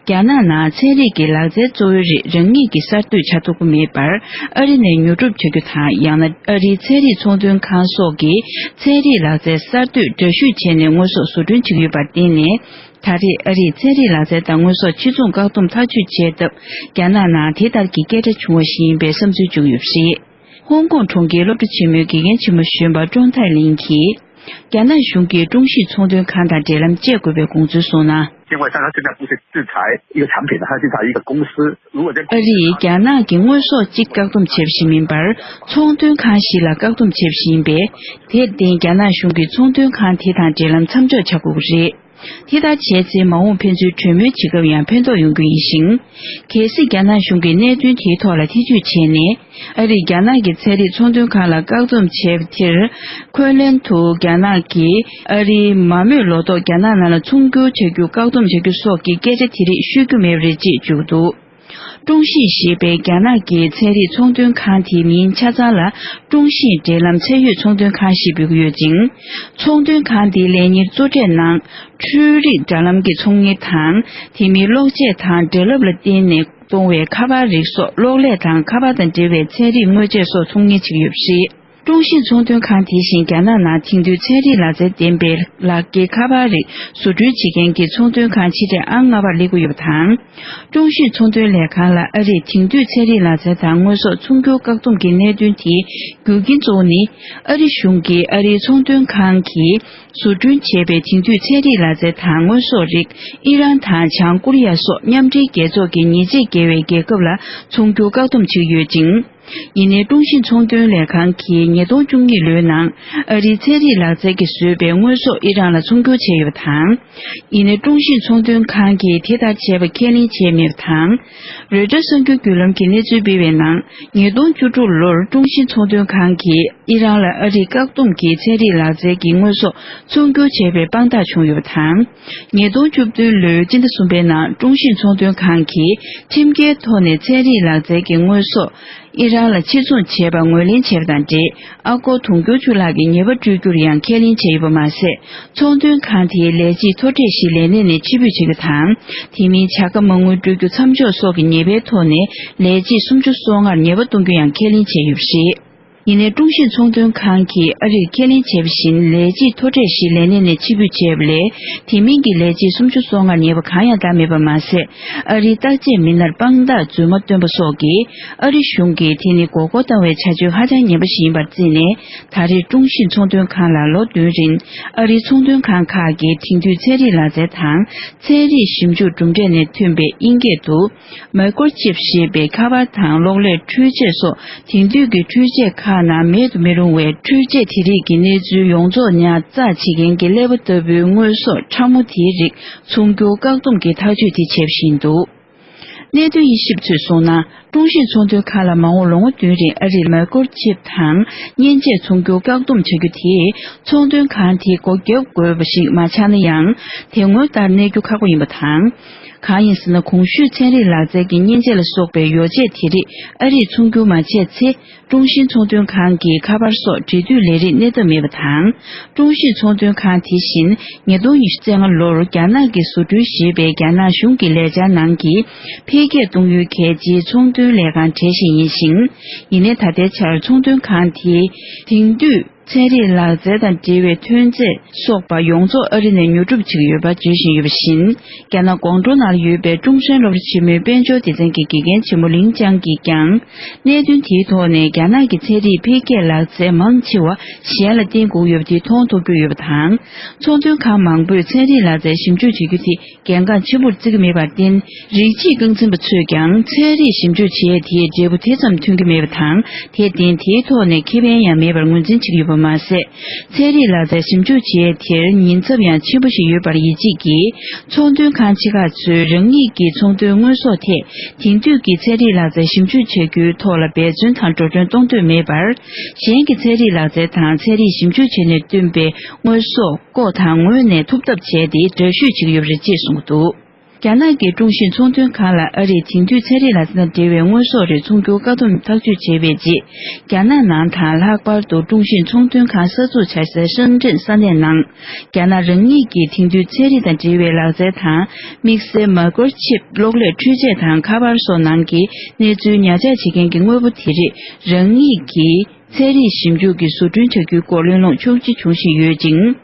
རྒྱ་ནག་ནང་ཚན་རིག་གི་ལག་རྩལ་གཙོ་བོའི་རིགས་རང་ཉིད་ཀྱིས་གསར་གཏོད་བྱ་ཐུབ་ཀྱི་མེད་པར། ཨ་རི་ནས་ཉོ་སྒྲུབ་བྱ་རྒྱུ་དང་། ཡང་ན་ཨ་རིའི་ཚན་རིག་ཚོང་དོན་ཁང་སོགས་ཀྱིས་ཚན་རིག་ལག་རྩལ་གསར་གཏོད་འདྲ་བཤུས་བྱས་ནས་དངོས་ཟོག་བཟོ་སྐྲུན་བྱེད་ཀྱི་ཡོད་པར་བརྟེན་ནས། ད་རེས་ཨ་རིས་ཚན་རིག་ལག་རྩལ་དང་དངོས་ཟོག་ཕྱིར་ཚོང་བཀག་སྡོམ་ཐག་གཅོད་བྱས་སྟབས། རྒྱ་ནག་ནང་དེ་ལྟར་གྱི་སྐད་སྒྲ་བྱུང་བ་ཞིག་ཡིན་པའི་བསམ་ཚུལ་བྱུང་ཡོད་པ་རེད། ཧོང་ཀོང་གྲོང་ཁྱེར་སློབ་གྲྭ་ཆེན་མོའི་དགེ་རྒན་ཆེན་མོ་གཞོན་པ་ཀྲོང་ཐའེ་ལིན་གྱིས། རྒྱ་ནག་གཞུང་གིས་ཀྲུང་ཞིན་ཚོང་དོན་ཁང་དང་འབྲེལ་ལམ་བཅད་དགོས་པའི་དགོངས་ཚུལ་གསུངས་ན། 尽管像他现在不是制裁一个产品，他制裁一个公司，如果在 ཨ་རིས་རྒྱ་ནག་གི་དངོས་ཟོག་གཅིག་བཀག་སྡོམ་བྱས་པ་ཞིག་མིན་པར། ཚོང་དོན་ཁང་ཞིག་ལ་བཀག་སྡོམ་བྱས་པ་ཞིག་ཡིན་པས། དེར་བརྟེན་རྒྱ་ནག་གཞུང་གིས་ཚོང་དོན་ཁང་དེ་དང་འབྲེལ་ལམ་མཚམས་འཇོག་བྱ་དགོས་ཀྱི་རེད། དེ་ལྟར་བྱས་ཚེ། མ་འོངས་ཕན་ཚུན་གྲོས་མོལ་བྱེད་སྐབས་ཡང་ཕན་ཐོགས་ཡོང་རྒྱུ་ཡིན་ཞིང་། གལ་སྲིད་རྒྱ་ནག་གཞུང་གིས་གནད་དོན་དེའི་ཐོག་ལ་ཐེ་བྱུས་བྱས་ནས། ཨ་རིས་རྒྱ་ནག་གི་ཚན་རིག་ཚོང་དོན་ཁང་ལ་བཀག་སྡོམ་བྱས་པ་དེར། ཁོན་ལན་དུ་རྒྱ་ནག་གིས་ཨ་རིའི་མ་རྨོས་ལོ་ཏོག་རྒྱ་ནག་ནང་ལ་ཚོང་སྒྱུར་བྱ་རྒྱུ་བཀག་སྡོམ་བྱ་རྒྱུ་སོགས་ཀྱི་སྐད་ཆ་དེ་རིགས་ཤོད་རྒྱུ་མེད་པ་རེད་ཅེས་བརྗོད་འདུག་ཀྲུང་ཞིན་ཞེས་པའི་རྒྱ་ནག་གི་ཚན་རིག་ཚོང་དོན་ཁང་དེའི་མིང་ཆ་ཚང་ལ། ཀྲུང་ཞིན་འབྲེལ་ལམ་ཚད་ཡོད་ཚོང་དོན་ཁང་ཞེས་འབོད་ཀྱི་ཡོད་ཅིང་། ཚོང་དོན་ཁང་དེའི་ལས་གཉེར་གཙོ་གྲས་ནང་འཕྲུལ་རིག་དྲ་ལམ་གྱི་ཚོང་གཉེར་དང་། དེ་མིན་གློག་ཆས་དང་སྒྲ་རླབས་ལ་བརྟེན་ནས་གཏོང་བའི་ཁ་པར་རིགས་སོགས། གློག་ཀླད་དང་ཁ་པར་དང་འབྲེལ་བའི་ཚན་རིག་དངོས་ཆས་སོགས་ཚོང་གཉེར་བྱེད་ཀྱི་ཡོད་པ་རེད། ཀྲུང་ཞིན་ཚོང་དོན་ཁང་དེ་བཞིན་རྒྱ་ནག་ནང་དེང་དུས་ཚན་རིག་ལག་རྩལ་ལྡན་པའི་ལག་འཁྱེར་ཁ་པར་རིགས་བཟོ་སྐྲུན་བྱེད་མཁན་གྱི་ཚོང་དོན་ཁང་ཆེ་གྲས་ཨང་ལྔ་པར་སླེབས་ཀྱི་ཡོད་པ་དང་། ཀྲུང་ཞིན་ཚོང་དོན་ལས་ཁང་ལ་ཨ་རིས་དེང་དུས་ཚན་རིག་ལག་རྩལ་དང་དངོས་ཟོག་ཚོང་སྒྱུར་བཀག་སྡོམ་གྱི་གནད་དོན་དེའི་རྒྱུ་རྐྱེན་གཙོ་བོ་ནི། ཨ་རི་གཞུང་གིས་ཨ་རིའི་ཚོང་དོན་ཁང་གིས་བཟོ་སྐྲུན་བྱས་པའི་དེང་དུས་ཚན་རིག་ལག་རྩལ་དང་དངོས་ཟོག་རིགས་ཨི་རན་དང་བྱང་ཀོ་རི་ཡ་སོགས་མཉམ་འབྲེལ་རྒྱལ་ཚོགས་ཀྱི་ཉེས་ཆད་འགེལ་བའི་རྒྱལ་ཁབ་ལ་ཚོང་སྒྱུར་བཀག་སྡོམ་བྱེད་ཀྱི་ཡོད་ཅིང་། ཡིན་ནའི་ཀྲུང་ཞིན་ཚོང་དོན་ལས་ཁང་གིས་ཉིས་སྟོང་བཅུ་གཉིས་ལོའི་ནང་ཨ་རིའི་ཚན་རིག་ལག་རྩལ་གྱིས་བཟོས་པའི་དངོས་ཟོག་ཨི་རན་ལ་ཚོང་སྒྱུར་བྱས་ཡོད་པ་དང་། ཡིན་ནའི་ཀྲུང་ཞིན་ཚོང་དོན་ཁང་གིས་དེ་ལྟར་བྱས་པ་ཁས་ལེན་བྱས་མེད་པ་དང་། རོའི་ཊར་གསར་འགྱུར་བརྒྱུད་ལམ་གྱིས་གནས་ཚུལ་སྤེལ་བའི་ནང་། ཉིས་སྟོང་བཅུ་དྲུག་ལོར་ཀྲུང་ཞིན་ཚོང་དོན་ཁང་གིས་ཨི་རན་ལ་ཨ་རིས་བཀག་སྡོམ་གྱིས་ཚན་རིག་ལག་རྩལ་གྱི་དངོས་ཟོག་ཚོང་སྒྱུར་བྱས་པའི་དཔང་རྟགས་བྱུང་ཡོད་པ་དང་། ཉིས་སྟོང་བཅུ་བདུན་ལོའི་སྤྱི་ཟླ་གསུམ་པའི་ནང་ཀྲུང་ཞིན་ཚོང་དོན་ཁང་གིས་ཁྲིམས་འགལ་ཐོག་ནས་ཚན་རིག་ལག་རྩལ་གྱི་དངོས་ཟོག་ཨི་རན་ལ་ཕྱིར་ཚོང་བྱས་པར་ངོས་ལེན་བྱས་པ་དང་འབྲེལ། ཨ་སྒོར་དུང་ཕྱུར་བཅུ་ལྷག་གི་ཉེས་པ་སྤྲོད་རྒྱུར་ཡང་ཁས་ལེན་བྱས་ཡོད་པ་མ་ཟད། ཚོང་དོན་ཁང་དེའི་ལས་བྱེད་མཐོ་གྲས་ཤིག་ལས་གནས་ནས་ཕྱིར་འབུད་བྱེད་རྒྱུ་དང་། དེ་མིན་བྱ་དགའ་མ་དངུལ་སྤྲོད་རྒྱུ་མཚམས་འཇོག་སོགས་ཀྱི་ཉེས་པའི་ཐོག་ནས་ལས་བྱེད་སུམ་ཅུ་སོ་ལྔར་ཉེས་པ་གཏོང་རྒྱུ་ཡང་ཁས་ལེན་བྱས་ཡོད་པ་རེད། ཡིན་ནའི་ཀྲུང་ཞིན་ཚོང་དོན་ཁང་གིས་ཨ་རིར་ཁས་ལེན་བྱས་པ་བཞིན་ལས་བྱེད་མཐོ་གྲས་ཤིག་ལས་གནས་ནས་ཕྱིར་འབུད་བྱས་པ་ལས། དེ་མིན་གྱི་ལས་བྱེད་སུམ་ཅུ་སོ་ལྔར་ཉེས་པ་གང་ཡང་བཏང་མེད་པ་མ་ཟད། ཨ་རིའི་བརྟག་དཔྱད་མི་སྣར་དཔང་རྟགས་རྫུན་མ་བཏོན་པ་སོགས་ཀྱིས། ཨ་རི་གཞུང་གིས་དེ་ནི་མགོ་སྐོར་བཏང་བའི་བྱ་སྤྱོད་ཧ་ཅང་ངན་པ་ཞིག་ཡིན་པར་བརྩིས་ནས། ད་རེས་ཀྲུང་ཞིན་ཚོང་དོན་ཁང་ལ་ལོ་བདུན་རིང་ཨ་རིའི་ཚོང་དོན་ཁང་ཁག་གིས་དེང་དུས་ཚན་རིག་ལག་རྩལ་དང་ཚན་རིག་ཞིབ་འཇུག་གྲུབ་འབྲས་ནས་ཐོན་པའི་དབྱིན་སྐད་དུ། མའི་ཀོར་ཅིབ་ཞེས་པའི་ཁ་པར་དང་གློག་ཀླད་འཕྲུལ་ཆས་སོགས་དེང་དུས་ཀྱི་འཕྲུལ་ཆས་ཁག་ནང་མེད་དུ་མི་རུང་བའི་འཕྲུལ་ཆས་དེ་རིགས་ཀྱི་གནས་ཚུལ་ཡོངས་རྫོགས་ཉར་ཚགས་བྱེད་མཁན་གྱི་ཀླད་པ་ལྟ་བུའི་དངོས་ཟོག་ཕྲ་མོ་དེའི་རིགས་ཚོང་སྒྱུར་བཀག་སྡོམ་གྱི་ཐག་གཅོད་དེ་བྱས་པ་ཞིག་འདུག་གནད་དོན་དབྱེ་ཞིབ་ཚོས་གསུངས་ན། ཀྲུང་ཞིན་ཚོང་དོན་ཁང་ལ་མ་འོངས་ལོ་ངོ་བདུན་རིང་ཨ་རིར་མའི་ཀོར་ཅིབ་དང་མཉེན་ཆས་ཚོང་སྒྱུར་བཀག་སྡོམ་བྱ་རྒྱུ་དེས། ཚོང་དོན་ཁང་དེས་སྒོ་བརྒྱབ་དགོས་པ་ཞིག་མ་ཆགས་ན་ཡང་། དེ་སྔོན་ལྟར་གནས་རྒྱུ་ཁག་པོ་ཡིན་པ་དང་། གང་ཡིན་ཟེར་ན། གོང་ཞུས་ཚན་རིག་ལག་རྩལ་གྱི་མཉེན་ཆས་ལ་སོགས་པའི་ཡོ་བྱད་དེ་རིགས་ཨ་རིས་ཚོང་སྒྱུར་མ་བྱས་ཚེ། ཀྲུང་ཞིན་ཚོང་དོན་ཁང་གི་ཁ་པར་སོགས་འབྲེལ་མཐུད་ལས་རིགས་གནས་ཐབས་མེད་པ་དང་། ཀྲུང་ཞིན་ཚོང་དོན་ཁང་དེ་བཞིན་ཉིས་སྟོང་ཉི་ཤུ་རྩ་ལྔ་ལོར་རྒྱ་ནག་གིས་བཟོ་སྐྲུན་བྱས་པའི་རྒྱ་ནག་གཞུང་གི་ལས་འཆར་ནང་གི་འཕེལ་རྒྱས་གཏོང་ཡུལ་གལ་ཆེའི་ཚོང་དོན་ལས་ཁང་གྲས་ཤིག་ཡིན་ཞིང་། ཡིན་ནའི་ད་ལྟའི་ཆར་ཚོང་དོན་ཁང་དེས་དེང་དུས། ཚན་རིག་ལག་རྩལ་དང་འབྲེལ་བའི་ཐོན་རྫས་སོགས་པ་ཡོངས་རྫོགས་ཨ་རི་ནས་ཉོ་སྒྲུབ་བྱེད་ཀྱི་ཡོད་པ་བརྗོད་བཞིན་ཡོད་པ་བཞིན། རྒྱ་ནག་ཀོང་ཀྲོའུ་ནང་ལ་ཡོད་པའི་ཀྲུང་ཧྲན་སློབ་གྲྭ་ཆེན་མོའི་དཔལ་འབྱོར་སྡེ་ཚན་གྱི་དགེ་རྒན་ཆེན་མོ་ལིན་ཅང་གིས་ཀྱང་། གནད་དོན་དེའི་ཐོག་ནས་རྒྱ་ནག་གི་ཚན་རིག་འཕེལ་རྒྱས་ལག་རྩལ་མང་ཆེ་བ་གཞན་ལ་བརྟེན་དགོས་ཡོད་པ་དེ་མཐོང་ཐུབ་ཀྱི་ཡོད་པ་དང་། ཚོང་དོན་ཁང་མང་པོས་ཚན་རིག་ལག་རྩལ་ཞིབ་འཇུག་བྱེད་རྒྱུ་དེ། གལ་འགངས་ཆེན་པོར་བརྩི་གི་མེད་པར་བརྟེན། རིགས་གཅིག་རྐང་འཛིན་པ་ཚོས་ཀྱང་ཚན་རིག་ཞིབ་འཇུག་བྱེད་ཡས་དེའི་འབྲས་བུ་དེ་ཙམ་ཐོན་གྱི་མེད་པ་དང་། དེར་བརྟེན་དེའི་ཐོག་ནས་ཁེ་ཕན་ཡང་མེད་པར་ངོས་འཛིན་བྱེད་ཀྱི་ཡོད་པ་མ་ཟད། ཚན་རིག་ལག་རྩལ་ཞིབ་འཇུག་བྱེད་ཡས་དེར་ཉེན་ཚབས་ཡང་ཆེན་པོ་ཞིག་ཡོད་པར་ཡིད་ཆེས་ཀྱིས། ཚོང་དོན་ཁང་ཆེ་ཁག་ཚོས་རང་ཉིད་ཀྱི་ཚོང་དོན་དངོས་ཟོག་ཐད་དེང་དུས་ཀྱི་ཚན་རིག་ལག་རྩལ་ཞིབ་འཇུག་བྱ་རྒྱུའི་ཐོག་ལ་འབད་བརྩོན་དང་འགྲོ་གྲོན་གཏོང་འདོད་མེད་པར། གཞན་གྱི་ཚན་རིག་ལག་རྩལ་དང་ཚན་རིག་ཞིབ་འཇུག་བྱས་ནས་བཏོན་པའི་དངོས་ཟོག་ལྐོག་དང་ངོས་ནས་ཐུབ་ཐབས་བྱས་ཏེ་འདྲ་བཤུས་བྱེད་ཀྱི་ཡོད་པ་རེད་ཅེས་གསུངས་འདུག་རྒྱ་ནག་གི་ཀྲུང་ཞིན་ཚོང་དོན་ཁང་ལ་ཨ་རིས་དེང་དུས་ཚན་རིག་ལག་རྩལ་དང་འབྲེལ་བའི་དངོས་ཟོག་རིགས་ཚོང་སྒྱུར་བཀག་སྡོམ་ཐག་གཅོད་བྱས་པའི་རྗེས། རྒྱ་ནག་ནང་དང་ལྷག་པར་དུ་ཀྲུང་ཞིན་ཚོང་དོན་ཁང་གསར་འཛུགས་བྱ་སའི་ཧྲེན་ཀྲེན་ས་གནས་ནང་། རྒྱ་ནག་རང་ཉིད་ཀྱི་དེང་དུས་ཚན་རིག་དང་འབྲེལ་བའི་ལག་རྩལ་དང་། དམིགས་བསལ་མའི་ཀོར་ཆིབ་གློག་ཀླད་འཕྲུལ་ཆས་དང་ཁ་པར་སོགས་ནང་གི་གནས་ཚུལ་ཉར་ཆག་བྱེད་མཁན་གྱི་དངོས་པོ་དེ་རིགས་རང་ཉིད་ཀྱི་ཚན་རིག་ཞིབ་འཇུག་གི་བཟོ་སྐྲུན་བྱ་རྒྱུའི་སྐོར་གླེང་སློང་ཤུགས་ཆེ་བྱུང་བཞིན་ཡོད་ཅིང་།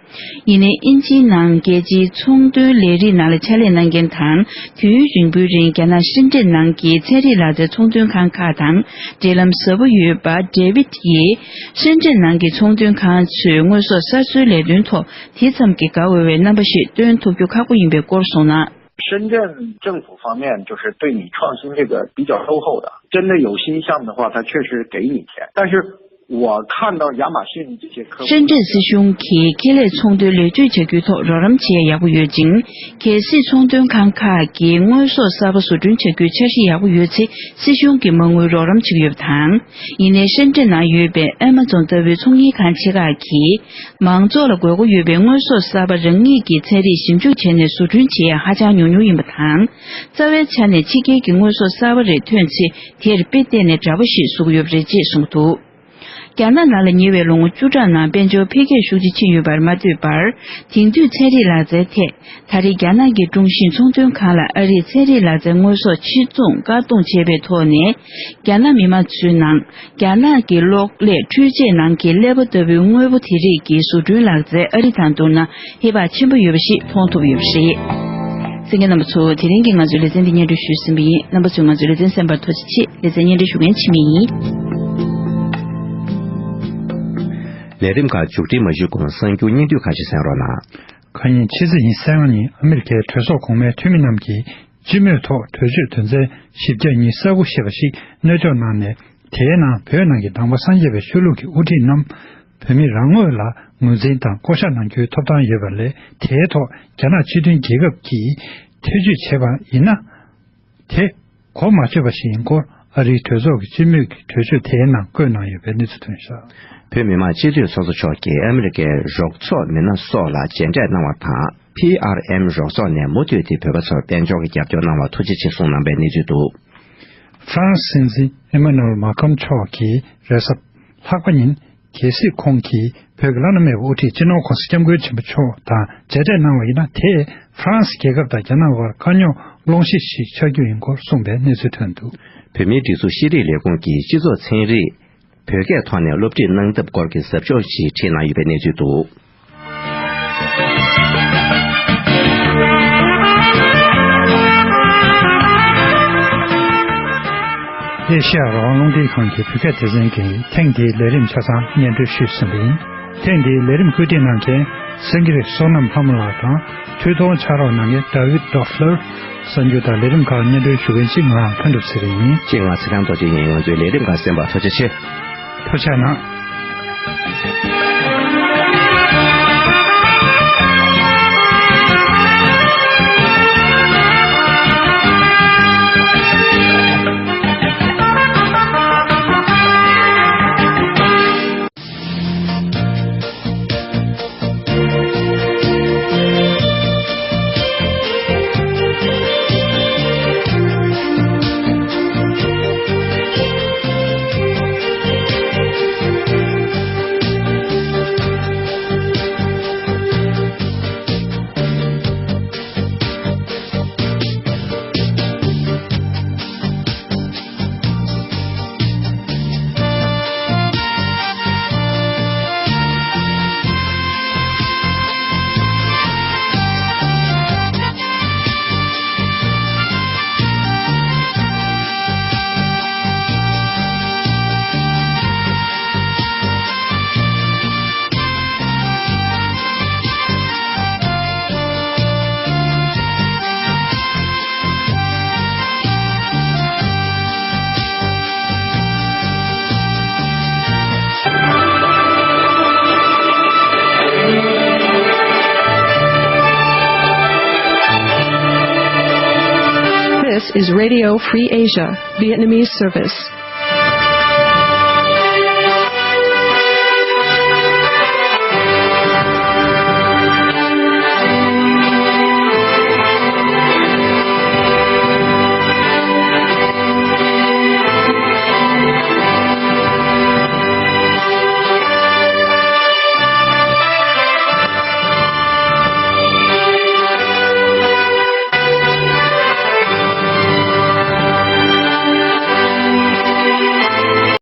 ཡིན་ནའི་དབྱིན་ཇིའི་ནང་རྒྱལ་སྤྱིའི་ཚོང་དོན་ལས་རིགས་ནང་ལ་ཕྱག་ལས་གནང་མཁན་དང་། དུས་ཡུན་རིང་པོའི་རིང་རྒྱ་ནག་ཧྲེན་ཀྲེན་ནང་གི་ཚན་རིག་ལག་རྩལ་ཚོང་དོན་ཁང་ཁག་དང་འབྲེལ་ལམ་ཟབ་པོ་ཡོད་པ་ཌེ་ཝིད་ཡིས། ཧྲེན་ཀྲེན་ནང་གི་ཚོང་དོན་ཁང་ཚོས་དངོས་ཟོག་གསར་བཟོའི་ལས་དོན་ཐོག་དེ་ཙམ་གྱིས་དགའ་འོས་པའི་རྣམ་པ་ཞིག་སྟོན་ཐུབ་རྒྱུ་ཁག་པོ་ཡིན་པའི་སྐོར་གསུངས་ན། 深圳政府方面就是对你创新这个比较落后的，真的有新项的话，他确实给你钱。但是我看到亚马逊这些客户， ཧྲེན་ཀྲེན་སྲིད་གཞུང་གིས་ཁེ་ལས་ཚོང་དོན་ལེགས་བཅོས་བྱ་རྒྱུའི་ཐོག་རོགས་རམ་བྱེད་ཡག་པོ་ཡོད་ཅིང་། གལ་སྲིད་ཚོང་དོན་ཁང་ཁག་གིས་དངོས་ཟོག་གསར་པ་བཟོ་སྐྲུན་བྱ་རྒྱུའི་འཆར་གཞི་ཡག་པོ་ཡོད་ཚེ། སྲིད་གཞུང་གིས་མ་དངུལ་རོགས་རམ་བྱེད་ཀྱི་ཡོད་པ་དང་། ཡིན་ནའི་ཧྲེན་ཀྲེན་ནང་ཡོད་པའི་ཨེ་མ་ཛོན་ལྟ་བུའི་ཚོང་གཉེར་ཁང་ཆེ་ཁག་གིས། མང་ཚོགས་ལ་དགོས་མཁོ་ཡོད་པའི་དངོས་ཟོག་གསར་པ་རང་ཉིད་ཀྱིས་ཚན་རིག་ཞིབ་འཇུག་བྱས་ནས་བཟོ་སྐྲུན་བྱེད་ཡ་ཧ་ཅང་ཉུང་ཉུང་ཡིན་པ་དང་། རྩ་བའི་ཆ་ནས་ཕྱི་རྒྱལ་གྱི་དངོས་ཟོག་གསར་པ་རེ་ཐོན་ཚེ། དེར་དཔེ་བལྟས་ནས་འདྲ་པོ་ཞིག་བཟོ་གི་ཡོད་པ་རེད་ཅེས་གསུངས་འདུག་རྒྱ་ནག་ནང་ལ་ཉེ་བའི་ལོ་ངོ་བཅུ་ཕྲག་ནང་དཔལ་འབྱོར་འཕེལ་རྒྱས་ཤུགས་ཆེ་ཕྱིན་ཡོད་པར་མ་ལྟོས་པར། དེང་དུས་ཚན་རིག་ལག་རྩལ་ཐད། ད་རེས་རྒྱ་ནག་གི་ཀྲུང་ཞིན་ཚོང་དོན་ཁང་ལ་ཨ་རིའི་ཚན་རིག་ལག་རྩལ་དངོས་ཟོག་ཕྱིར་ཚོང་བཀག་སྡོམ་བྱས་པའི་ཐོག་ནས། རྒྱ་ནག་མི་མང་ཚོའི་ནང་རྒྱ་ནག་གི་གློག་ཀླད་འཕྲུལ་ཆས་ནང་གི་ཀླད་པ་ལྟ་བུའི་དངོས་པོ་དེ་རིགས་ཀྱི་བཟོ་སྐྲུན་ལག་རྩལ་ཨ་རི་དང་བསྡུར་ན་ཧེ་བག་ཆེན་པོ་ཡོད་པ་ཞིག་མཐོང་ཐུབ་ཡོད་པ་རེད། གསན་མཁན་རྣམ་པ་ཚོ། དེ་རིང་གི་ང་ཚོའི་ལེ་ཚན་འདི་སྙན་སྒྲོན་ཞུས་ཟིན་པ་ཡིན། རྣམ་པ་ཚོས་ང་ཚོའི་ལེ་ཚན་གསན་པར་ཐུགས་རྗེ་ཆེ། ལེ་ཚན་སྙན་སྒྲོན་ཞུ་མཁན་འཆི་མེད་ཡིན། ལས་རིམ་ཁག་མཇུག་སྒྲིལ་མ་ཞུས་གོང་གསར་འགྱུར་སྙིང་བསྡུས་ཁག་ཅིག་གསན་རོགས་གནང་། ཁ་ཉིན་ཕྱི་ཚེས་ཉི་ཤུ་རྩ་ལྔ་ཉིན་ཨ་མི་རི་ཀའི་གྲོས་ཚོགས་གོང་མའི་འཐུས་མི་རྣམས་ཀྱིས་སྤྱི་མོས་ཐོག་གྲོས་ཆོད་དོན་ཚན་བཞི་བརྒྱ་ཉི་ཤུ་རྩ་དགུ་ཞེས་པ་ཞིག་གནོན་འཇོག་གནང་ནས། དེའི་ནང་བོད་ནང་གི་དང་པོ་སངས་རྒྱས་པའི་ཆོས་ལུགས་ཀྱི་དབུ་ཁྲིད་རྣམས་བོད་མི་རང་ངོས་ལ་ངོས་འཛིན་དང་བསྐོ་བཞག་གནང་རྒྱུའི་ཐོབ་ཐང་ཡོད་པ་ལས། དེའི་ཐོག་རྒྱ་ནག་སྤྱི་མཐུན་རྒྱལ་ཁབ་ཀྱིས་ཐེ་བྱུས་བྱས་པ་ཡིན་ན། དེ་གོ་མ་ཆོད་པ་ཞིག་ཡིན་སྐོར་ཨ་རིའི་གྲོས་ཚོགས་ཀྱི་སྤྱི་མོས་ཀྱི་གྲོས་ཆོད་དེའི་ནང་བཀོད་གནང་ཡོད་པའི་གནས་ཚུལ་ཐོན་བཞག་བོད་མི་མང་སྤྱི་འཐུས་ཚོགས་གཙོ་མཆོག་གིས་ཨ་མི་རི་ཀའི་རོགས་ཚོགས་མི་སྣ་སོགས་ལ་མཇལ་འཕྲད་གནང་བ་དང་། པི་ཨར་ཨེམ་རོགས་ཚོགས་ནས་མུ་མཐུད་དེ་བོད་པ་ཚོར་དཔལ་འབྱོར་གྱི་རྒྱབ་སྐྱོར་གནང་བར་ཐུགས་རྗེ་ཆེ་གསུངས་གནང་བའི་གནས་ཚུལ་འདུག་ཧྥ་རན་སི་སྲིད་འཛིན་ཨེ་མ་ནུ་ཨེལ་མཱ་ཁོན་མཆོག་གིས་རེས་གཟའ་ལྷག་པ་ཉིན། གལ་སྲིད་ཁོང་གིས་བོད་ཀྱི་བླ་ན་མེད་པའི་དབུ་ཁྲིད་སྤྱི་ནོར་༸གོང་ས་༸སྐྱབས་མགོན་ཆེན་པོ་མཆོག་དང་མཇལ་འཕྲད་གནང་བ་ཡིན་ན། དེས་ཧྥ་རན་སི་རྒྱལ་ཁབ་དང་རྒྱ་ནག་དབར་དཀའ་རྙོག་སློང་གཞི་ཞིག་ཆགས་རྒྱུ་ཡིན་སྐོར་གསུངས་པའི་གནས་ཚུལ་ཐོན་འདུག་བོད་མིའི་སྒྲིག་འཛུགས་ཤེས་རིག་ལས་ཁུངས་ཀྱིས་སྤྱི་ཚོགས་ཚན་རིག་བོད་སྐད་ཐོག་ནས་སློབ་ཁྲིད་གནང་ཐབས་སྐོར་གྱི་ཟབ་སྦྱོང་ཞིག་ཁྲིད་གནང་ཡོད་པའི་གནས་ཚུལ་འདུག་ཨེ་ཤེ་ཡ་རང་དབང་རླུང་འཕྲིན་ཁང་གི་བོད་སྐད་སྡེ་ཚན་གྱིས་ཐེངས་འདིའི་ལས་རིམ་ཆ་ཚང་སྙན་སྒྲོན་ཞུས་ཟིན་པ་ཡིན། ཐེངས་འདིའི་ལས་རིམ་བཀོད་སྒྲིག་གནང་མཁན་སེང་གེ་བསོད་ནམས་ལྷ་མོ་ལགས་དང་། ཐུགས་ཐོག་ཕྱག་རོགས་གནང་མཁན་ཌ་ཝིཌ་ཌོ་ཕ་ལར། གསར་འགྱུར་དང་ལས་རིམ་ཁག་སྙན་སྒྲོན་ཞུ་མཁན་གཅིག་ང་ཕན་གྲུབ་ཚེ་རིང་ཡིན། གཅིག་ང་ཚེ་རིང་རྡོ་རྗེ་ཡིན། ང་ཚོའི་ལས་རིམ་ཁག་གསན་པར་ཐུགས་རྗེ་ཆེ། ཐུགས་རྗེ་གནང་། This is Radio Free Asia, Vietnamese service.